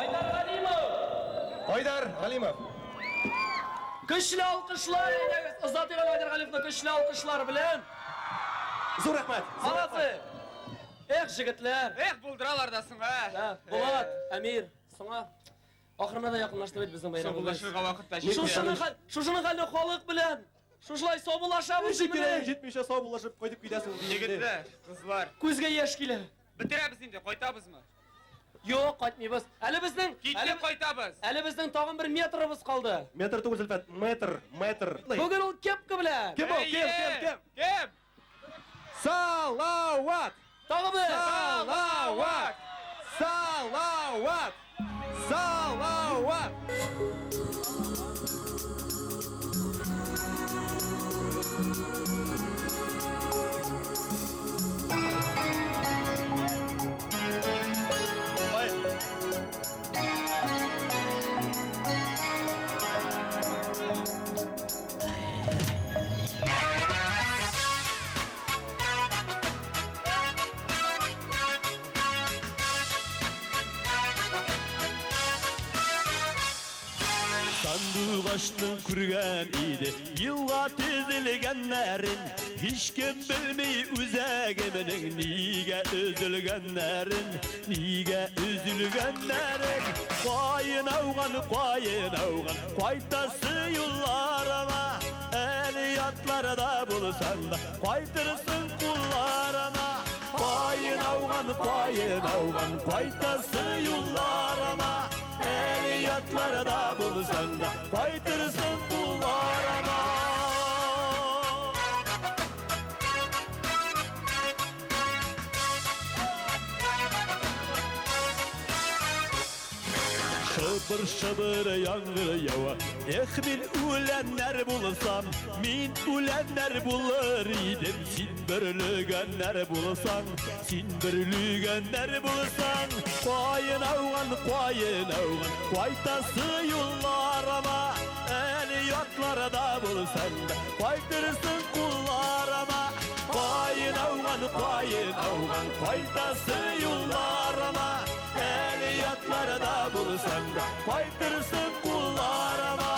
Айдар Галимов! Айдар Галимов. Көчле алкышлар, әйдәгез, озатыйк әле Айдар Галимовны көчле алкышлар белән. Зур рәхмәт. Молодцы. Эх, җегетләр. Эх, булдыралар да соң, ә. Булат, Әмир, соңа ахырына да якынлашты бит безнең бәйрәмебез. Саубуллашырга вакыт та җитте. Шушының хәл, шушының хәлне халык белән. Шушылай саубуллашабыз Ничек менә. кирәк җитмичә саубуллашып кайтып китәсең. Егетләр, кызлар. Күзгә яшь килә. Бетерәбез инде, кайтабызмы? Юк, кайтмыйбыз. Әле безнең Киттек, кайтабыз. Әле безнең тагын бер метрыбыз калды. Метр түгел, Зөлфәт, метр, метр. Бүген ул кепка белән. Кем ул? Кем, кем, кем? Кем? Салават! Тагы бер! Салават! Салават! Салават! Сандугачның күргән иде Елга тезелгәннәрен Һичкем белми үзәгеменең Нигә өзелгәннәрен Нигә өзелгәннәрен Каен ауган, каен ауган Кайтасы юлларыма Әле ятларда булсаң да Кайтырсың кулларыма Каен ауган, каен ауган Кайтасы юлларыма Әле ятларда булсаң да Кайтырсың кулларыма Шыбыр-шыбыр яңгыр ява Эх, мин үләннәр булсам, мин үләннәр булыр идем. Син бөрлегәннәр булсаң, син бөрлегәннәр булсаң. Каен ауган, каен ауган, кайтасы юлларыма. Әле ятларда булсаң да, кайтырсың кулларыма. Каен ауган, каен ауган, кайтасы юлларыма. Әле ятларда булсаң да, кайтырсың кулларыма.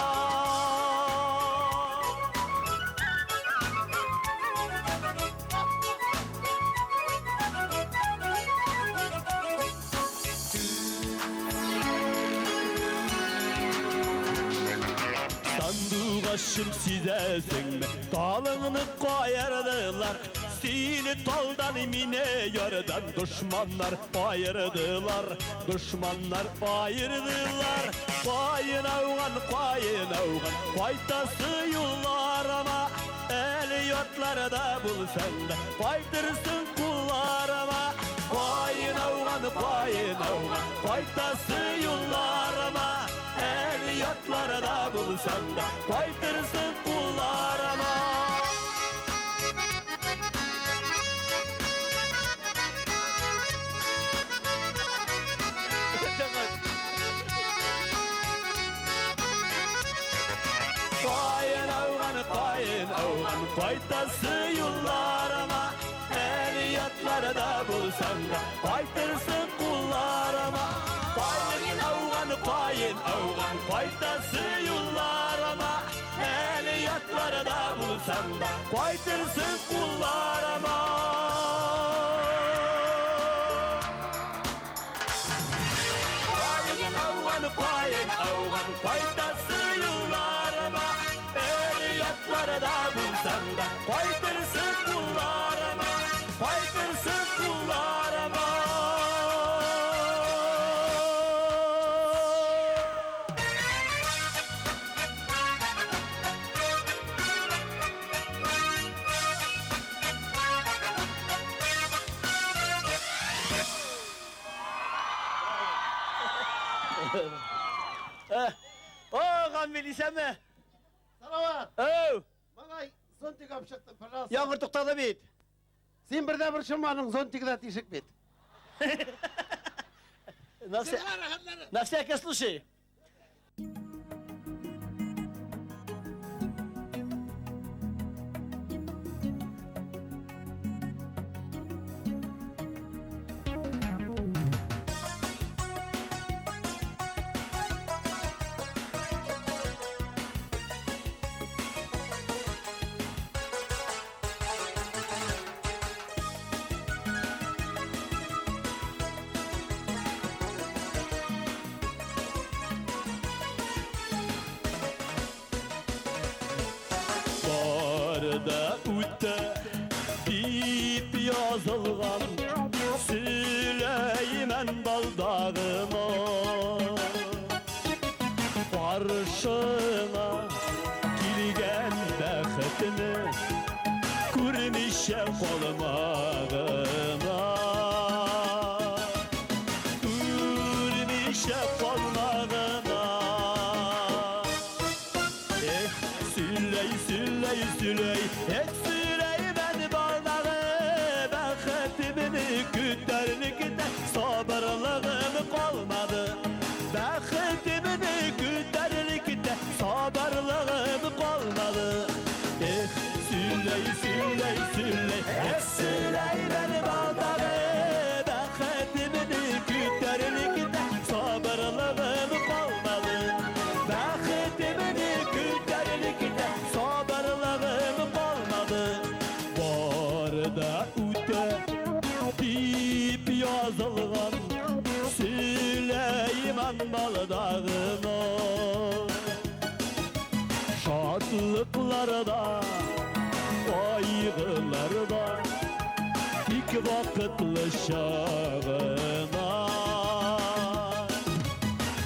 Сандугашым сизәсеңме? Талыңны каердылар. Сине талдан мине ярдан дошманнар аердылар. Дошманнар аердылар. Каен ауган, каен ауган, кайтасы юлларыма. Әле ятларда булсаң да, кайтырсың кулларыма. Каен ауган, каен ауган, кайтасы юлларыма. Әле ятларда булсаң да, кайтырсың кулларыма. Каен ауган, каен ауган, кайтасы юлларыма. Әле ятларда булсаң да, кайтырсың кулларыма. Каен ауган, каен ауган, кайтасы юлларыма. Әле ятларда булсаң да, кайтырсың кулларыма. Каен ауган, каен ауган, кайтасы юлларыма. Әле ятларда булсаң да, кайтырсың кулларыма. Кайтырсың кулларыма. О, Гамил, исәнме? Салават! Оу! Малай, зонтик алып чыктым, пожалуйста. Яңгыр туктады бит. Син бер дә борчылмадың, зонтигы да тишек бит. На всякий случай. да үтә дип язылган Сөләйман балдагына. Каршыңа килгән бәхетне күрмичә калмагына. Күрмичә калмагына. Эх, сөйләй, сөйләй, сөйләй, эх, Сөләйман балдагы, бәхетемне көтәрлектә сабырлыгым калмады. Бәхетемне көтәрлектә сабырлыгым калмады. Эх, сөйләй, сөйләй, сөйләй, эх, Сөләйман балдагы, бәхетемне көтәрлектә сабырлыгым калмады. Бәхетемне көтәрлектә сабырлыгым калмады. Бар да үтә дип язылган Сөләйман балдагына. Шатлыкларда, кайгыларда тик вакытлыча гына.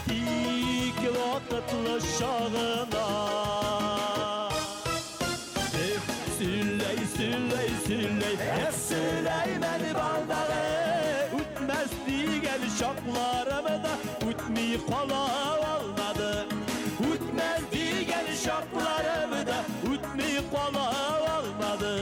Тик вакытлыча гына. Эх, сөйләй, сөйләй, сөйләй, эх, Сөләйман балдагы, үтмәс дигән чакларым да үтми кала алмады. Үтмәс дигән чакларым да үтми кала алмады.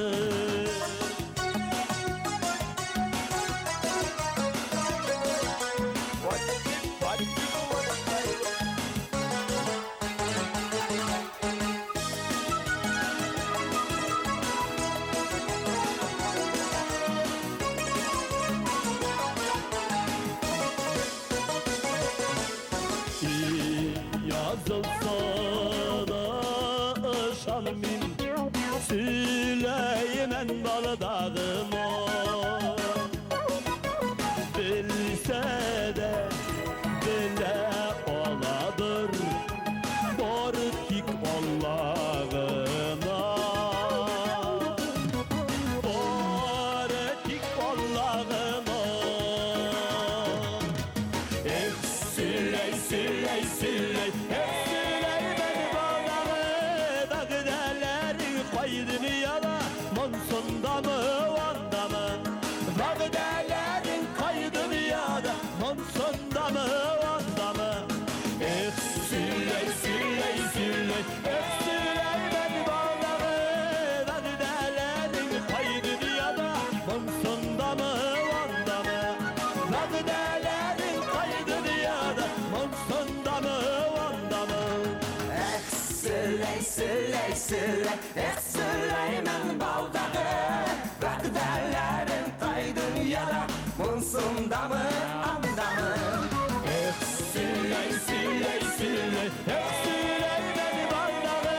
Yazılsa da ышанмыйм Сөләйман балдагыма. Белсә дә белә аладыр бары тик Алла гына. Бары тик Алла гына. Эх, сөйләй, сөйләй, сөйләй, эх, Сөләйман балдагы, вәгъдәләрең кай дөньяда, монсындамы, андамы? Вәгъдәләрең кай дөньяда, монсындамы, андамы? Эх, сөйләй, сөйләй, сөйләй, эх, Сөләйман балдагы, вәгъдәләрең кай дөньяда, монсындамы, андамы? Вәгъдәләрең кай дөньяда, монсындамы, андамы? Эх, сөйләй, сөйләй, сөйләй, эх, Сөләйман балдагы, вәгъдәләрең кай дөньяда, монсындамы, андамы? Эх, сөйләй, сөйләй, сөйләй, эх, Сөләйман балдагы,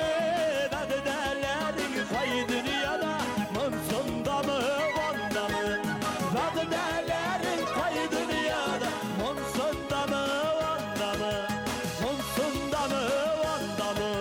вәгъдәләрең кай дөньяда, монсындамы, андамы? Вәгъдәләрең кай дөньяда, монсындамы, андамы? Монсындамы, андамы?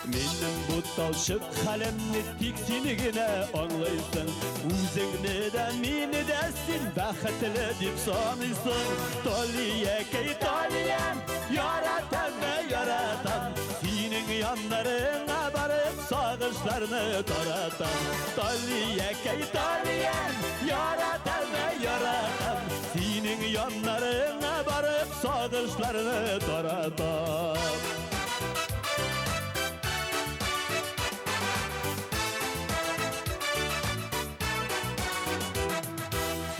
Минем бу талчык хәлемне тик син генә аңлыйсың. Үзеңне дә, мине дә син бәхетле дип саныйсың. Талиякәй, Талиям, яратам да яратам. Синең яннарыңа барып сагышларны таратам. Талиякәй, Талиям, яратам да яратам. Синең яннарыңа барып сагышларны таратам.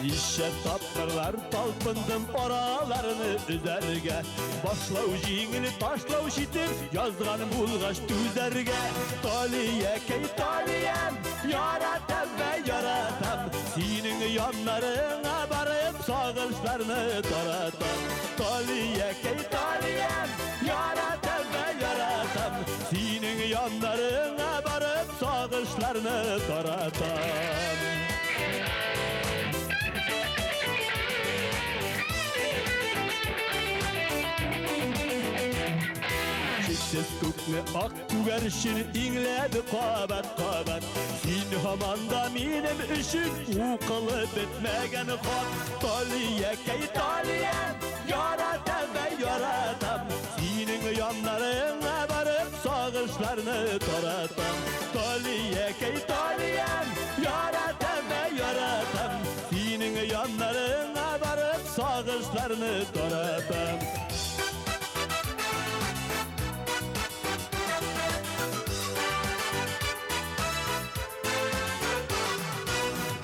Ничә тапкырлар талпындым араларны өзәргә. Башлау җиңел, ташлау читен, язганым булгач түзәргә. Талиякәй, Талиям, яратам да яратам. Синең яннарыңа барып сагышларны таратам. Талиякәй, талиям, яратам да яратам. Синең яннарыңа барып сагышларны таратам. Чиксез күкне ак күгәрчен иңләде кабат-кабат. Син һаман да минем өчен укылып бетмәгән хат. Талиякәй, талиям, яратам да яратам. Синең яннарыңа барып сагышларны таратам. Талиякәй, талиям, яратам да яратам. Синең яннарыңа барып сагышларны таратам.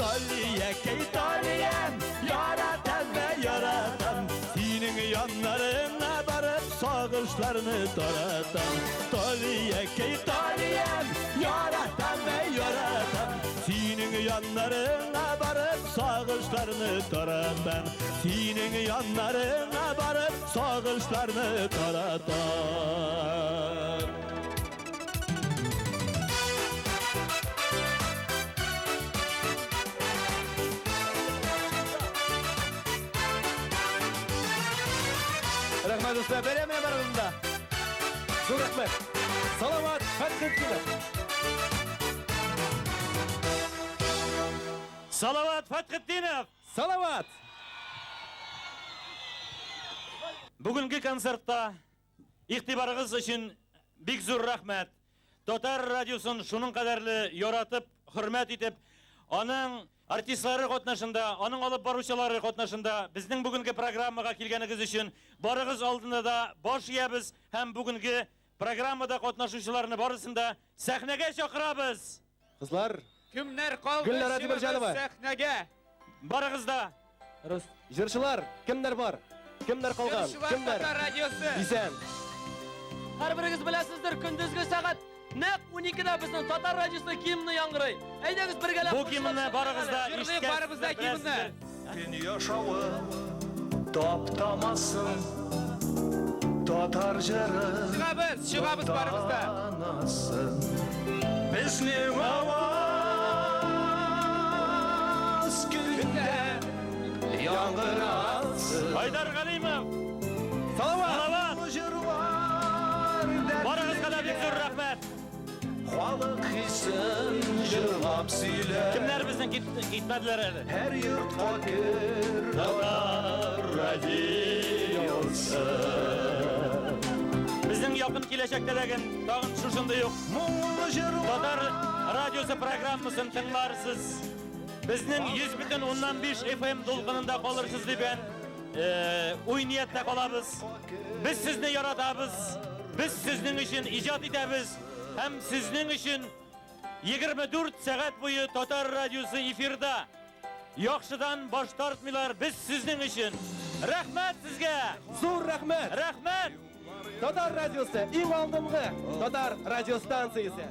Талиякәй, талиям, яратам да яратам. Синең яннарыңа барып сагышларны таратам. Талиякәй, талиям, яратам да яратам. Синең яннарыңа барып сагышларны таратам. Синең яннарыңа барып сагышларны таратам. Рәхмәт, дуслар, бәйрәм белән барыгызны да. Зур рәхмәт. Салават Фәтхетдинов. Салават Фәтхетдинов! Салават! Бүгенге концертта игътибарыгыз өчен бик зур рәхмәт. Татар радиосын шуның кадәрле яратып, хөрмәт итеп, аның артистлары катнашында, аның алып баручылары катнашында безнең бүгенге программага килгәнегез өчен барыгыз алдында да баш иябез һәм бүгенге программада катнашучыларны барысын да сәхнәгә чакырабыз. Кызлар, Кемнәр калды? Гөлнара Чыгыгыз Тимерҗанова. Сәхнәгә. Барыгыз да. Җырчылар, кемнәр бар? Кемнәр калган? Җырчылар Кемнәр? Татар радиосы. Исән. Һәрберегез беләсездер, көндезге сәгать нәкъ 12-дә безнең Татар радиосы гимны яңгырый. Әйдәгез бергәләп Бу гимнны барыгыз да Җырлыйк барыбыз да гимнны. Көн яшавы таптамасын татар җыры. Чыгабыз, чыгабыз барыбыз да. Таптанасын. Безнең аваз көндә яңгырасын. Айдар Галимов. Салават! Салават! Җырлар Барыгызга да бик зур рәхмәт. Халык хисен җырлап сөйлә. Кемнәр безнең китмәделәр әле? Һәр йортка кер Татар радиосы. Безнең якын киләчәктә дә тагын шушындый ук Татар радиосы программасын тыңларсыз. Безнең 100,5 FM дулкынында калырсыз дигән уй нияттә калабыз. Без сезне яратабыз. Без сезнең өчен иҗат итәбез һәм сезнең өчен 24 сәгать буе Татар радиосы эфирда. Яхшыдан баш тартмыйлар, без сезнең өчен. Рәхмәт сезгә! Зур рәхмәт! Рәхмәт! Татар радиосы иң алдынгы татар радиостанциясе.